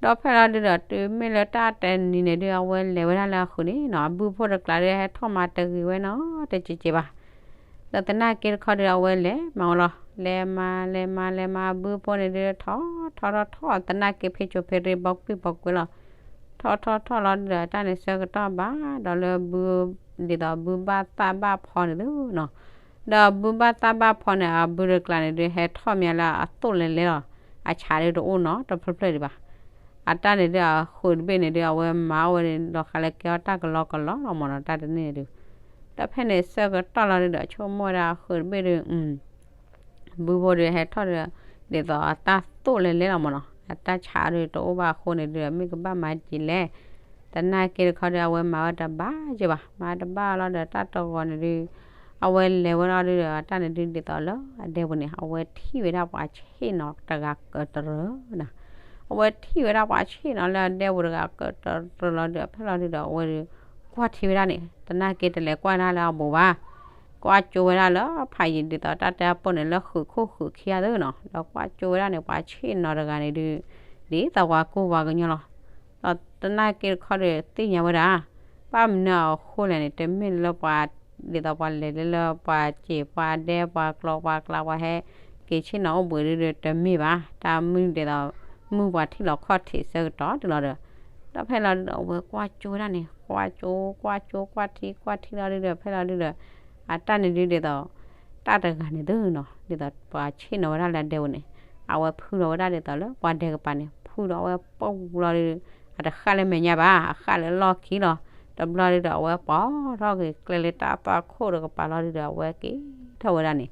ဒီးဖဲလီၤဒုဒီး တုၤမ့ၢ်လၢတၢ်တနံၤန့ၣ်ဒု အဝဲလဲၤဝဲဒၣ်လၢအဃုာ်န့ၣ်နီၤ, အဘုဖိတကျးဒု ဟဲထီၣ်မၤတဂ့ၤဝဲနီတစဲးကဲးဘၣ်. ဒီးသနာ်က့တခီဒု အဝဲလဲၤမၤဝဲလီၤ, လဲၤမၤ လဲၤမၤ လဲၤမၤ အဘုဖိန့ၣ်ဒု ထီၣ်ထီၣ်ထီၣ်ထီၣ် သနာ်က့ဖဲကၠိဖဲရ့ဘီကွံာ်ဘီကွံာ်လီၤ. ထီၣ်ထီၣ်ထီၣ်လီၤဒုဒီး တၢ်န့ၣ်ဆၢကတီၢ်ဘၣ် ဒီးလၢဘု ဒ်သိးဘုဘၣ်သၣ်ဘၣ်ဖီန့ၣ်သုနီၤ, ဒီးဘုဘၣ်သၣ်ဘၣ်ဖီန့ၣ် အဘုတကျးန့ၣ်ဒု ဟဲထီၣ်မးလၢအသိၣ်လဲၤလဲၤလီၤ, အဆးဒုတအိၣ်နီတဖျၢၣ်ဖျၢၣ်ဒံးဘၣ်. အတၢ်န့ၣ်ဒု အဃုာ်တဘ့ၣ်န့ၣ်ဒု အဝဲမၤအီၣ်ဝဲဒီး ဃးလၢကဲအီၣ်တၢ်ကလီကလီလီၤမၢ်နီၤ တၢ်တန့ၢ်န့ၣ်ဒု. ဒီးဖဲန့ၣ်ဆၢကတီၢ်လီၤဒုဒီး ဆိကမိၣ်ဝဲဒၣ်အဃုာ်တဘ့ၣ်ဒု ဘုဖိဒုးဟဲထီၣ်ဒီး ဒ်သိးအတၢ်သိၣ်လဲၤလဲၤလီၤမၢ်နီၤ, အတၢ်ဆးဒုတအိၣ်ဘၣ်အဃိန့ၣ်ဒု မ့ၢ်ကဘၣ်မၤက့ၤလဲၣ်. သနာ်က့တခီဒု အဝဲမၤဝဲတဘၣ်ယဲၢ်ဘၣ်, မၤတဘၣ်လီၤဒီးတၢ်တဂီၤန့ၣ်ဒု အဝဲလဲၤဝဲလီၤဒုဒီး တၢ်န့ၣ်ဒု ဒ်သိးလၢအဒဲပူၤန့ၣ် အဝဲထံၣ်ဝဲဒၣ်ပှၤဆ့ၣ်နီၤတဂၤကတြၢၤနၤ, အဝဲထံၣ်ဝဲဒၣ်ပှၤဆ့ၣ်နီၤလၢအဒဲပူၤတဂၤကတြၢၤလီၤဒုး ဖဲလီၤဒုဒီး အဝဲဒုး ကွၢ်ထံဝဲဒၣ်န့ၣ် သနာ်က့တလဲၤကွၢ်ဒၣ်လၢအဘူးဘၣ် ကွၢ်ကၠိဝဲဒၣ်လၢဖးယံၤဒ်သိးတၢ်တဲအပိၢ်န့ၣ် လၢဃုာ်ခိၣ်ဃုာ်ခံဂၤသုနီၤ, ဒီးကွၢ်ကၠိဝဲဒၣ်န့ၣ် ပှၤဆ့ၣ်နီၤတဂၤန့ၣ်ဒုး ဒ်သိးပှၤကူပှၤကညီလီၤ. ဒီးသနာ်က့တခီဒီး သ့ၣ်ညါဝဲဒၣ် ဘၣ်မနုၤအဃိလဲၣ်န့ၣ် တမ့ၢ်လၢပှၤ ဒ်သိးပှၤလဲၤလၢလၢပှၤစံာ်ပှၤဒဲပှၤကျီပှၤကျါပှၤဟဲ က့ၤဆ့ၣ်နီၤအိၣ်ဘှံးဒုဒီး တမ့ၢ်ဘၣ်, တၢ်မုၢ်ဒ်သိး မုၢ်ပှၤထံၣ်လီၤခီၣ်ထံးဆၢကတီၢ်တုၤလီၤဒီး ဒီးဖဲလီၤဒုဒီး အဝဲကွၢ်ကၠိဝဲဒၣ်န့ၣ် ကွၢ်ကၠိ ကွၢ်ကၠိ ကွၢ်ထံ ကွၢ်ထံလီၤဒုဒီး ဖဲလီၤဒုဒီး အတၢ်န့ၣ်ဒုဒ်သိး တၢ်တဂၤန့ၣ်သုနီၤ ဒ်သိးပှၤဆ့ၣ်နီၤဝဲဒၣ်လၢအဒဲပူၤန့ၣ် အဝဲဖုလီၤဝဲဒၣ်ဒ်သိးလၢပှၤဒဲကပၤန့ၣ် ဖုဒီးအဝဲပူၤလီၤဒု အတဃၣ်လၢမဲာ်ညါဘၣ် အဃၣ်လၢလီၢ်ခံလီၤ. တဘျီဒုဒီး အဝဲပိာ်ထီၣ်က့ၤကျဲလၢတၢ်သွၣ်ခိၣ်တကပၤလီၤဒုဒီး အဝဲက့ၤထီၣ်ဝဲဒၣ်န့ၣ်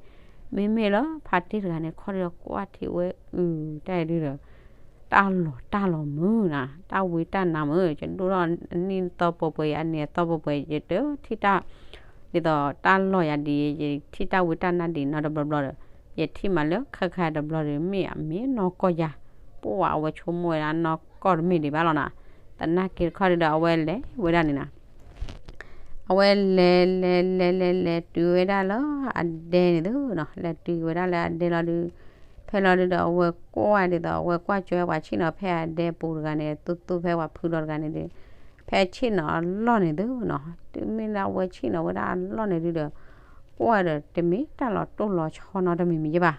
မ့မ့ၢ်လၢဖါတံၢ်တဂၤန့ၣ် ခီဒုဒီးကွၢ်ထံဝဲအုးတၢ်အံၤဒုဒီး တ ယဒိၣ်ထီၣ်တၢ်လီၤတၢ်လီၤမုာ်နၤ, တၢ်ဝံတၢ်နါမုာ်, ယဒိၣ်ထီၣ်အနံၣ်သီပှဲၤပှဲၤ ယအနံၣ်အသီပှဲၤပှဲၤ ယတထံၣ်တၢ် ဒ်သိးတၢ်လီၢ်ယၤဒ်အံၤ, ယထံၣ်တၢ်ဝံတၢ်နါဒ်နီတဘျီဘျီဒီး ယထံၣ်မးလၢခါခါတဘျီဒီး မ့ၢ်အမ့ၢ်နီၢ်ကီၢ်ယၤ, ပှၤအဝဲဆိကမိၣ်ဝဲဒၣ်နီၢ်ကီၢ်တမ့ၢ်ဒံးဘၣ်လီၤနၤ. သနာ်က့တခီဒုဒီးအဝဲလဲၤဝဲဒၣ်န့ၣ်နၤ, အဝဲလဲၤလဲၤလဲၤလဲၤလဲၤတုၤဝဲဒၣ်လၢအဒဲန့ၣ်သုနီၤ, လဲၤတုၤဝဲဒၣ်လၢအဒဲလီၤဒုး ဖဲလီၤဒုဒီးအဝဲကွၢ်ဒ်သိး အဝဲကွၢ်ကၠီဝဲပှၤဆ့ၣ်နီၤဖဲအဒဲပူၤတဂၤန့ၣ် သူသူဖဲပှၤဖုဒီးတဂၤန့ၣ်ဒီး ဖဲဆ့ၣ်နီၤအလီၢ်န့ၣ်သုနီၤ, တုၤမ့ၢ်လၢအဝဲဆ့ၣ်နီၤဝဲဒၣ်အလီၢ်န့ၣ်ဒုဒီး ကွၢ်ဒီးတမ့ၢ်တၢ်လီၤတိၢ်လီၤဆီနီတမံၤမံၤယဲဘၣ်.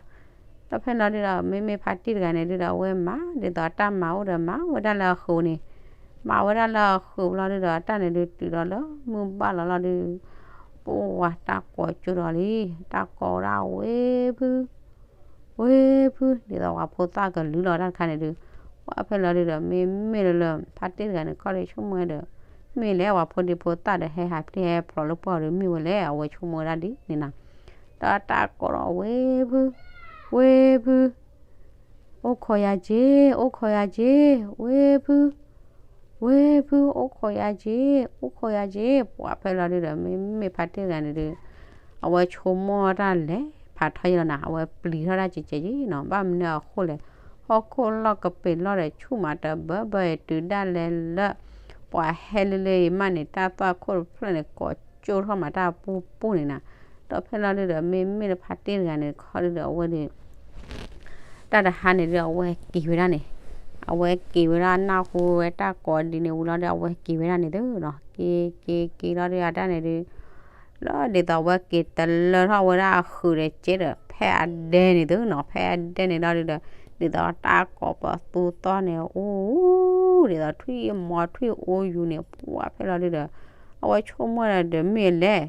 ဒီးဖဲလီၤဒုဒီး မ့မ့ၢ်ဖါတံၢ်တဂၤန့ၣ်ဒုဒီး အဝဲမၤဒ်သိးတၢ်မၤအိၣ်ဒီး မၤဝဲဒၣ်လၢအဃုာ်န့ၣ်, မၤဝဲဒၣ်လၢအဃုာ်လီၤဒုဒီး တၢ်န့ၣ်ဒုတုၤဒီးလၢမုၢ်ဘၣ်လီၤလီၤဒု ပှၤတၢ်ကိးကၠိဒီးလံ, တၢ်ကိးဝဲဒၣ်ဝ့ၢ်ဖု ဝ့ၢ်ဖု ဒ်သိးပှၤဖိသၣ်ကလုာ်လီၤတၢ်တခါန့ၣ်ဒု, ပှၤဖဲလီၤဒုဒီး မ့မ့ၢ်လၢလၢ ဖါတံၢ်တဂၤန့ၣ် ခီဒီးဆိကမိၣ်ဝဲဒီး မ့ၢ်လဲၣ် ပှၤဖိဒံဖိသၣ်ဒီး ဟဲဟးပျံၤဟဲဖျိးလၢပှၢ်ဒီး မ့ၢ်ဝဲလဲၣ် အဝဲဆိကမိၣ်ဝဲဒၣ်ဒ်န့ၣ်နၤ. ဒီးတၢ်ကိးဒီးဝ့ၢ်ဖု ဝ့ၢ်ဖု အိၣ်ခိးယၤက့ၤ အိၣ်ခိးယၤက့ၤ ဝ့ၢ်ဖု ဝ့ၢ်ဖု အိၣ်ခိးယၤက့ၤ အိၣ်ခိးယၤက့ၤ, ပှၤဖဲလီၤဒုဒီး မ့မ့ၢ်ဖါတံၢ်တဂၤန့ၣ်ဒု အဝဲဆိကမိၣ်တၢ်လဲၤဖးထီယဲလီၤနၤ, အဝဲပျံၤထီၣ်တၢ်ကဲးကဲးယဲနီၤ, ဘၣ်မနုၤအဃိလဲၣ်, ဟီၣ်ခိၣ်လီၢ်ကပ့ၤလီၢ်ဒီးဆူၣ်မးတဘၢဘၢအံၤ တုၤဒၣ်လဲာ်လၢ ပှၤဟဲလၢလၢအံၤမးန့ၣ် တၢ်သွၣ်ခိၣ်တဖျၢၣ်န့ၣ် ကိးကၠိထီၣ်မးတၢ်ပူၤပူၤန့ၣ်နၤ. ဒီးဖဲလီၤဒုဒီး မ့မ့ၢ်လၢဖါတံၢ်တဂၤန့ၣ် ခီဒုဒီးအဝဲဒီး တၢ်တဟါန့ၣ်ဒု အဝဲက့ၤဝဲဒၣ်န့ၣ်, အဝဲက့ၤဝဲဒၣ်နၢ်ဟူဝဲတၢ်ကိးဒ်န့ၣ်ဝံၤလီၤဒီး အဝဲက့ၤဝဲဒၣ်န့ၣ်သုနီၤ, က့ၤက့ၤက့ၤလီၤဒု အတၢ်န့ၣ်ဒု လီၤဒ်သိးအဝဲက့ၤတလၢထီၣ်ဝဲဒၣ်အဃုာ်ဒီးကဲဒီး ဖဲအဒဲန့ၣ်သုနီၤ, ဖဲအဒဲန့ၣ်လီၤဒုဒီး ဒ်သိးတၢ်ကိးပသူသီၣ်န့ၣ် အိၣ် ဒ်သိးထွံၣ်မီၤထွံၣ်အိၣ်ယူၤန့ၣ် ပှၤဖဲလီၤဒုဒီး အဝဲဆိကမိၣ်ဒီး မ့ၢ်လဲၣ်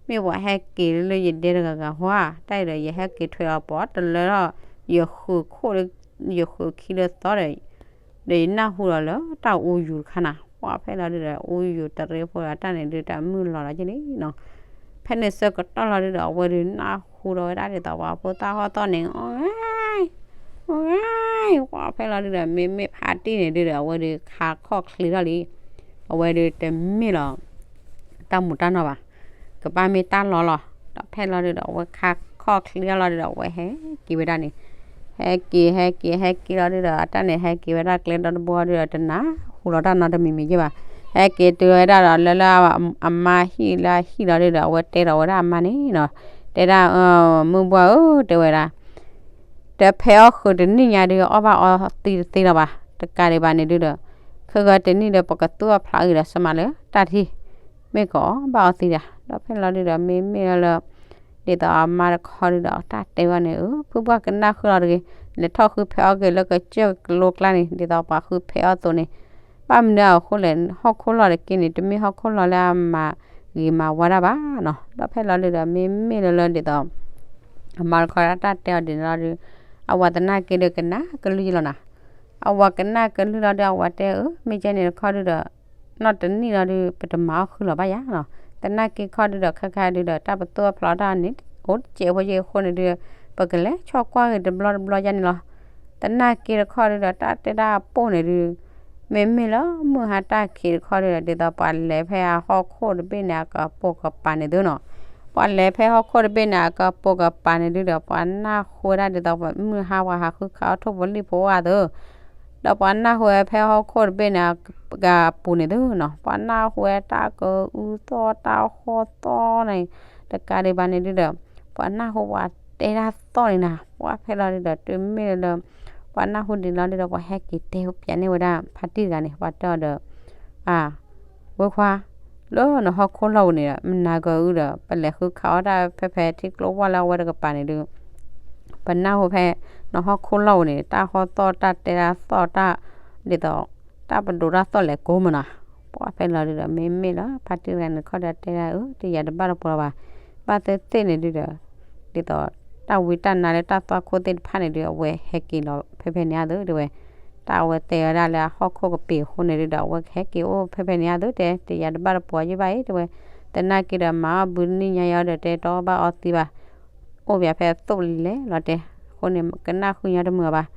မ့ၢ်ပှၤဟဲက့ၤလၢယဒဲတဂၤဂၤဟါ, တၢ်အံၤဒီး ယဟဲက့ၤထွဲအီၤပီၤတလၢထီၣ် ယဃုာ်ခိၣ် ယဃုာ်ခံလၢသီဒီး ဒီးယနၢ်ဟူဒီးလၢတၢ်အိၣ်ယူၤတခါနၤ, ပှၤဖဲလီၤဒုဒီး အိၣ်ယူၤတရ့ဖိဒီးတၢ်န့ၣ်ဒု တၢ်မုၢ်လီၤလီၤက့ၤလံနီၤ. ဖဲန့ၣ်ဆၢကတီၢ်လီၤဒုဒီး အဝဲဒုနၢ်ဟူဒီးဝဲဒၣ်ဒ်သိးပှၤဖိသၣ်ဟီၣ်သီၣ်န့ၣ် အီၣ်ဂၤ အီၣ်ဂၤ, ပှၤဖဲလီၤဒုဒီး မ့မ့ၢ်ဖါတံၢ်န့ၣ်ဒုဒီး အဝဲဒုခါခီၣ်ချ့ထီၣ်လံ, အဝဲဒုတမ့ၢ်လီၤ တၢ်မူးတၢ်နီၢ်ဘၣ်, ကဘၣ်မ့ၢ်တၢ်လီၤလီၤ. ဒီးဖဲလီၤဒုဒီး အဝဲခါခီၣ်ချ့ထီၣ်လီၤဒုဒီး အဝဲဟဲက့ၤဝဲဒၣ်န့ၣ်, ဟဲက့ၤ ဟဲက့ၤ ဟဲက့ၤလီၤဒုဒီး အတၢ်န့ၣ်ဟဲက့ၤဝဲဒၣ်ကျဲဒီတဘိဒုဒီး တနၢ်ဟူလီၤတၢ်နီတမံၤမံၤယဲၢ်ဘၣ်, ဟဲက့ၤတုၤဝဲဒၣ်ဒီးလၢလၢအမါဟံၣ်လၢအဟံၣ်လီၤဒုဒီး အဝဲတဲဒီးဝဲဒၣ်အမါန့ၣ်နီၤ, တဲဒၣ် မုၢ်ဘှၢ်ဧၢ တဲဝဲဒၣ် တဖဲအီၣ်ဃုာ်တနံၣ်ညါဒု အီၣ်ဘၣ်အီသံးတသ့လၢၤဘၣ်, တကးဒံးဘၣ်န့ၣ်ဒုဒီး ခဲဂၤတနံၣ်ဒီး ပကသူၣ်အဖျါအံၤဒီး စမးလၢတၢ်ထံၣ် မ့ၢ်ကအီၣ်ဘၣ်အီသံးဒၣ်. ဒီးဖဲလီၤဒုဒီး မ့မ့ၢ်လၢ ဒ်သိးအမါတခီဒုဒီး တၢ်တဲဝဲန့ၣ် အၢ ဖုဘှၢ်ကနၣ်ဃုာ်လီၤတဂ့ၤ, လဲၤထီၣ်ဃုဖဲးအီၣ်က့ၤလၢကစၢၢ်ကလိကျါန့ၣ် ဒ်သိးပှၤဃုဖဲးအီၣ်သိးန့ၣ်, ဘၣ်မနုၤအဃိလဲၣ် ဟီၣ်ခိၣ်လီၢ်တက့ၢ်န့ၣ် တမ့ၢ်ဟီၣ်ခိၣ်လီၢ်လၢအမၤဂ့ၤမၤဝါဒၣ်ဘၣ်နီၤ. ဒီးဖဲလီၤဒုဒီး မ့မ့ၢ်လၢလၢဒ်သိး အမါတခီတၢ်တဲအီၤဒ်န့ၣ်လီၤဒု အဝၤသနာ်က့ဒီးကနၣ်ကလုၢ်ယလီၤနၤ, အဝၤကနၣ်ကလုၢ်လီၤဒု အဝၤတဲအၢ မ့ၢ်ကဲန့ၣ်တခီဒုဒီး နီၢ်တနံၣ်လီၤဒု ပတမၤအီၣ်ဃုာ်လီၤဘၣ်ယၤနီၤ. သနာ်က့ခီဒုဒီး ခဲခါဒုဒီး တၢ်ပသူၣ်အဖျါတၢ်န့ၣ် အိၣ်တစဲးဖိယဲၢ်အဃိန့ၣ်ဒု ပကလဲၤဆီၣ်ကွၢ်ဂ့ၤတဘျီတဘျီယါန့ၣ်လီၤ. သနာ်က့တခီဒုဒီး တၢ်တဲဒၣ်အပိၢ်န့ၣ်ဒု မ့မ့ၢ်လၢမုၢ်ဟါတၢ်ခံးတခီဒုဒီး ဒ်သိးပှၤလဲၤဖဲအဟီၣ်ခိၣ်တဘ့ၣ်န့ၣ် အကပိာ်ကပၤန့ၣ်သုနီၤ. ပှၤလဲၤဖဲဟီၣ်ခိၣ်တဘ့ၣ်န့ၣ် အကပိာ်ကပၤန့ၣ်ဒုဒီး ပှၤနၢ်ဟူဝဲဒၣ်ဒ်သိးမုၢ်ဟါပှၤဟးဃုခးအီၣ်ထိၣ်ဖိလံၣ်ဖိဝဲသု ဒီးပှၤနၢ်ဟူဝဲဖဲဟီၣ်ခိၣ်တဘ့ၣ်န့ၣ် အပူၤန့ၣ်သုနီၤ, ပှၤနၢ်ဟူဝဲတၢ်ကအုသီၣ်တၢ်ဟီၣ်သီၣ်န့ၣ် တကးဒံးဘၣ်န့ၣ်ဒုဒီး ပှၤနၢ်ဟူပှၤတဲဒၣ်သီၣ်န့ၣ်နၤ, ပှၤဖဲလီၤဒုဒီး တုၤမ့ၢ်လၢ ပှၤနၢ်ဟူဒ်န့ၣ်လီၤဒုဒီး ပှၤဟဲက့ၤတဲပျးန့ၢ်ဝဲဒၣ်ဖါတံၢ်တဂၤန့ၣ် ပှၤတဲအီၤဒီး အ ဝဲခွါ လၢနဟီၣ်ခိၣ်လီၢ်ပူၤန့ၣ် မနၤကအုဒီး ပလဲၤဃုခးအီၣ်တၢ်ဖဲဖဲထံကျိဝၢ်လၢအဝဲတကပၤန့ၣ်ဒု ပနၢ်ဟူဖဲ နဟီၣ်ခိၣ်လီၢ်ပူၤန့ၣ် တၢ်ဟီၣ်သီၣ်တၢ်တဲဒၣ်သီၣ်တၢ် ဒ်သိး တၢ်ပဒိးတၢ်သီၣ်လဲၤကိးမးနီၤ, ပှၤဖဲလီၤဒုဒီး မ့မ့ၢ်လၢဖါတံၢ်တဂၤန့ၣ်ခီဒီးတဲဒၣ်အၢ တယၤတဘၣ်တပှီၤဘၣ်, ဘၣ်သ့ၣ်သ့ၣ်န့ၣ်ဒုဒီး ဒ်သိး တၢ်ဝံတၢ်နါလၢတၢ်သွၣ်ခိၣ်သ့ၣ်တဖၣ်န့ၣ်ဒု အဝဲဟဲက့ၤလီၤဖဲဖဲန့ၣ်အသိးတဲဝဲ, တၢ်အဝဲတဲဝဲဒၣ်လၢအဟီၣ်ခိၣ်ကပ့ၤအဃိန့ၣ်ဒုဒီး အဝဲကဟဲက့ၤအိၣ်ဖဲဖဲန့ၣ်အသိးတဲ တယၤတဘၣ်တပှီၤယဘၣ်အံၤတဲဝဲ, သနာ်က့ဒီးမၤအီၣ်ဘုတနံၣ်ညါယီၤဒီးတဲတအီၣ်ဘၣ်အီသံးဘၣ်, အိၣ်ပၠးဖဲအသိးလဲၤလီၤတဲ, အဃိန့ၣ် ကနၣ်ဃုာ်ညီတမုာ်ဘၣ်,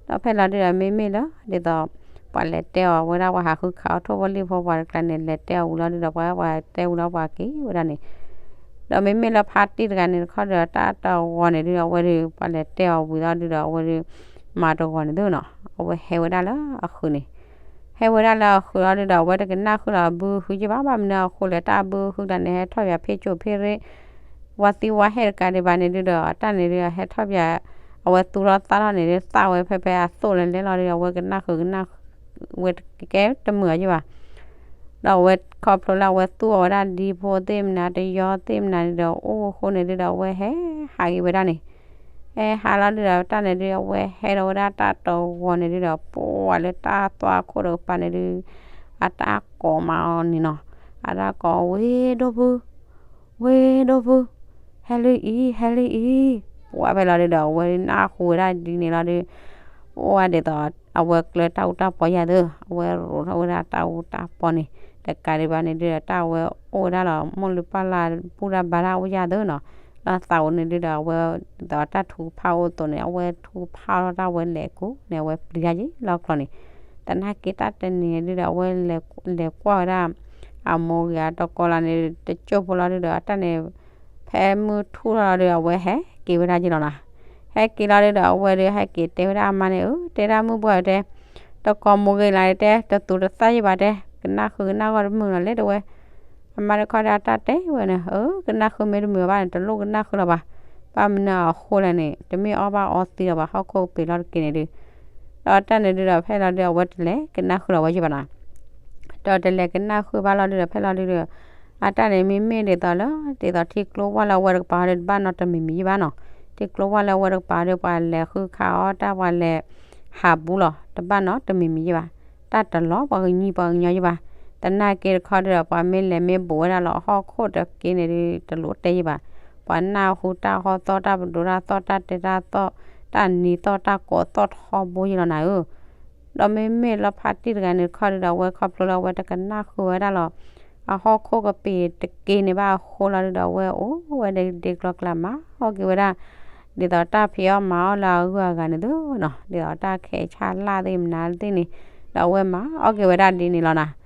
ဒီးဖဲလီၤဒုဒီးမ့မ့ၢ်လၢ ဒ်သိး ပှၤလဲၤတဲအီၤဝဲဒၣ် ပှၤဟးဃုခးအီၣ်ထိၣ်ဖိလံၣ်ဖိ ပှၤတကျါန့ၣ် လဲၤတဲအီၤဝံၤလီၤဒုဒီး ပှၤ ပှၤတဲဝံၤလီၤပှၤက့ၤဝဲဒၣ်န့ၣ်, ဒီးမ့မ့ၢ်လၢဖါတံၢ်တဂၤန့ၣ်တခီဒီး တၢ်တဂီၤန့ၣ်ဒုဒီး အဝဲဒုး ပှၤလဲၤတဲအီၤဝံၤလီၤဒုဒီး အဝဲဒုး မၤတဂီၤန့ၣ်သုနီၤ အဝဲဟဲဝဲဒၣ်လၢအဃုာ်န့ၣ်, ဟဲဝဲဒၣ်လၢအဃုာ်လီၤဒုဒီး အဝဲတကနၣ်ဃုာ်လီၤအဘုဟုက့ဘၣ်, ဘၣ်မနုၤအဃိလဲၣ် တၢ်အဘုဟုကျါန့ၣ် ဟဲထီၣ်ပၠးဖ့ၣ်ကၠိဖ့ၣ်ရ့ၣ် ဝါသံဝါဟဲၣ်တကးဒံးဘၣ်န့ၣ်ဒုဒီး တၢ်န့ၣ်ဒုးဟဲထီၣ်ပၠး အဝဲသူၣ်ထီၣ်သၣ်ထီၣ်န့ၣ်ဒုး သၣ်ဝဲဖဲဖဲအသိၣ်လဲၤလဲၤလီၤဒုဒီး အဝဲကနၣ်ဃုာ်ကနၣ်ဃုာ် ဝဲကဲတမုာ်အီၤက့ဘၣ် ဒီးအဝဲခီဖျိလၢအဝဲသူၣ်အီၤဝဲဒၣ်ဒံဖိသ့ၣ်မနုၤ တယီသ့ၣ်မနုၤန့ၣ်ဒီး အိၣ်အဃိန့ၣ်ဒုဒီး အဝဲဟဲဟးက့ၤဝဲဒၣ်န့ၣ်, ဟဲဟးလီၤဒုဒီး တၢ်န့ၣ်ဒု အဝဲဟဲဒီးဝဲဒၣ်တၢ်တဂီၤန့ၣ်ဒုဒီး ပှၤလၢတၢ်သွၣ်ခိၣ်တကပၤန့ၣ်ဒု အတၢ်ကိးမးအီၤန့ၣ်နီၤ, အတၢ်ကိး ဝ့ၢ်ဒိၣ်ဖု ဝ့ၢ်ဒိၣ်ဖု, ဟဲလၢအံၤ ဟဲလၢအံၤ, ပှၤဖဲလီၤဒုဒီး အဝဲနၢ်ဟူဝဲဒၣ်ဒ်န့ၣ်လီၤဒု အိၣ်ဝဲဒ်သိး အဝဲကျၢၤတၢ်အူတၢ်ပီယၤသၢ, အဝဲရိးထီၣ်ဝဲဒၣ်တၢ်အူတၢ်ပီန့ၣ်, တကးဒံးဘၣ်န့ၣ်ဒုဒီး တၢ်အဝဲအိၣ်ဝဲဒၣ်လီၤ မိၢ်လုၢ်ပၢ်လၢဘူၣ်တၢ်ဘါတၢ်အိၣ်ယၤသၢနီၤ, ဒီးသးအိၣ်န့ၣ်ဒုဒီး အဝဲဒ်သိးတၢ်ထုကဖၣ်အိၣ်အသိးန့ၣ် အဝဲထုကဖၣ်ထီၣ်တၢ်ဝဲလဲၤကိးန့ၣ် အဝဲပျံၤတၢ်က့ၤလီၤကျီန့ၣ်, သနာ်က့တၢ်တနံၤန့ၣ်ဒုဒီး အဝဲလဲၤကွၢ်ဝဲဒၣ် အမိၢ်ဂ့ၤအတကိးလၢန့ၣ် တကၠိၢ်ဖိလီၤဒုဒီး အတၢ်န့ၣ် ဖဲမုၢ်ထူၣ်လီၤဒုဒီး အဝဲဟဲက့ၤဝဲဒၣ်က့ၤလီၤနီၤ, ဟဲက့ၤလီၤဒုဒီး အဝဲဒုးဟဲက့ၤတဲဝဲဒၣ်အမါန့ၣ် အၢ တဲဒၣ်မုၢ်ဘှီၣ်တဲ တကိးမိၢ်ဂ့ၤလၢတဲ တသူၣ်တသၣ်ယံၤဘၣ်တဲ ကနၣ်ဃုာ်ကနၣ်ဂီၢ်တမုာ်နီၤလဲၣ်တဲဝဲ, အမါတခီဒီးအတၢ်တဲဝဲန့ၣ် အၢ ကနၣ်ဃုာ်မ့ၢ်တမုာ်ဘၣ်န့ၣ် တလိၣ်ကနၣ်ဃုာ်လၢၤဘၣ်, ဘၣ်မနုၤအဃိလဲၣ်န့ၣ် တမ့ၢ်အီၣ်ဘၣ်အီသံလၢၤဘၣ် ဟီၣ်ခိၣ်ကပ့ၤလီၤတက့ၢ်န့ၣ်ဒု, ဒီးတၢ်န့ၣ်ဒုဒီး ဖဲလီၤဒုဒီး အဝဲတလဲၤကနၣ်ဃုာ်လၢၤဝဲယံၤဘၣ်နီၤ ဒီးတလဲၤကနၣ်ဃုာ်ဘၣ်လီၤဒုဒီး ဖဲလီၤဒုဒီး အတၢ်န့ၣ်မ့မ့ၢ်ဒ်သိးလၢ ဒ်သိးထံကျိဝၢ်လၢအဝဲတကပၤဒီး တဘၣ်နီတမံၤမံၤယံၤဘၣ်နီၤ, ထံကျိဝၢ်လၢအဝဲတကပၤဒီး ပှၤလဲၤဃုခးအီၣ်တၢ် ပှၤလဲၤဟးဘူးလီၤ တဘၣ်နီတမံၤမံၤယံၤဘၣ်, တၢ်တလီၤပှၤကညီပှၤကညီယံၤဘၣ်, သနာ်က့တခီဒုဒီး ပှၤမ့ၢ်လဲၤမ့ၢ်ဘူးဝဲဒၣ်လၢဟီၣ်ခိၣ်တက့ၢ်န့ၣ်ဒု တလိၣ်တဲယံၤဘၣ်, ပှၤနၢ်ဟူတၢ်ဟီၣ်သီၣ် တၢ်ပဒိးတၢ်သီၣ် တၢ်တဲတၢ်သီၣ် တၢ်နံၤသီၣ် တၢ်ကိးသီၣ်ထီဘိယံၤလီၤနၤဧၢ ဒီးမ့မ့ၢ်လၢဖါတံၢ်တဂၤန့ၣ်တခီဒုဒီး အဝဲခီဖျိလၢအဝဲတကနၣ်ဃုာ်ဝဲဒၣ်လီၤ အဟီၣ်ခိၣ်ကပ့ၤတက့ၢ်န့ၣ်ဘၣ်အဃိလီၤဒုဒီး အဝဲအိၣ်ဝဲဒၣ်ဒ့ကျီကျါမၤအီၣ်က့ၤဝဲဒၣ် ဒ်သိးတၢ်ဖံးအီၣ်မၤအီၣ်လၢအဂုၤအဂၤန့ၣ်သုနီၤ ဒ်သိးတၢ်ခဲးဆၣ်လၢ်သ့ၣ်မနုၤသ့ၣ်န့ၣ် ဒီးအဝဲမၤအီၣ်က့ၤဝဲဒၣ်ဒ်န့ၣ်လီၤနၤ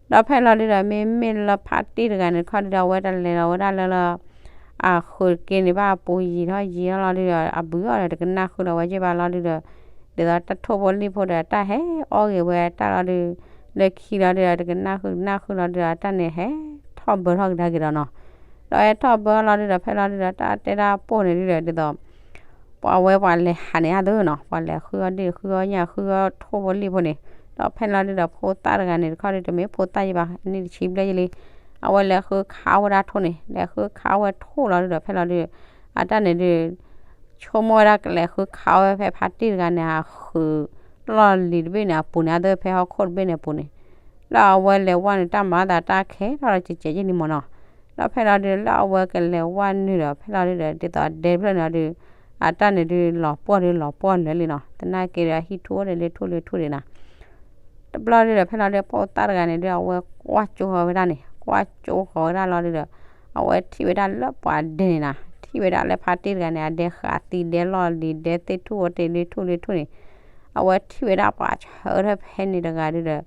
ဒီးဖဲလီၤဒုဒီး မ့မ့ၢ်လၢဖါတံၢ်တဂၤန့ၣ်တခီဒုဒီး အဝဲတလဲၤလီၤဝဲဒၣ်လၢလၢ အဃုာ်တက့ၢ်န့ၣ်ဘၣ်အပူၤယံာ်ထီၣ်ယံာ်ထီၣ်လီၤဒုဒီး အဘုးအီၣ်ဒီးတကနၣ်ဃုာ်လီၤဝဲယံၤဘၣ်လီၤဒုဒီး ဒ်သိးတၢ်ထိၣ်ဖိလံၣ်ဖိဒီး တၢ်ဟဲအီၣ်ဂ့ၤဝဲတၢ်လီၤဒု လၢခံလီၤဒုဒီး တကနၣ်ဃုာ်ကနၣ်ဃုာ်လီၤဒုဒီး တၢ်န့ၣ်ဟဲထီၣ်ဘၢထီၣ်ကဒါက့ၤဒီးနီၤ ဒီးဟဲထီၣ်ဘၢလီၤဒုဒီး ဖဲလီၤဒုဒီး တၢ်တဲဒၣ်ပိၢ်န့ၣ်ဒုဒီး ဒ်သိး ပှၤဝဲပှၤလဲၤဟးန့ၣ်အါသုနီၤ ပှၤလဲၤဃုအီၣ်ဒ့ၣ်ဃုအီၣ်ညၣ်ဃုအီၣ်ထိၣ်ဖိလံၣ်ဖိန့ၣ် ဒီးဖဲလီၤဒုဒီး ဖိသၣ်တဂၤန့ၣ်တခီဒု တမ့ၢ်ဖိသၣ်ယံၤဘၣ် အနံၣ်တဆံဘျဲၣ်ယံၤလံ အဝဲလဲၤဃုခးဝဲဒၣ်ထိၣ်န့ၣ် လဲၤဃုခးဝဲထိၣ်လီၤဒုဒီး ဖဲလီၤဒု အတၢ်န့ၣ်ဒု ဆိကမိၣ်ဝဲဒၣ်ကလဲၤဃုခးဝဲဖဲဖါတံၢ်တဂၤန့ၣ် အဃုာ်လီၢ်လံၤတဘ့ၣ်န့ၣ် အပူၤန့ၣ် အါသုဖဲဟီၣ်ခိၣ်တဘ့ၣ်န့ၣ်အပူၤန့ၣ် လၢအဝဲလဲၤဝဲန့ၣ် တၢ်မၤအသးတၢ်ခဲထီၣ်လီၤကဲးကဲးယံၤန့ၣ်မ့ၢ်နီၤ ဒီးဖဲလီၤဒု လၢအဝဲကလဲၤဝဲနုာ်ဒီး ဖဲလီၤဒုဒီး ဒ်သိးဒဲတဖျၢၣ်န့ၣ်ဒု အတၢ်န့ၣ်ဒု လီၤပှီၢ်ဒု လီၤပှီၢ်လၢာ်လံနီၤ သနာ်က့ဒီး ဟံၣ်ထူၣ်အိၣ်န့ၣ်လၢထူၣ်လၢထူၣ်ဒံးနီၤ တဘျီဒုဒီး ဖဲလီၤဒု ဖိသၣ်တဂၤန့ၣ်ဒု အဝဲကွၢ်ကၠိဃီၤဝဲဒၣ်န့ၣ် ကွၢ်ကၠိဃီၤဝဲဒၣ်လီၤဒုဒီး အဝဲထံၣ်ဝဲဒၣ်လၢပှၤဒဲန့ၣ်နီၤ ထံၣ်ဝဲဒၣ်လၢဖါတံၢ်တဂၤန့ၣ် အဒဲဃးသံဒဲလီၢ်လံၤ ဒဲသ့ၣ်ထူၣ်ဝဲတ့ၢ်လၢထူၣ်လၢထူၣ်န့ၣ် အဝဲထံၣ်ဝဲဒၣ်ပှၤဆၢထၢၣ်ဖဲန့ၣ်တဂၤဒုဒီး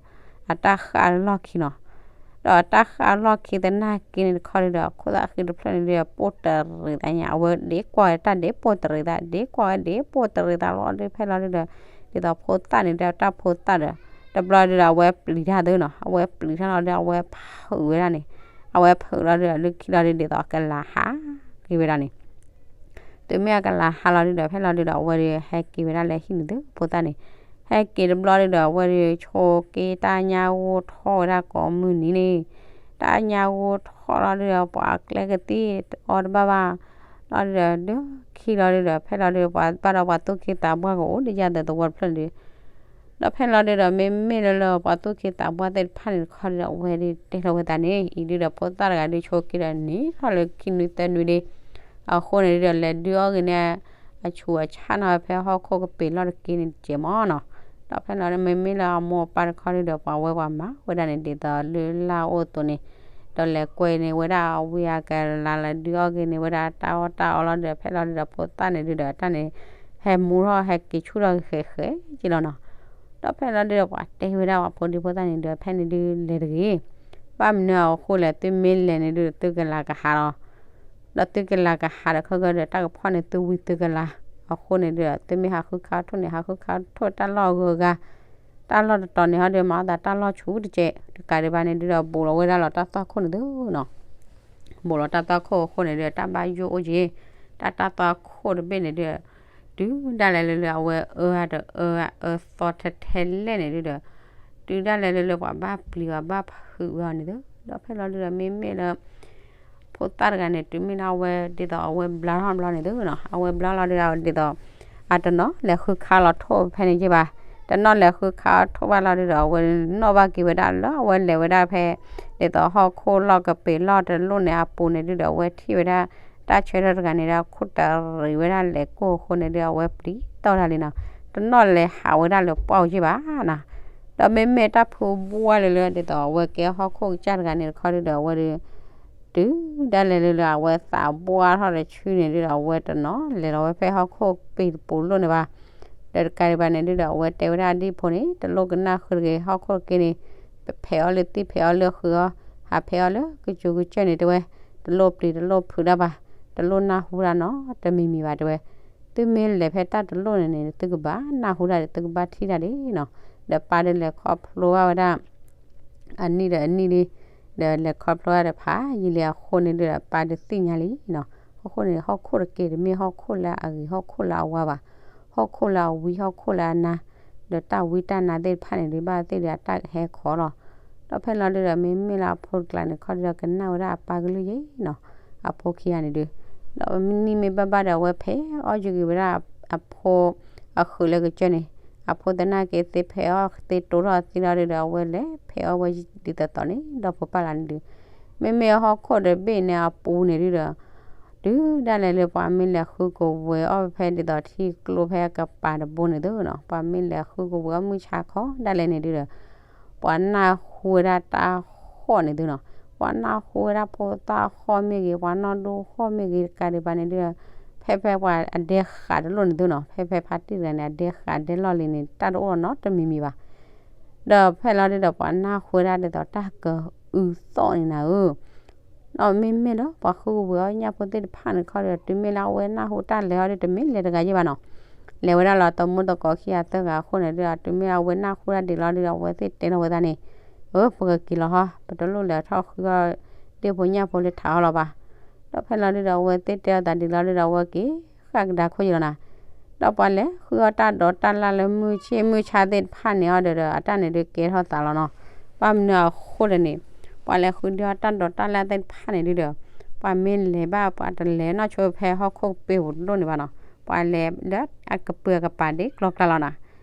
အတၢ်ဃၣ်လီၢ်ခံနီၤ ဒီးတၢ်ဃၣ်လီၢ်ခံသနာ်က့န့ၣ်တခီဒုဒီး ခိၣ်သၣ်ဃံတဖျၢၣ်န့ၣ်ဒုဒီး ပိၢ်တရံးသးညါ အဝဲဒ့ကွၢ်ဝဲတၢ်ဒ့ပိၢ်တရံးသး ဒ့ကွၢ်ဝဲဒ့ပိၢ်တရံးသးလီၤဒု ဖဲလီၤဒုဒီး ဒ်သိးဖိသၣ်န့ၣ်ဒီး တၢ်ဖိသၣ်ဒီး တဘျီဒုဒီး အဝဲပျံၤတၢ်သုနီၤ အဝဲပျံၤတၢ်လီၤဒု အဝဲဖုးဝဲဒၣ်န့ၣ် အဝဲဖုးလီၤဒုဒီး လၢခံလီၤဒုဒ်သိးအကလၤဟးက့ၤဝဲဒၣ်န့ၣ် တုၤမ့ၢ်အကလၤဟးလီၤဒုဒီး ဖဲလီၤဒုဒီး အဝဲဒုဟဲက့ၤဝဲဒၣ်လၢဟံၣ်န့ၣ်သု ဖိသၣ်န့ၣ် ဟဲက့ၤတဘျီဒုဒီး အဝဲဒုဆိက့တၢ်ညါဂိၢ်ထီၣ်ဝဲဒၣ်ကိးမုၢ်နံၤန့ၣ် တၢ်ညါဂိၢ်ထီၣ်လီၤဒုဒီး ပှၤကျဲကသံၣ်အီၤတဘၣ်ဘၣ် လီၤဒုဒီး ဒုခံလီၤဒုဒီး ဖဲလီၤဒု ပှၤဘၣ်ဒီးပှၤသူၣ်က့သးပှၢ်ကအိၣ်ဒ်ယၤသၢသဝီတဖျၢၣ်န့ၣ်ဒု ဒီးဖဲလီၤဒုဒီး မ့မ့ၢ်လၢလၢပှၤသူၣ်က့သးပှၢ်သ့ၣ်တဖၣ်န့ၣ်တခီဒုဒီး အဝဲဒုတဲလီၤဝဲသးန့ၣ် အံၤဒုဒီး ဖိသၣ်တဂၤဒုဆိက့ဒီးန့ၣ်ထီၣ်လၢခံနွံသၢနွံဒု အဃိန့ၣ်ဒုဒီး လဲၤဒုးအီၣ်ဂ့ၤန့ၣ် အဆူးအဆၣ်နီၤ ဖဲဟီၣ်ခိၣ်ကပ့ၤလီၢ်တက့ၢ်န့ၣ်တကဲးမ့ၢ်နီၤ ဒီးဖဲလီၤဒု မ့မ့ၢ်လၢအမိၢ်အပၢ်တခီဒုဒီး ပှၤဝဲပှၤမၤဝဲဒၣ်န့ၣ်ဒ်သိးလၢလၢအိၣ်အသိးန့ၣ် ဒီးလဲၤကွဲန့ၢ်ဝဲဒၣ်အဝံအကလၤ လဲၤဒုးအီၣ်ဂ့ၤန့ၢ်ဝဲဒၣ်တၢ်အီၣ်တၢ်အီလီၤဒုဒီး ဖဲလီၤဒုဒီး ဖိသၣ်န့ၣ်ဒုဒီး တၢ်န့ၣ် ဟဲမူထီၣ်ဟဲက့ၤဆူၣ်ထီၣ်ဃဲးဃဲးက့ၤလီၤနီၤ. ဒီးဖဲလီၤဒုဒီးပှၤတဲဝဲဒၣ်ပှၤဖိဒံဖိသၣ်န့ၣ်ဒီး ဖဲန့ၣ်ဒုလဲၤတဂ့ၤ, ဘၣ်မနုၤအဃိလဲၣ် သုမ့ၢ်လဲၤန့ၣ်ဒု သုကလၤကဟးလီၤ. ဒီးသုကလၤကဟးဒီးခဲကဒီးတၢ်ကဖီၣ်န့ၢ်သုဝံသုကလၤ, အဃိန့ၣ်ဒုဒီး သုမ့ၢ်ဟးဃုခါထိၣ်န့ၣ် ဟးဃုခါထိၣ်တၢ်လီၢ်အဂုၤအဂၤ, တၢ်လီၢ်တတီၤန့ၣ်ဟီဒီး မၤအသးတၢ်လီၢ်ဆူၣ်တကဲး, တကးဒံးဘၣ်န့ၣ်ဒုဒီး ဘူးလီၤဝဲဒၣ်လီၤတၢ်သွၣ်ခိၣ်န့ၣ်သုနီၤ. ဘူးလီၤတၢ်သွၣ်ခိၣ်အဃိန့ၣ်ဒီး တၢ်ဘၣ်ယိၣ်အိၣ်က့ၤ, တၢ်တၢ်သွၣ်ခိၣ်တဘ့ၣ်န့ၣ်ဒီး တုၤဒၣ်လဲာ်လၢလၢအဝဲအၢအါတအၢအါ အၢသီထဲထဲလဲၣ်န့ၣ်ဒုဒီး တုၤဒၣ်လဲာ်လၢလၢပှၤဘၣ်ပျံၤဝဲဘၣ်ဖုးဝဲအီၤန့ၣ်သု, ဒီးဖဲလီၤဒုဒီးမ့မ့ၢ်လၢ ဖိသၣ်တဂၤန့ၣ် တုၤမ့ၢ်လၢအဝဲဒ်သိးအဝဲဘျါထီၣ်ဘျီန့ၣ်သုနီၤ, အဝဲဘျါလီၤဒုဒီး ဒ်သိး အတနီၤလဲၤဃုခါလီၤထိၣ်ဖဲန့ၣ်က့ၤဘၣ်, တနီၤလဲၤဃုခါထိၣ်ဘၣ်လီၤဒုဒီး အဝဲနီၣ်ဘၣ်က့ၤဝဲဒၣ်လၢအဝဲလဲၤဝဲဒၣ်ဖဲ ဒ်သိးဟီၣ်ခိၣ်လီၢ်ကပ့ၤလီၢ်တလိၣ်န့ၣ်အပူၤန့ၣ်ဒုဒီး အဝဲထံၣ်ဝဲဒၣ် တၢ်ဆၢထၢၣ်တဂၤန့ၣ်ဒီး ခိၣ်တရံးဝဲဒၣ်လဲၤကိၢ်အဃိန့ၣ်ဒု အဝဲပျံၤတီၢ်တၢ်လံနီၤ, တနီၤလဲၤဟးဝဲဒၣ်လၢပှၢ်အူက့ၤဘၣ်နီၤ, ဒီးမ့မ့ၢ်တၢ်ဖုဘှၢ်လၢလၢ ဒ်သိးအဝဲကဲဟီၣ်ခိၣ်ကစၢ်တဂၤန့ၣ်တခီဒုဒီး အဝဲဒု တုၤဒၣ်လဲာ်လၢလၢအဝဲသးဘှၢ်ထီၣ်တဆူန့ၣ်ဒုဒီး အဝဲတနီၤလဲၤလီၤဝဲဖဲဟီၣ်ခိၣ်ကပ့ၤတပူၤလိၣ်န့ၣ်ဘၣ်, ဒီးတကးဒံးဘၣ်န့ၣ်ဒုဒီး အဝဲတဲဝဲဒၣ်အဒံၣ်ဖိန့ၣ် တလိၣ်ကနၣ်ဃုတဂ့ၤ ဟီၣ်ခိၣ်တက့ၢ်န့ၣ် ပဖဲးအီၤလၢသံၣ်ဖဲးအီၤလၢဃုာ်အီၤ, ဟးဖဲးအီၤလၢကစူၤကစၢၢ်န့ၣ်တဲဝဲ, တလိၣ်ပျံၤတလိၣ်ဖုးတၢ်ဘၣ်, တလိၣ်နၢ်ဟူတၢ်နီတမံၤမံၤဘၣ်တဲဝဲ, သုမ့ၢ်လဲၤဖဲတၢ်တလိၣ်န့ၣ်န့ၣ် သုကဘၣ်နၢ်ဟူတၢ်ဒီး သုကဘၣ်ထံၣ်တၢ်ဒ်နီၤ, ဒီးပၢ်ဒုးလဲၤခီဖျိဘၣ်ဝဲဒၣ် အနံၣ်ဒီးအနံၣ်လံ, ဒီးလဲၤခီဖျိဘၣ်ဒီးဖးယံာ်လံအဃိန့ၣ်ဒုဒီး ပၢ်ဒုးသ့ၣ်ညါလံနီၤ, ဟီၣ်ခိၣ်န့ၣ် ဟီၣ်ခိၣ်တက့ၢ်တမ့ၢ်ဟီၣ်ခိၣ်လၢအဂ့ၤ ဟီၣ်ခိၣ်လၢအဝါဘၣ်, ဟီၣ်ခိၣ်လၢအဝံဟီၣ်ခိၣ်လၢအနါ, ဒီးတၢ်ဝံတၢ်နါသ့ၣ်တဖၣ်န့ၣ်ဒုး ဘၣ်သ့ၣ်ဒုးအတၢ်ကဟဲခီလီၤ, ဒီးဖဲလီၤဒုဒီး မ့မ့ၢ်လၢအဖိတကျါန့ၣ်ခီဒုဒီး ကနၣ်ဝဲဒၣ်အပၢ်ကလုၢ်ယ့ၤနီၤ, အဖိခံဂၤန့ၣ်ဒုး, ဒီးနံၣ်မ့ၢ်ဘၣ်ဘၣ်ဒီး အဝဲဖဲးအီၣ်ယုာ်က့ၤဝဲဒၣ်အဖိ အဃုာ်လၢကစၢၢ်န့ၣ်, အဖိသနာ်က့သ့ဖဲးအီၣ်သ့တိထီၣ်သံလီၤဒုဒီး အဝဲလဲၤဖဲးအီၣ်ဝဲဒ်သိးသိးန့ၣ် ဒီဖိပၢ်လၢန့ၣ်ဒုး, မ့မ့ၢ်ဟီၣ်ခိၣ်တဘ့ၣ်န့ၣ်အပူၤန့ၣ်ဒုဒီး တုၤဒၣ်လဲာ်လၢပှၤမ့ၢ်လဲၤဃုကဝဲၤအီၣ်ဖဲဒ်သိးထံကျိဖဲအကပၤတဘိန့ၣ်သုနီၤ, ပှၤမ့ၢ်လဲၤဃုကဝဲၤအီၣ်မုၢ်ဆါခီဒၣ်လဲာ်န့ၣ်ဒုဒီး ပှၤနၢ်ဟူဝဲဒၣ်တၢ်ဟီၣ်န့ၣ်သုနီၤ, ပှၤနၢ်ဟူဝဲဒၣ်ဖိသၣ်ဟီၣ်မ့ၢ်ဂ့ၤ ပှၤနီၢ်ဒိၣ်ဟီၣ်မ့ၢ်ဂ့ၤ တကးဒံးဘၣ်န့ၣ်ဒုဒီး ဖဲဖဲပှၤအဒဲဃးတလိၣ်န့ၣ်သုနီၤ, ဖဲဖဲဖါတံၢ်တဂၤန့ၣ် အဒဲဃးဒဲလီၢ်လံၤန့ၣ် တၢ်တအိၣ်နီတမံၤမံၤဘၣ် ဒီးဖဲလီၤဒုဒီး ပှၤနၢ်ဟူဝဲဒၣ်ဒ်သိးတၢ်ကအုသီၣ်န့ၣ်နၤဧၢ, ဒီးမ့မ့ၢ်လၢပှၤဃုကဝဲၤအီၣ်ညၣ်ဖိသ့ၣ်တဖၣ်န့ၣ်ခီဒီး တုၤမ့ၢ်လၢအဝဲနၢ်ဟူတၢ်လဲၤအီၤဒု တမ့ၢ်လဲၤတဂၤယ့ၢ်ဘၣ်နီၤ, လဲၤဝဲဒၣ်လီၤသမူသကိးခံဂၤသၢဂၤအဃိန့ၣ်ဒုဒီး တုၤမ့ၢ်အဝဲနၢ်ဟူတၢ်ဒံးလီၤဒုဒီး အဝဲသ့ၣ်တဲထီၣ်ဝဲသးန့ၣ်, အၢ ပကက့ၤလီၤဟီ ပတလိၣ်လဲၤထီၣ်ဃုအီၣ်ဒ့ၣ်ဖိညၣ်ဖိလၢထးအီၣ်လီၤဘၣ်, ဒီးဖဲလီၤဒုဒီး အဝဲသ့ၣ်တဲအီၤသးဒံးလီၤဒုဒီး အဝဲက့ၤဃၣ်ကဒါခိၣ်ယံၤလီၤနၤ ဒီးပှၤလဲၤဃုအီၣ်တၢ်ဒိးတၢ်လၢ်လၢမုၢ်ဆ့ၣ်မုၢ်ဆါသ့ၣ်တဖၣ်န့ၣ်အီၤဒီး အတၢ်န့ၣ်ဒုးကဲထီၣ်သးလီၤနီၤ, ဘၣ်မနုၤအဃိလဲၣ်န့ၣ်, ပှၤလဲၤဃုဒုးအီၣ်တၢ်ဒိးတၢ်လၢ်သ့ၣ်တဖၣ်န့ၣ်ဒုဒီး, ပှၤမ့ၢ်လဲၤဘၣ်ပှၤတလဲၤနီၢ်ဆိဖဲဟီၣ်ခိၣ်ကပ့ၤပူၤတလိၣ်န့ၣ်ဘၣ်နီၤ, ပှၤလဲၤလၢအကပၢၤအကပၤဒ်ကျီကျါလီၤနၤ,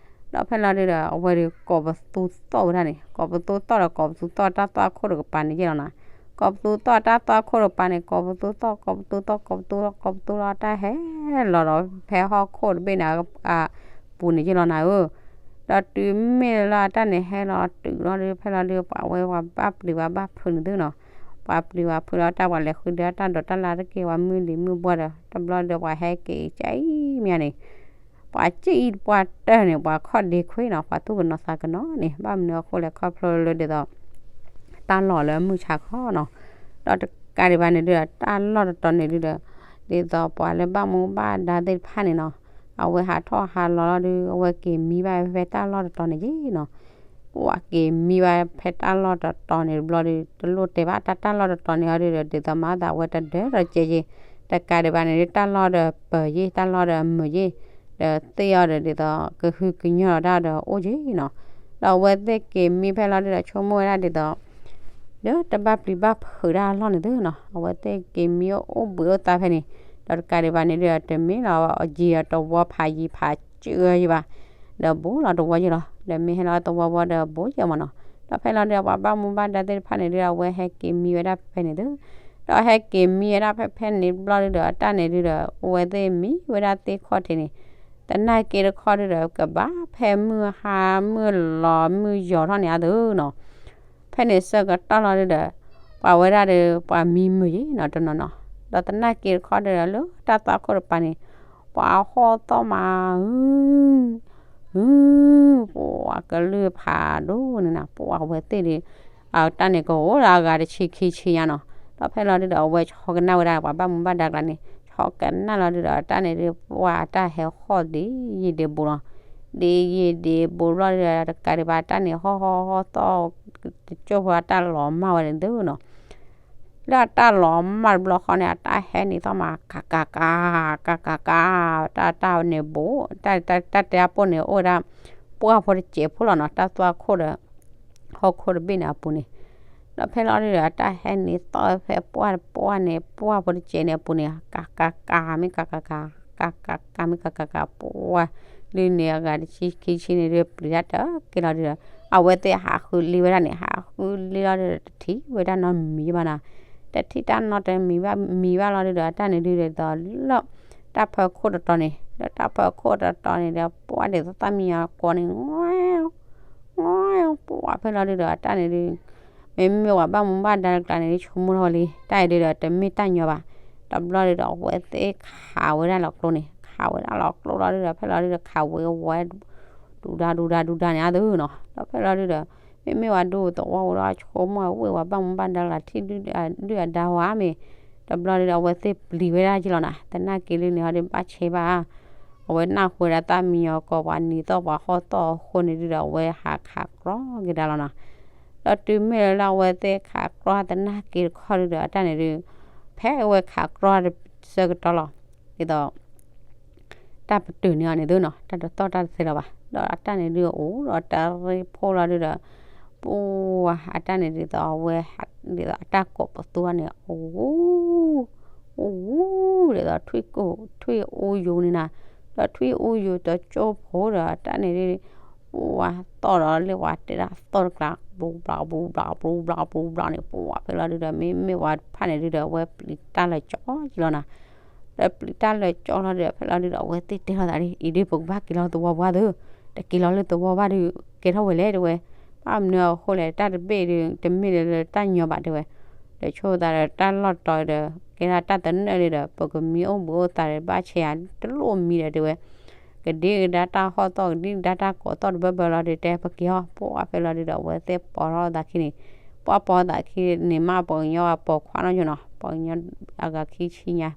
ဒီးဖဲလီၤဒုဒီး အဝဲဒုးကိးပသူသီၣ်ဝဲဒၣ်န့ၣ် ကိးပသူသီၣ်ဒီး ကိးပသူသီၣ်တၢ်သွၣ်ခိၣ်တကပၤန့ၣ်ယ့ၢ်လီၤနၤ, ကိးပသူသီၣ်တၢ်သွၣ်ခိၣ်တကပၤန့ၣ် ကိးပသူသီၣ် ကိးပသူသီၣ် ကိးပသူသီၣ် ကိးပသူလီၤ တၢ်ဟဲလီၤဒီးဖဲဟီၣ်ခိၣ်တဘ့ၣ်န့ၣ်အပူၤန့ၣ်ယ့ၢ်လီၤနၤဧၢ, ဒီးတုၤမ့ၢ်လၢအတၢ်န့ၣ်ဟဲလီၤတုၤလီၤဒုး ဖဲလီၤဒုး ပှၤဝဲပှၤဘၣ်ပျံၤပှၤဘၣ်ဖုးန့ၣ်သုနီၤ, ပှၤပျံၤပှၤဖုးလီၤတၢ် ပှၤလဲၤဃုဒုးအီၣ်တၢ်ဒိးတၢ်လၢ်တက့ၢ် ပှၤမုၢ်လံၤမုၢ်ဘှီၣ်ဒီး တဘျီဒီးပှၤဟဲက့ၤကၠံမ့ၢ်န့ၣ် ပှၤကံၣ်အံၤပှၤတၢၢ်န့ၣ် ပှၤခီၣ်ဒ့ခွ့နီၤ ပှၤသူၣ်ကနီၤသးကနီၤန့ၣ် ဘၣ်မနုၤအဃိလဲၣ် ခီဖျိလၢဒ်သိး တၢ်လီၢ်လၢမုၢ်ဆါခီနီၤ, ဒီးတကးဒံးဘၣ်န့ၣ်ဒုးဒီး တၢ်လီၢ်တတီၤန့ၣ်ဒုးဒီး ဒ်သိးပှၤလၢဘၣ်မူဘၣ်ဒါသ့ၣ်တဖၣ်န့ၣ်နီၤ, အဝဲဟးထီၣ်ဟးလီၤလီၤဒုး အဝဲက့ၤမံဘၣ်ဖဲတၢ်လီၢ်တတီၤန့ၣ်က့ၤနီၤ ပှၤက့ၤမံဘၣ်ဖဲတၢ်လီၢ်တတီၤန့ၣ်တဘျီဒီး တလိၣ်တဲဘၣ်တၢ် တၢ်လီၢ်တတီၤန့ၣ်အီၤဒီး ဒ်သိးမၤသးဝဲတဒၢတကဲက့ၤ, တကးဒံးဘၣ်န့ၣ်ဒုး တၢ်လီၢ်ဒီးပၢၤယ့ၢ် တၢ်လီၢ်ဒီးမုာ်ယ့ၢ်, ဒီးသ့ၣ်အီၤဒီး ဒ်သိးကဟုကညီၢ်ဒီးတၢ်ဒီးအိၣ်က့ၤနီၤ, ဒီးအဝဲသ့ၣ်က့ၤမံဖဲလီၤဒုးဒီး ဆိကမိၣ်ဝဲဒၣ်ဒ်သိး ဒီးတဘၣ်ပျံၤဘၣ်ဖုးတၢ်အလီၢ်န့ၣ်သုနီၤ, အဝဲသ့ၣ်က့ၤမံအိၣ်ဘှံးအိၣ်သါဖဲန့ၣ်, ဒီးတကးဒံးဘၣ်န့ၣ်ဒုးဒီး တမ့ၢ်လီၤအီၤယံၤဒီးတဝီဖးယံၤဖးစၢၢ်ယံၤဘၣ်, ဒီးဘူးလီၤတဝီယံၤလီၤ, ဒီးမ့ၢ်ဟဲလီၤတဝီဝီဒီးဘူးယံၤမးနီၤ, ဒီးဖဲလီၤဒုးဒီး ပှၤဘၣ်မူဘၣ်ဒါသ့ၣ်တဖၣ်န့ၣ်ဒုးဒီး အဝဲဟဲက့ၤမံဝဲဒၣ်ဖဲဖဲန့ၣ်သု, ဒီးဟဲက့ၤမံဝဲဒၣ်ဖဲဖဲန့ၣ်တဘျီဒုးဒီး အတၢ်န့ၣ်ဒုးဒီး အဝဲသ့ၣ်မံဝဲဒၣ်သ့ၣ်ခီၣ်ထံးန့ၣ်, သနာ်က့တခီဒုးဒီး ကဘၣ်ဖဲမုၢ်ဟါမုၢ်လီၤမုၢ်ယီၤထီၣ်န့ၣ်အသိးနီၤ, ဖဲန့ၣ်ဆၢကတီၢ်လီၤဒုးဒီး ပှၤဝဲဒၣ်ဒီး ပှၤမံမုာ်ယ့ၢ်နီၤတနီၤနီၤ, ဒီးသနာ်က့တခီဒုးဒီး လၢတၢ်သွၣ်ခိၣ်တကပၤန့ၣ်, ပှၤဟီၣ်သီၣ်မး, အု, အု, ပှၤကလုၢ်ဖးဒိၣ်န့ၣ်နၤ, ပှၤဝဲသ့ၣ်ဒီး အတၢ်န့ၣ်ကအိၣ်ဒီးအဂၤတဆံခံဆံညါနီၤ. ဒီးဖဲလီၤဒုဒီး အဝဲဆီကနၣ်ဝဲဒၣ် ပှၤဘၣ်မူဘၣ်ဒါကျါန့ၣ် ဆီကနၣ်လီၤဒုဒီး အတၢ်န့ၣ်ဒု ပှၤအတၢ်ဟဲဟီၣ်ဒ်ယံာ်ဒ်ဘူးလီၤ. ဒ်ယံာ်ဒ်ဘူးလီၤဒုဒီး တကးဒံးဘၣ် အတၢ်န့ၣ်ဟီၣ်ဟီၣ်ဟီၣ်သီၣ် တကၠိၢ်ဖိအတၢ်လီၤမၢ်ဝဲန့ၣ်သုနီၤ. လၢအတၢ်လီၤမၢ်တဘျီဃီန့ၣ် အတၢ်ဟဲနံၤသီၣ်မး ကကက, ကကက, တၢ်တၢ်န့ၣ်ဘူး, တၢ်တဲအပိၢ်န့ၣ် အိၣ်ဝဲဒၣ် ပှၢ်ဖိတစဲးဖိလီၤနီၤ, တၢ်သွၣ်ခိၣ်ဒီး ဟီၣ်ခိၣ်တဘ့ၣ်န့ၣ်အပူၤန့ၣ်. ဒီးဖဲလီၤဒုဒီး အတၢ်ဟဲနံၤသီၣ်ဖဲပှၢ်တပှၢ်န့ၣ် ပှၢ်ဖိတစဲးန့ၣ်အပူၤန့ၣ် ကကက မ့ၢ်ကကက, ကကက မ့ၢ်ကကက, ပှၢ်လၢန့ၣ်အဂၤတဆံခံဆံန့ၣ်ဒု ပျံၤတၢ်တက့ၢ်လီၤဒုဒီး အဝဲသ့ၣ်ဟးဃုလံဝဲဒၣ်န့ၣ် ဟးဃုလံလီၤဒုဒီး တထံၣ်ဝဲဒၣ်နီတမံၤဘၣ်နီၤ. တထံၣ်တၢ်နီတမံၤဘၣ် မံၤဘၣ်လီၤဒုဒီး အတၢ်န့ၣ်ဒုဒီး လၢ တၢ်ဖၢခိၣ်တတီၤန့ၣ် ဒီးတၢ်ဖၢခိၣ်တတီၤန့ၣ်ဒီး ပှၢ်ဒ်သိးသၣ်မံယီၤကိးန့ၣ် ပှၢ်ဖဲလီၤဒုဒီး အတၢ်န့ၣ်ဒု မ့မ့ၢ်ပှၤဘၣ်မူဘၣ်ဒါတကျါန့ၣ်ဒု ဆိကမိၣ်ထီၣ်ဝဲလံ တၢ်အံၤဒုဒီး တမ့ၢ်တၢ်ညီဘၣ်. တဘျီဒုဒီး အဝဲသ့ၣ်ခးဝဲဒၣ်လီၤကျိန့ၣ် ခးဝဲဒၣ်လီၤကျိလီၤဒုဒီး ဖဲလီၤဒုဒီး ခးဝဲဝဲ ဒူဒၣ်ဒူဒၣ်ဒူဒၣ်န့ၣ်အသိးနီၤ. ဒီးဖဲလီၤဒုဒီး မ့မ့ၢ်ဝဲဒူသဝီဝဲဒီး ဆိကမိၣ်ဝဲ ပှၤဘၣ်မူဘၣ်ဒါတကျါ ထံၣ်ဒုၣ်အဒါဝဲမ့ၢ် တဘျီဒုဒီး အဝဲသ့ၣ်ပျံၤဝဲဒၣ်က့ၤလီၤနီၤ. သနာ်က့လၢန့ၣ်ဟီဒု ဘၣ်ဆဲးဘၣ် အဝဲနၢ်ဟူဝဲဒၣ်သၣ်မံယီၤကိး ပှၤနံၤသီၣ်ပှၤဟီၣ်သီၣ်အဃိန့ၣ်ဒုဒီး အဝဲဟးခးကြီက့ၤဒၣ်လီၤနီၤ. ဒီးတုၤမ့ၢ်လၢအဝဲသ့ၣ်ခးကြီ သနာ်က့တခီဒုဒီး အတၢ်န့ၣ်ဒု ဖဲအဝဲခးကြီဆၢကတီၢ်လီၤ ဒ်သိး တၢ်ပတုာ်န့ၢ်အီၤန့ၣ်သုနီၤ တၢ်တသီၣ်တၢ်တသဲလီၤဘၣ်. ဒီးအတၢ်န့ၣ်ဒုအိၣ်ဒီးတရ့ဖိလီၤဒုဒီး ပှၢ်အတၢ်န့ၣ်ဒ်သိးအဝဲ ဒ်သိးအတၢ်ကိးပသူန့ၣ် အိၣ် အိၣ် ဒ်သိး ထွံၣ်အူယိၤန့ၣ်နၤ, ဒီးထွံၣ်အူယိၤတကၠိၢ်ဖိဒီးအတၢ်န့ၣ်ဒု ပှၢ်သီၣ်ဒီးလၢပှၤတဲဒၣ်သီၣ်တကျါ ဘျူဘျီဘျူဘျီဘျူဘျီဘျူဘျီန့ၣ် ပှၢ်ဖဲလီၤဒုဒီး မ့မ့ၢ်ပှၤတဖၣ်န့ၣ်ဒုဒီး အဝဲပျံၤတၢ်လၢာ်ကၠီက့ၤလီၤနီၤ. ဒီးပျံၤတၢ်လၢာ်ကၠီလီၤဒုဒီး ဖဲလီၤဒုဒီး အဝဲသ့ၣ်တဲလီၤသးဒ်အံၤ ဒ်ပကဘၣ်က့ၤလီၤသဝီပှၢ်သု, တက့ၤလီၤလၢသဝီဘၣ်ဒု ကဲထီၣ်ဝဲလဲၣ်တဲဝဲ, ဘၣ်မနုၤအဃိလဲၣ် တၢ်တဘ့ၣ်ဒု တမ့ၢ်လၢတၢ်ညီဘၣ်တဲဝဲ, ဒီးဆိသးဒီးတၢ်လီၢ်တတီၤဒီး ကဲဒၣ်တၢ်သနၢၣ်ဒုဒီး ပကမံအိၣ်ဘှံးအိၣ်သါဒီး ဘၣ်ဆဲးယၤတလိၣ်မံဒီးတဲဝဲ ကဒံကဒါတၢ်ဟီၣ်သီၣ် ကဒံကဒါတၢ်ကိးသီၣ်တဘၢဘၢလီၤဒု တဲပက့ၤအီၤ ပှၢ်ဖဲလီၤဒုဒီး အဝဲသ့ၣ်ပိာ်ထီၣ်သးခံန့ၣ်, ပှၢ်ပိာ်သးခံန့ၣ် မ့ၢ်ပှၤကညီအပိာ်ခွါနီၢ်ယိၤနီၤ ပှၤကညီအဂၤခံဆံညါ,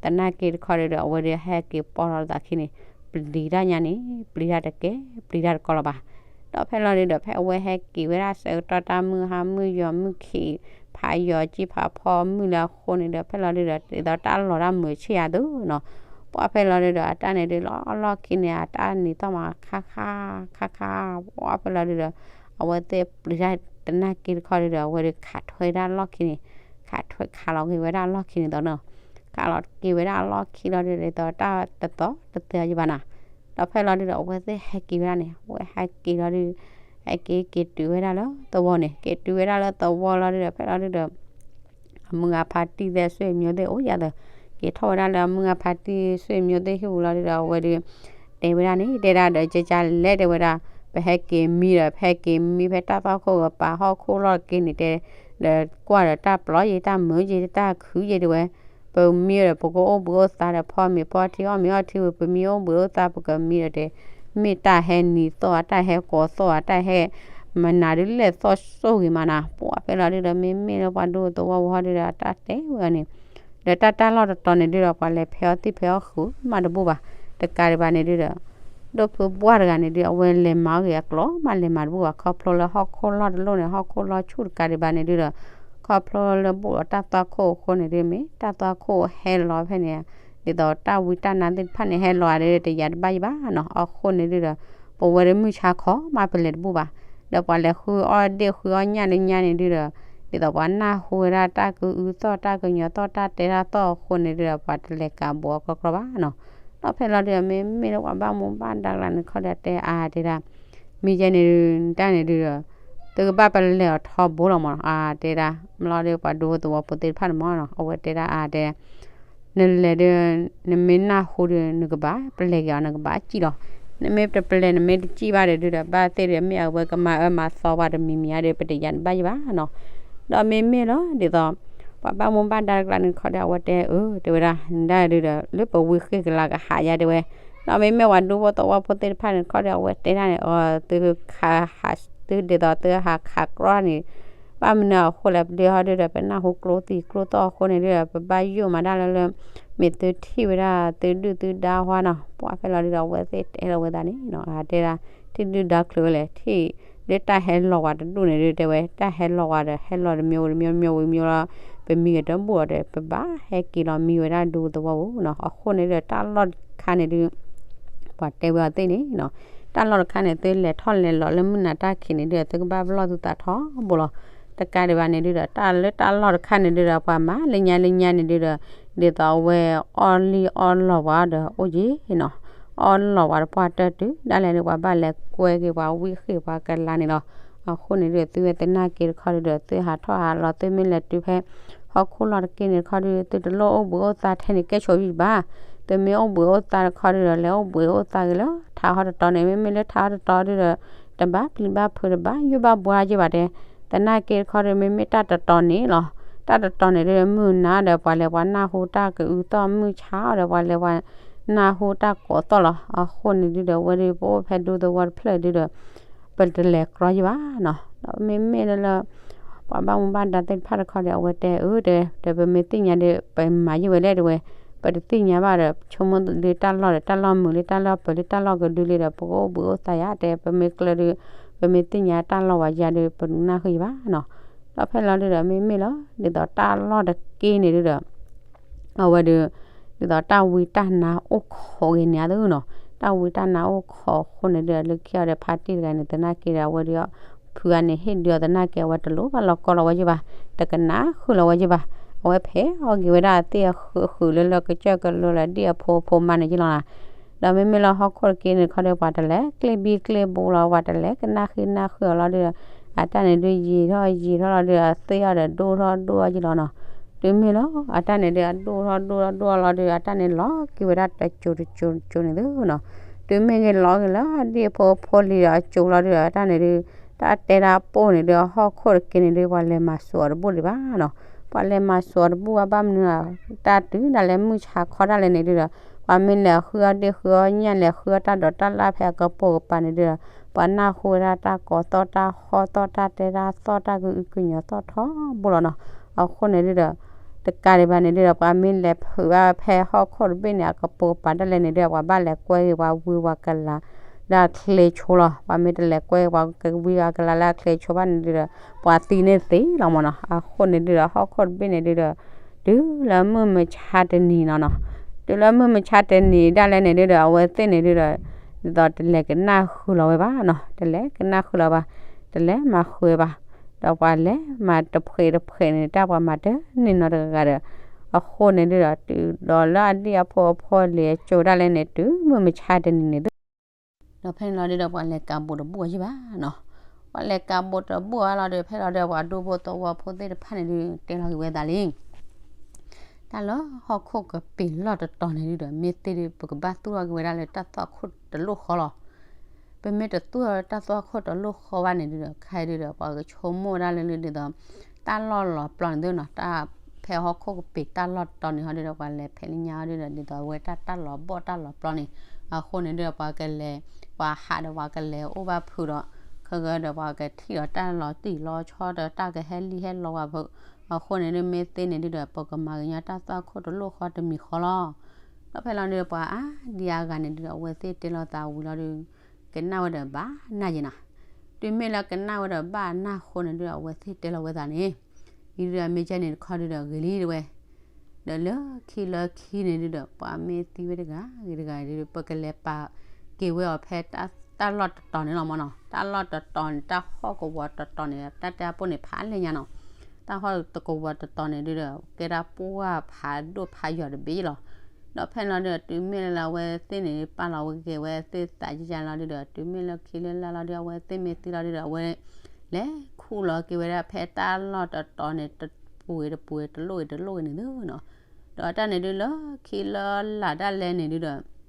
သနာ်က့တခီဒုဒီး အဝဲဒုဟဲက့ၤပိာ်ထီၣ်သးခံန့ၣ်, ပျံၤတၢ်ညါန့ၣ် ပျံၤတၢ်တကဲ ပျံၤတၢ်တကီလီၤဘၣ်. ဒီးဖဲလီၤဒုဒီး ဖဲအဝဲဟဲက့ၤဝဲဒၣ်ဆၢကတီၢ် တၢ်မုၢ်ဟါမုၢ်ယီၤမုၢ်ခံး ဖးယီၤကံၢ်ဖးဖီမုၢ်လၢအဃိန့ၣ်ဒီး ဖဲလီၤဒုဒီး ဒ်သိးတၢ်လီၤတၢ်မုာ်ဆ့ၣ်ယၤသုနီၤ, ပှၢ်ဖဲလီၤဒုဒီး အတၢ်န့ၣ်ဒု လီၤလီၢ်ခံန့ၣ် အတၢ်နံၤသီၣ်မးခါခါ ခါခါ, ပှၢ်ဖဲလီၤဒုဒီး အဝဲသ့ၣ်ပျံၤတၢ်သနာ်က့တခီဒုဒီး အဝဲဒုခးထွဲဒၣ်လီၢ်ခံန့ၣ်, ခးထွဲခးလီၤက့ၤဝဲဒၣ်လီၢ်ခံန့ၣ်သိးနီၤ, ခးလီၤက့ၤဝဲဒၣ်လီၢ်ခံလီၤဒုဒီး ဒ်သိးတၢ်တသီၣ်တသဲအီၤယဘၣ်နီၤ. ဒီးဖဲလီၤဒုဒီး အဝဲသ့ၣ်ဟဲက့ၤဝဲဒၣ်န့ၣ် အဝဲဟဲက့ၤလီၤဒု ဟဲက့ၤက့ၤတုၤဝဲဒၣ်လၢသဝီန့ၣ် က့ၤတုၤဝဲဒၣ်လၢသဝီလီၤဒုဒီး ဖဲလီၤဒုဒီး အမုၢ်ဂၤဖါတံၢ်သဲး ဆွေမျိုးသ့ၣ်အိၣ်ယၤသး, က့ၤထီၣ်ဝဲဒၣ်လၢအမုၢ်ဂၤဖါတံၢ် ဆွေမျိုးသ့ၣ်ဟံၣ်ပူၤလီၤဒုဒီး အဝဲဒု တဲဝဲဒၣ်န့ၣ် တဲဒၣ်ဒီး ကကလဲၣ်တဲဝဲဒၣ်, ပဟဲက့ၤမံဒီး ပဟဲက့ၤမံဖဲတၢ်သွၣ်ခိၣ်ကပၤဟီၣ်ခိၣ်လီၢ်တက့ၢ်န့ၣ်တဲ, ဒီးကွၢ်ဒီးတၢ်ပျီယ့ၤ တၢ်မုာ်ယ့ၤ တၢ်ခုယ့ၤတဲဝဲ, ပမံဒီး ပကအိၣ်ဘှံးအိၣ်သါဒီး ဖီမ့ၤဖီထံ အီၣ်မ့ၤအီထံဝံၤ ပမံအိၣ်ဘှံးအိၣ်သါ ပကမံဒီးတဲ, မ့ၢ်တၢ်ဟဲနံၤသီၣ် တၢ်ဟဲကိးသီၣ် တၢ်ဟဲ မနၤဒုလဲၣ်သီၣ်စိၣ်ဂ့ၤမးနၤ, ပှၢ်ဖဲလီၤဒုဒီး မ့မ့ၢ်လၢပှၤဒိသဝီဝီဟီဒုဒီး အတၢ်တဲဝဲန့ၣ်, ဒီးတၢ်တၢ်လီၢ်တတီၤန့ၣ်ဒုဒီး ပှၤလဲၤဖဲအီၣ်သံၣ်ဖဲအီၣ်ဃုာ်မးတဘူၣ်ဘၣ်, တကးဒံးဘၣ်န့ၣ်ဒုဒီး ဒိၣ်ဖုဘှၢ်တဂၤန့ၣ်ဒု အဝဲလဲၤမၤအီၣ်ဂ့ၤအကျိၤမးလဲၤမၤတဘူၣ်ဘၣ် ခီဖျိလၢဟီၣ်ခိၣ်လီၢ်တလိၣ်န့ၣ် ဟီၣ်ခိၣ်လီၢ်ဆူၣ်တကးဒံးဘၣ်န့ၣ်ဒုဒီး ခီဖျိလၢဘူၣ်ဒီးတၢ်သွၣ်ခိၣ်အဃိန့ၣ်ဒု မ့ၢ်တၢ်သွၣ်ခိၣ်ဟဲလီၤဖဲန့ၣ်, ဒ်သိးတၢ်ဝံတၢ်နါသ့ၣ်တဖၣ်န့ၣ် ဟဲလီၤဒုတယၤတဘၣ်ယဘၣ်နီၤ, အဃိန့ၣ်ဒုဒီး ပဝဲဒၣ်မုၢ်ဆါခီမးပလဲၤတဘူၣ်ဘၣ်, ဒီးပှၤလဲၤဃုအီၣ်ဒ့ၣ်ဃုအီၣ်ညၣ်လၢညါန့ၣ်ဒုဒီး ဒ်သိးပှၤနၢ်ဟူဝဲဒၣ်တၢ်ကအုသီၣ်တၢ်ကညီၤသီၣ်တၢ်တဲတၢ်သီၣ်အဃိန့ၣ်ဒုဒီး ပှၤတလဲၤကးဘူးအီၤကြီကြီဘၣ်နီၤ, ဒီးဖဲလီၤဒုဒီး မ့မ့ၢ်လၢပှၤဘၣ်မူဘၣ်ဒါလၢန့ၣ်ခီဒီးတဲအါတဲဒၣ် မ့ၢ်ယဲန့ၣ်ဒု တၢ်န့ၣ်ဒုဒီး သုကဘၣ်ပလဲၤအီၤထီဘိလီၤမး အါတဲဒၣ် မ့ၢ်လီၤဒုပှၤဒိသဝီဖိသ့ၣ်တဖၣ်န့ၣ်မးနီၤ အဝဲတဲဒၣ်အါတဲ နလဲၤဒု နမ့ၢ်နၢ်ဟူဒု နကဘၣ်ပလဲၤက့ၤအီၤ နကဘၣ်စံၣ်လီၤ, နမ့ၢ်တပလဲၤ နမ့ၢ်တစံၣ်ဘၣ်ဒီးဒုဒီး ဘၣ်သ့ၣ်ဒု မ့ၢ်အဝဲကမၤအၢမၤသီပှၤတမံၤမံၤဧါဒီး ပတယၤတဘၣ်ယဘၣ်နီၤ, ဒီးမ့မ့ၢ်လီၤ ဒ်သိး ပှၤဘၣ်မူဘၣ်ဒါတကျါန့ၣ်တခီဒီး အဝဲတဲ အၢ တဲဝဲဒၣ် နဒၣ်ဒုဒီး လၢပဝံဃ့ၢ်ကလၤကဟးယါ တဲဝဲ, ဒီးမ့မ့ၢ်ဝဲဒူဖိသဝီဖိသ့ၣ်တဖၣ်န့ၣ်တခီဒီး အဝဲတဲဒၣ်န့ၣ် အီ သုခးဟး သုဒ်သိးသုဟးခးကြီန့ၣ် ဘၣ်မနုၤအဃိလဲၣ် ပဒုဟီဒုဒီး ပနၢ်ဟူကျိသံကျိသီၣ်အဃိန့ၣ်ဒုဒီး ပဘၣ်ယိၣ်မးဒၣ်လၢလၢ မ့ၢ်သုထံၣ်ဝဲဒၣ်သုဒုၣ်သုဒါဝါနီၤ ပှၤဖဲလီၤဒုဒီး အဝဲသ့ၣ်တဲလီၤဝဲသးန့ၣ်နီၤ အတဲဒၣ် ထံၣ်ဒုၣ်ဒါချုးဝဲလဲၣ် ထံၣ်လၢတၢ်ဟဲလီၤဝဲတဒူၣ်န့ၣ်ဒု တဲဝဲ တၢ်ဟဲလီၤဝဲဒီး ဟဲလီၤတမံၤဝံၤတမံၤ တမံၤဝံၤတမံၤလီၤ ပမံဂ့ၤတဘူၣ်အီၤဒီး ပဘၣ်ဟဲက့ၤလီၤမံဝဲဒၣ်ဒူသဝီပူၤနီၤ အဃိန့ၣ်ဒီး တၢ်လီၢ်တခါန့ၣ်ဒု ပှၤတဲဝဲအီၤသ့ၣ်န့ၣ်နီၤ တၢ်လီၢ်တခါန့ၣ် သုလဲၤထီၣ်လဲၤလီၤလၢမုၢ်နၤတၢ်ခံးန့ၣ်ဒုဒီး သုကဘၣ်ပလီၢ်သုသးထီဘိလီၤ တကးဒံးဘၣ်န့ၣ်ဒုဒီး တၢ်လၢတၢ်လီၢ်တခါန့ၣ်ဒုဒီး ပှၤမၤလၢညါလၢညါန့ၣ်ဒုဒီး ဒ်သိးအဝဲအီၣ်လံၣ်အီၣ်လီၤပှၤဒီးအိၣ်က့ၤနီၤ အီၣ်လီၤပှၤတပှၢ်တၢၢ်တုၤဒၣ်လဲာ်န့ၣ် ပှၤဘၣ်လဲၤကွဲက့ၤပှၤဝံဃ့ၢ်ပှၤကလၤန့ၣ်လီၤ အဃိန့ၣ်ဒုဒီး သုဝဲသနာ်က့တခီဒုဒီး သုဟးထီၣ်ဟးလီၤ သုမ့ၢ်လဲၤတုၤဖဲ ဟီၣ်ခိၣ်လီၢ်တက့ၢ်န့ၣ်တခီဒု သုတလိၣ်အိၣ်ဘှံးအိၣ်သါထဲန့ၣ် ကဲဆိးယံၤဘၣ် သုမ့ၢ်အိၣ်ဘှံးအိၣ်သါတခီဒုဒီး လဲၤအိၣ်ဘှံးအိၣ်သါက့ၤလၢထးဟီၣ်တတီၤန့ၣ် မ့မ့ၢ်လၢထးဟီၣ်တတီၤဒုဒီး တဘၣ်ပျံၤဘၣ်ဖုးတဘၣ်ယိၣ်ဘၣ်ဘှါက့ၤဘၣ်တဲ သနာ်က့တခီဒု မ့မ့ၢ်တၢ်တတီၤန့ၣ်လီၤ တၢ်တတီၤန့ၣ်ဒု မုၢ်နၤဒီးပှၤလဲၤပှၤနၢ်ဟူတၢ်ကအုးသီၣ် မုၢ်ဆါအီၤဒီးပှၤလဲၤပှၤနၢ်ဟူတၢ်ကိးသီၣ်လီၤ အဃိန့ၣ်ဒုဒီး အဝဲဒု ပအိၣ်ဖဲဒူသဝီတဖျၢၣ်ဒုဒီး ပတလဲၤကြီယံၤဘၣ်နီၤ ဒီးမ့မ့ၢ်လၢလၢ ပှၤဘၣ်မူဘၣ်ဒါသ့ၣ်တဖၣ်တခီဒီး အဝဲတဲအၢတဲ ဒီးပမ့ၢ်သ့ၣ်ညါဒီး ပမၤယံၤဝဲလဲၣ်တဲဝဲ, ပတသ့ၣ်ညါဘၣ်ဒီး ဆိကမိၣ်လၢတၢ်လီၢ်ဒီး တၢ်လီၢ်မုာ်လံ တၢ်လီၢ်ပၢၤလံ တၢ်လီၢ်ကဒုလံဒီး ပကအိၣ်ဘှံးအိၣ်သါယၤတဲ ပမ့ၢ်ကျၢၤဒီး ပမ့ၢ်သ့ၣ်ညါတၢ်လီၢ်ဝဲယၤဒီး ပနၢ်ဟူယံၤဘၣ်နီၤ, ဒီးဖဲလီၤဒုဒီး မ့မ့ၢ်လီၤ ဒ်သိးတၢ်လီၢ်တက့ၢ်န့ၣ်ဒုဒီး အဝဲဒီး ဒ်သိးတၢ်ဝံတၢ်နါအိၣ်ခိးဂ့ၤန့ၣ်အသိးနီၤ, တၢ်ဝံတၢ်နါအိၣ်ခိးအဃိန့ၣ်ဒီး လၢခံအီၤဒီး ဖါတံၢ်တဂၤန့ၣ် သနာ်က့ဒီး အဝဲဒီး ဖုဂၤန့ၣ် ဟ့ၣ်ဒုးအီၤသနာ်က့ အဝဲတလိၣ်ဘၣ်လီၤကီလီၤဝဲယဘၣ်, တကနၣ်ဃုာ်လီၤဝဲယဘၣ်, အဝဲဖဲအီၣ်က့ၤဝဲဒၣ်အသ့ၣ်အဃုာ်လၢလၢကစၢၢ်ကလိလၢဒ်အဖိအဖိမါန့ၣ်ယလီၤနီၤ, ဒီးမ့မ့ၢ်လၢဟီၣ်ခိၣ်တက့ၢ်န့ၣ်ခီဒီး ပှၤတလဲၤကျ့ဘံကျ့ဘိလီၤ ပှၤတလဲၤကနၣ်ဃုာ်နၣ်ဃုာ်အီၤလီၤဒီး အတၢ်န့ၣ်ဒုးယံာ်ထီၣ်ယံာ်ထီၣ်လီၤဒီး အသ့ၣ်အီၤဒီးဒိၣ်ထီၣ်ဒိၣ်ထီၣ်ယလီၤနီၤ, တုၤမ့ၢ်လီၤ အတၢ်န့ၣ်ဒုးအဒိၣ်ထီၣ်ဒိၣ်ထီၣ်ဒိၣ်ထီၣ်လီၤဒီး အတၢ်န့ၣ်လီၤက့ၤဝဲဒၣ်တစိၤတစိၤတစိၤန့ၣ်သုနီၤ, တုၤမ့ၢ်ဂ့ၤလီၤက့ၤလၢဒ်အဖိအဖိလံၤဒီးအစိၤလီၤဒီး အတၢ်န့ၣ်ဒုး တၢ်တဲတၢ်ပိၢ်န့ၣ်ဒုး အဟီၣ်ခိၣ်တက့ၢ်န့ၣ်ဒုး ပှၤလဲၤမၤစိာ်အီၤတဘူၣ်လံဘၣ်နီၤ, ပှၤလဲၤမၤစိာ်အီၤတဘူၣ်ဘၣ် ဘၣ်မနုၤ တၢ်တုၤဒၣ်လဲာ်မုၢ်ဆါခီဒၣ်လဲာ်န့ၣ်ဒုးဒီး ပှၤမ့ၢ်လဲၤဃုအီၣ်ဒ့ၣ်ဃုအီၣ်ညၣ် လဲၤဃုအီၣ်တၢ်ဒိးတၢ်လၣ်ဖဲအကပိာ်ကပၤန့ၣ်ဒုးဒီး ပှၤနၢ်ဟူဝဲဒၣ်တၢ်ကိးသီၣ်တၢ်ဟီၣ်သီၣ် တၢ်တဲတၢ်သီၣ် တၢ်ကအုကညီၤသီၣ်ထီဘိလီၤနီၤ, အဃိန့ၣ်ဒုးဒီး တကးဒံးဘၣ်န့ၣ်ဒုးဒီး ပှၤမ့ၢ်လဲၤဖုးဘၣ်ဖဲဟီၣ်ခိၣ်တဘ့ၣ်န့ၣ် အကပိာ်ကပၤဒၣ်လဲာ်န့ၣ်ဒုးဒီး ပှၤဘၣ်လဲၤကွဲက့ၤပှၤဝံပှၤကလၤလၢအချ့ဆိလီၤ, ပှၤမ့ၢ်တလဲၤကွဲပှၤဝံပှၤကလၤလၢအချ့ဆိဘၣ်န့ၣ်ဒုးဒီး ပှၤသံန့ၢ်သ့လီၤမၢ်နီၤ, အဃိန့ၣ်ဒုးဒီး ဟီၣ်ခိၣ်တဘ့ၣ်န့ၣ်ဒုးဒီး တုၤလၢမုၢ်မဆါတနံၤနီၤနီၤ, တုၤလၢမုၢ်မဆါတနံၤဒၣ်လဲာ်န့ၣ်ဒုးဒီး အဝဲသ့ၣ်န့ၣ်ဒုးဒီး ဒ်သိးတလဲၤကနၣ်ဃုာ်လီၤဝဲဘၣ်နီၤ, တလဲၤကနၣ်ဃုာ်လီၤဘၣ်, တလဲၤမၤဃုာ်ဘၣ်, ဒီးပှၤလဲၤမၤတဖှဲးတဖှဲးန့ၣ် တၢ်ပှၤမၤတန့ၢ်နီတဂၤဒီး အဃိန့ၣ်ဒုးဒီး တုၤဒီးလၢအဒ်အဖိအဖိလံၤအစိၤဒၣ်လဲာ်န့ၣ် တုၤမုၢ်မဆါတနံၤန့ၣ်သု ဒီးဖဲန့ၣ်လီၤဒုးဒီး ပှၤလဲၤကးဘိးတဘူၣ်အီၤယဘၣ်နီၤ, ပှၤလဲၤကးဘိးတဘူၣ်အီၤလီၤဒီး ဖဲလီၤဒီး ပှၤဒူဖိသဝီဖိသ့ၣ်တဖၣ်န့ၣ်ဒုး တဲလီၤက့ၤဝဲသးလံ တၢ်လၢဟီၣ်ခိၣ်ကပ့ၤလီၢ်တတီၤန့ၣ်ဒုးဒီး မ့ၢ်သ့ဒုး ပကဘၣ်သူၣ်ထီၣ်က့ၤဝဲဒၣ်လၢတၢ်သွၣ်ခိၣ်တလိၣ်ဃီလီၤ, ပမ့ၢ်တသူၣ်ထီၣ်တၢ်သွၣ်ခိၣ်တလိၣ်ဃီဘၣ်န့ၣ်ဒုးဒီး ခဲဒုးဒီး ပှၤကဆိကမိၣ်ဝဲဒၣ်လၢလၢဒ်သိး တၢ်လီၢ်လီၤပျီန့ၣ်သုနီၤ, တၢ်ဖဲဟီၣ်ခိၣ်ကပ့ၤတၢ်လီၢ်တတီၤန့ၣ်ဟီဒုးဒီး ပှၤလဲၤဖဲးလၢညါဟီဒုးဒီး ဒ်သိးအဝဲတၢ်တၢ်လီၤဘီၣ်တၢ်လီၤပျီန့ၣ်, အဃိန့ၣ်ဒုးဒီး ပှၤကလဲၤ ပှၤဟးဒီးပှၤကလဲၤအိၣ်ဘၣ်ဖုးဒီး ခဲကဒီးပှၤကထံၣ်ဒီးတၢ်လီၤတံၢ်လီၤဆဲးဒီးတၢ်ကဟဲလံဟဲလီၤဝဲဖုး, အဃိန့ၣ်ဒုး မ့ၢ်သ့န့ၣ်ဒုးဒီး ပကမၤကညီတၢ်သွၣ်ခိၣ်တလိၣ်ဃီတမံၤဃီလီၤ, ဒီးဖဲလီၤဒုးဒီး ပှၤအါဒံအါဂၤန့ၣ်ဒုးဒီး အဝဲသ့ၣ်တဲလီၤသးဝံၤလီၤဒုး ကနၣ်ဝဲဒီးဘၣ်နၢ်ယဲနီၤ, တုၤမ့ၢ်လၢကနၣ်ဝဲဒီးဘၣ်နၢ်အဃိန့ၣ်ဒုးဒီး အဝဲသ့ၣ်တဲလီၤဝဲသးန့ၣ်, အံၤဒုးဒီး မ့ၢ်ကဲန့ၣ်တခီဒုးဒီး ဂ့ၤလံတဲဝဲ, ဒီးလၢခံလၢခံန့ၣ်ဒုးဒီး ပှၤမ့ၢ်သံဝဲတဂၤဂ့ၤတဂၤဒုး ပကလဲၤပာ်က့ၤဝဲအီၤဖဲတၢ်လီၢ်တတီၤန့ၣ်လီၤမၢ်နီၤ, တၢ်လီၢ်တတီၤန့ၣ် တၢ်ဟီၣ်ကဝီၤတတီၤန့ၣ် တၢ်တဲအပိၢ်န့ၣ်ဖးလဲၢ်ညါနီၤ, တၢ်ဟီၣ်ကဝီၤတတီၤန့ၣ်ဒုးဒီး ကဲဒၣ်ပှၢ်ဖးဒိၣ်ဖးယိာ်တဘ့ၣ်လီၤ, ဒီးဖဲန့ၣ်လီၤဒုးဒီး တုၤမ့ၢ်လၢအဝဲသ့ၣ်န့ၣ် ပာ်လီၤဝဲက့ၤဝဲသ့ၣ်သးယယလီၤဒုးဒီး တုၤမ့ၢ်လၢခံလၢလၢလီၤဒုး အဝဲသ့ၣ်မ့ၢ်သံလီၤဒုးဒီး အဝဲ လဲၤခူၣ်လီၤက့ၤဝဲဒၣ်ဖဲတၢ်လီၢ်တတီၤန့ၣ် တပူၤဂ့ၤတပူၤဂ့ၤ တလိၣ်ဂ့ၤတလိၣ်ဂ့ၤန့ၣ်သုနီၤ, ဒီးတၢ်န့ၣ်ဒုးလၢခံလၢလၢ်ဒၣ်လဲာ်န့ၣ်ဒုးဒီး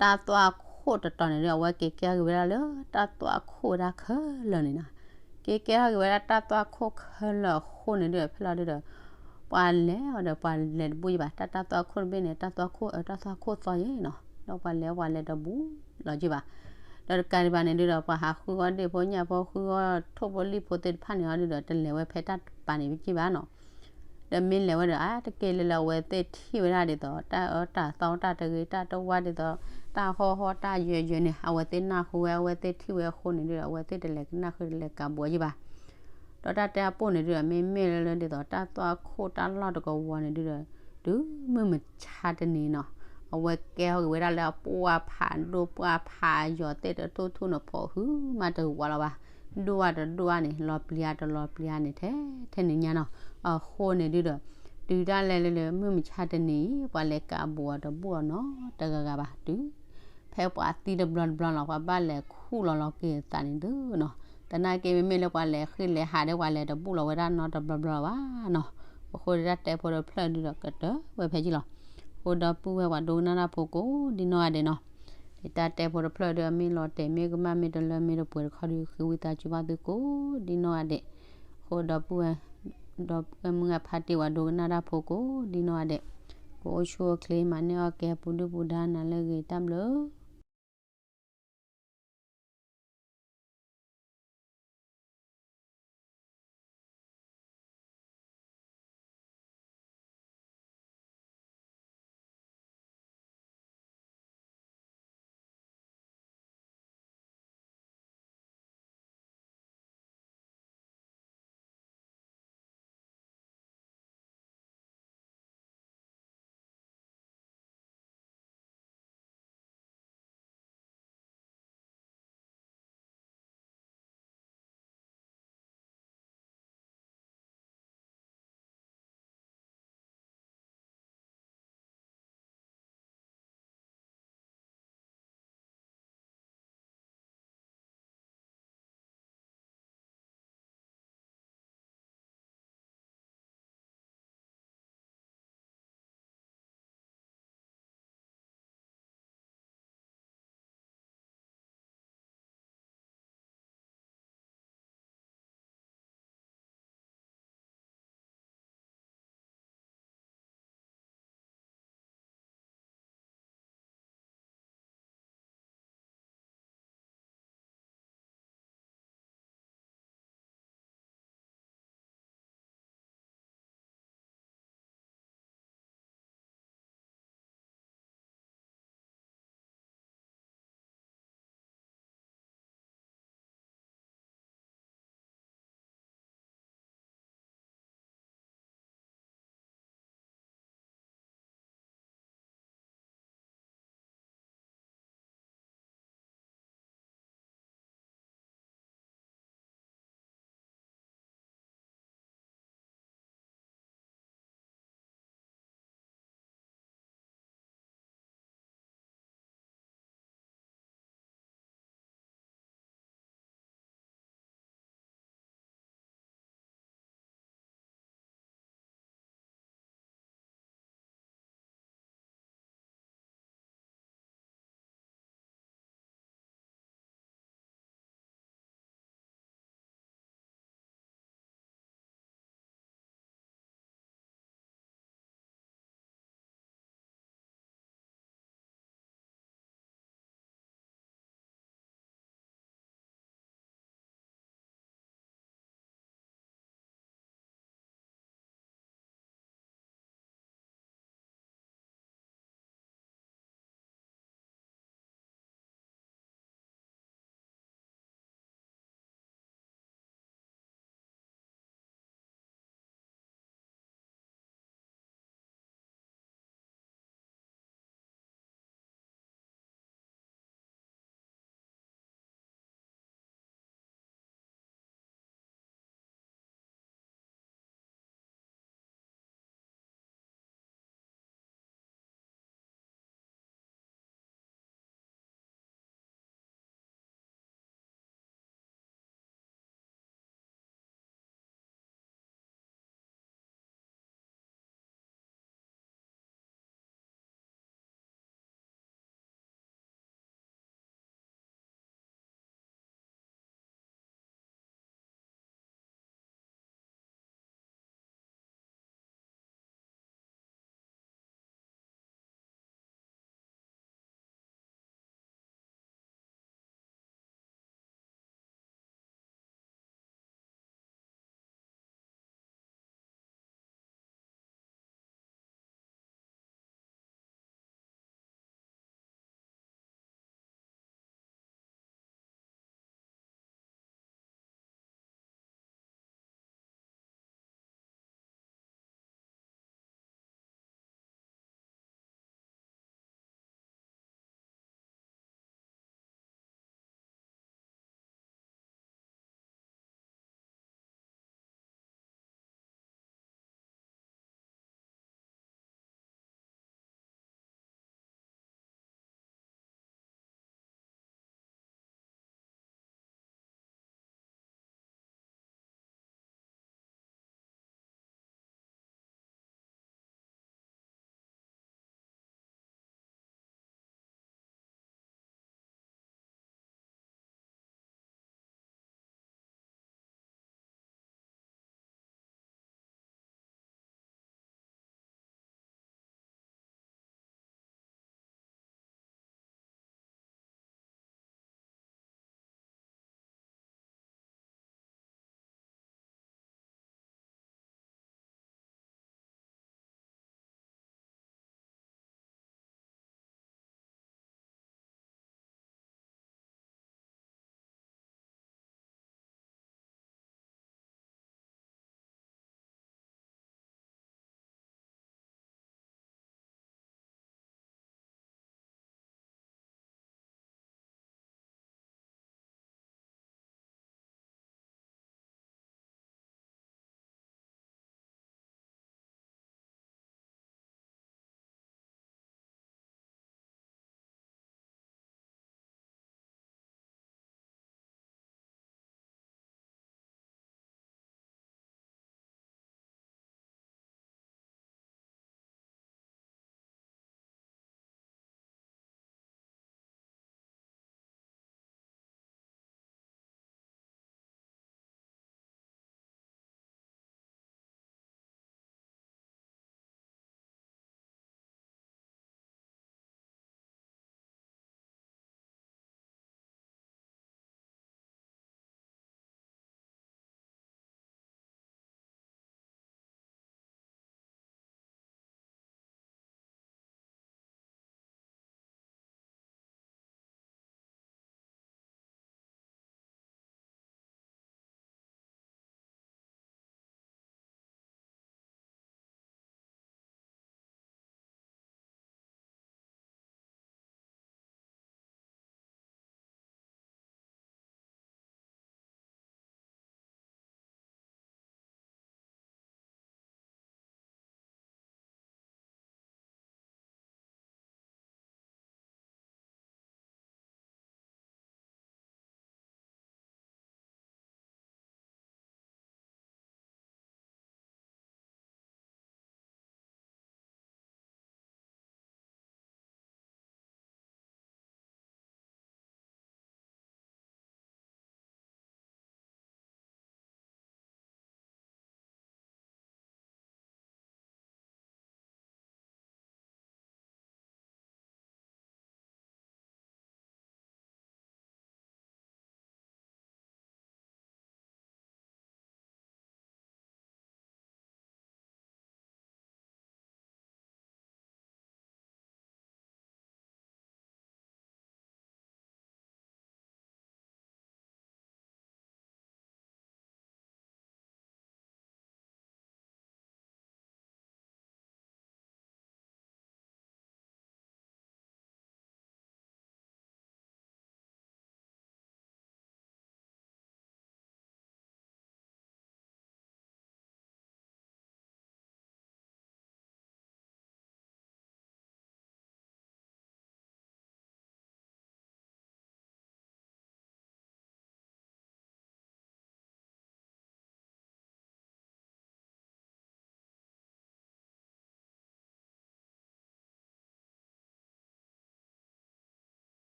တၢ်သွၣ်ခိၣ်တတီၤန့ၣ်ဒုး အဝဲက့ၤကဲက့ၤဝဲဒၣ်လၢတၢ်သွၣ်ခိၣ်ဝဲဒၣ်ခဲလၢာ်န့ၣ်နီၤ, က့ၤကဲထီၣ်က့ၤဝဲဒၣ်တၢ်သွၣ်ခိၣ်ခဲလၢာ်အဃိန့ၣ်ဒုဒီး ဖဲလီၤဒုဒီး ပှၤလဲၤအီၤဒီးပှၤလဲၤတဘူၣ်ယံၤဘၣ်, တၢ်တၢ်သွၣ်ခိၣ်တဘ့ၣ်န့ၣ် တၢ်သွၣ်ခိၣ်အၢတၢ်သွၣ်ခိၣ်သီယံၤနီၤ, ဒီးပှၤလဲၤပှၤလဲၤတဘူၣ်လီၤယံၤဘၣ်. ဒီးတကးဒံးဘၣ်န့ၣ်ဒုဒီး ပှၤဟးဃုအီၣ်ဒ့ၣ်ဖိညၣ်ဖိ ဃုအီၣ်ထိၣ်ဖိလံၣ်ဖိသ့ၣ်တဖၣ်န့ၣ်အီၤဒုဒီး တလဲၤဝဲဖဲတၢ်တပၤန့ၣ်ယံၤဘၣ်နီၤ. ဒီးမ့ၢ်လဲၤဝဲဒီး အါတက့ၢ်လၢလၢအဝဲသ့ၣ်ထံၣ်ဝဲဒၣ်ဒ်သိး တၢ်အၢတၢ်သီတၢ်တဂ့ၤတၢ်တဝါဒ်သိး တၢ်ဟီၣ်ဟီၣ်တၢ်ယၢၤယၢၤန့ၣ် အဝဲသ့ၣ်နၢ်ဟူဝဲ အဝဲသ့ၣ်ထံၣ်ဝဲအဃိန့ၣ်ဒုဒီး အဝဲသ့ၣ်တလဲၤကနၣ်ဃုတလဲၤကးဘှီးယံၤဘၣ်. ဒီးတၢ်တဲအပိၢ်န့ၣ်ဒုဒီး မ့မ့ၢ်လၢလၢဒ်သိး တၢ်သွၣ်ခိၣ်တၢ်လီၢ်တကဝီၤန့ၣ်ဒုဒီး တုၤမုၢ်မဆါတနံၤနီၤ အဝဲကဲထီၣ်က့ၤဝဲဒၣ်လၢအပှၢ်ဖးဒိၣ်ပှၢ်ဖးယီၤသ့ၣ်တထူၣ်ထူၣ်န့ၣ် ဖီၣ်ဟုမးတဝးလီၤဘၣ်, ဒိၣ်ဧါတဒိၣ်ဧါန့ၣ် လီၤပျံၤဧါတလီၤပျံၤဧါန့ၣ် ထဲထဲန့ၣ်ညါနီၤ. အဃိန့ၣ်ဒုဒီး တုၤဒၣ်လဲာ်လၢလၢမုၢ်မဆါတနံၤအံၤ ပှၤလဲၤကးဘှီးအီၤတဘူၣ်အီၤနီတဂၤဂၤဘၣ်, တုၤ ဖဲပှၤသံတဘျီတဘျီလီၤ ပှၤဘၣ်လဲၤခူၣ်လီၤလီၤက့ၤသးန့ၣ်သုနီၤ. သနာ်က့မ့မ့ၢ်လၢပှၤလဲၤဃ့ၢ်လဲၤဟးဒီး ပှၤလဲၤတဘူၣ်လီၤဝဲဒၣ်နီတဘျီဘျီဘၣ်နီၤ. အဃိဒၣ်တၢ်တဲဖိတဖျၢၣ်ဒုဒီးကတၢၢ်ဝဲဖဲယံၤလီၤ. ဃိဒီပုၢ်ဝဲၢ်ပှၤဒိကနၣ်တၢ်ဖိကိးဒ်နီၢ်ဂၤဒဲးနီၤ, ယတၢ်တဲဖိတဖျၢၣ်ဒုအမ့ၢ်လီၤတဲာ်မ့ၢ်ကမၣ်မ့ၢ်တလၢမ့ၢ်တပှဲၤတခီဒု ဃ့ဝံသးစူၤဘၣ်သုကိးဒ်နီၢ်ဂၤဒဲး. ဃိဒီပုၢ်ဝဲၢ် ဒီပုၢ်ဝဲၢ်မုၢ်ဂၢ်ဖါတံၢ်ပှၤဒိကနၣ်တၢ်ဖိကိးဒ်နီၢ်ဂၤဒဲး, ကအိၣ်ဆူၣ်အိၣ်ချ့ မၤန့ၢ်အီၣ်ကဲပူၤဒုၣ်ပူၤဒါနၤလၢအဂ့ၤ တၢ်ဘျုး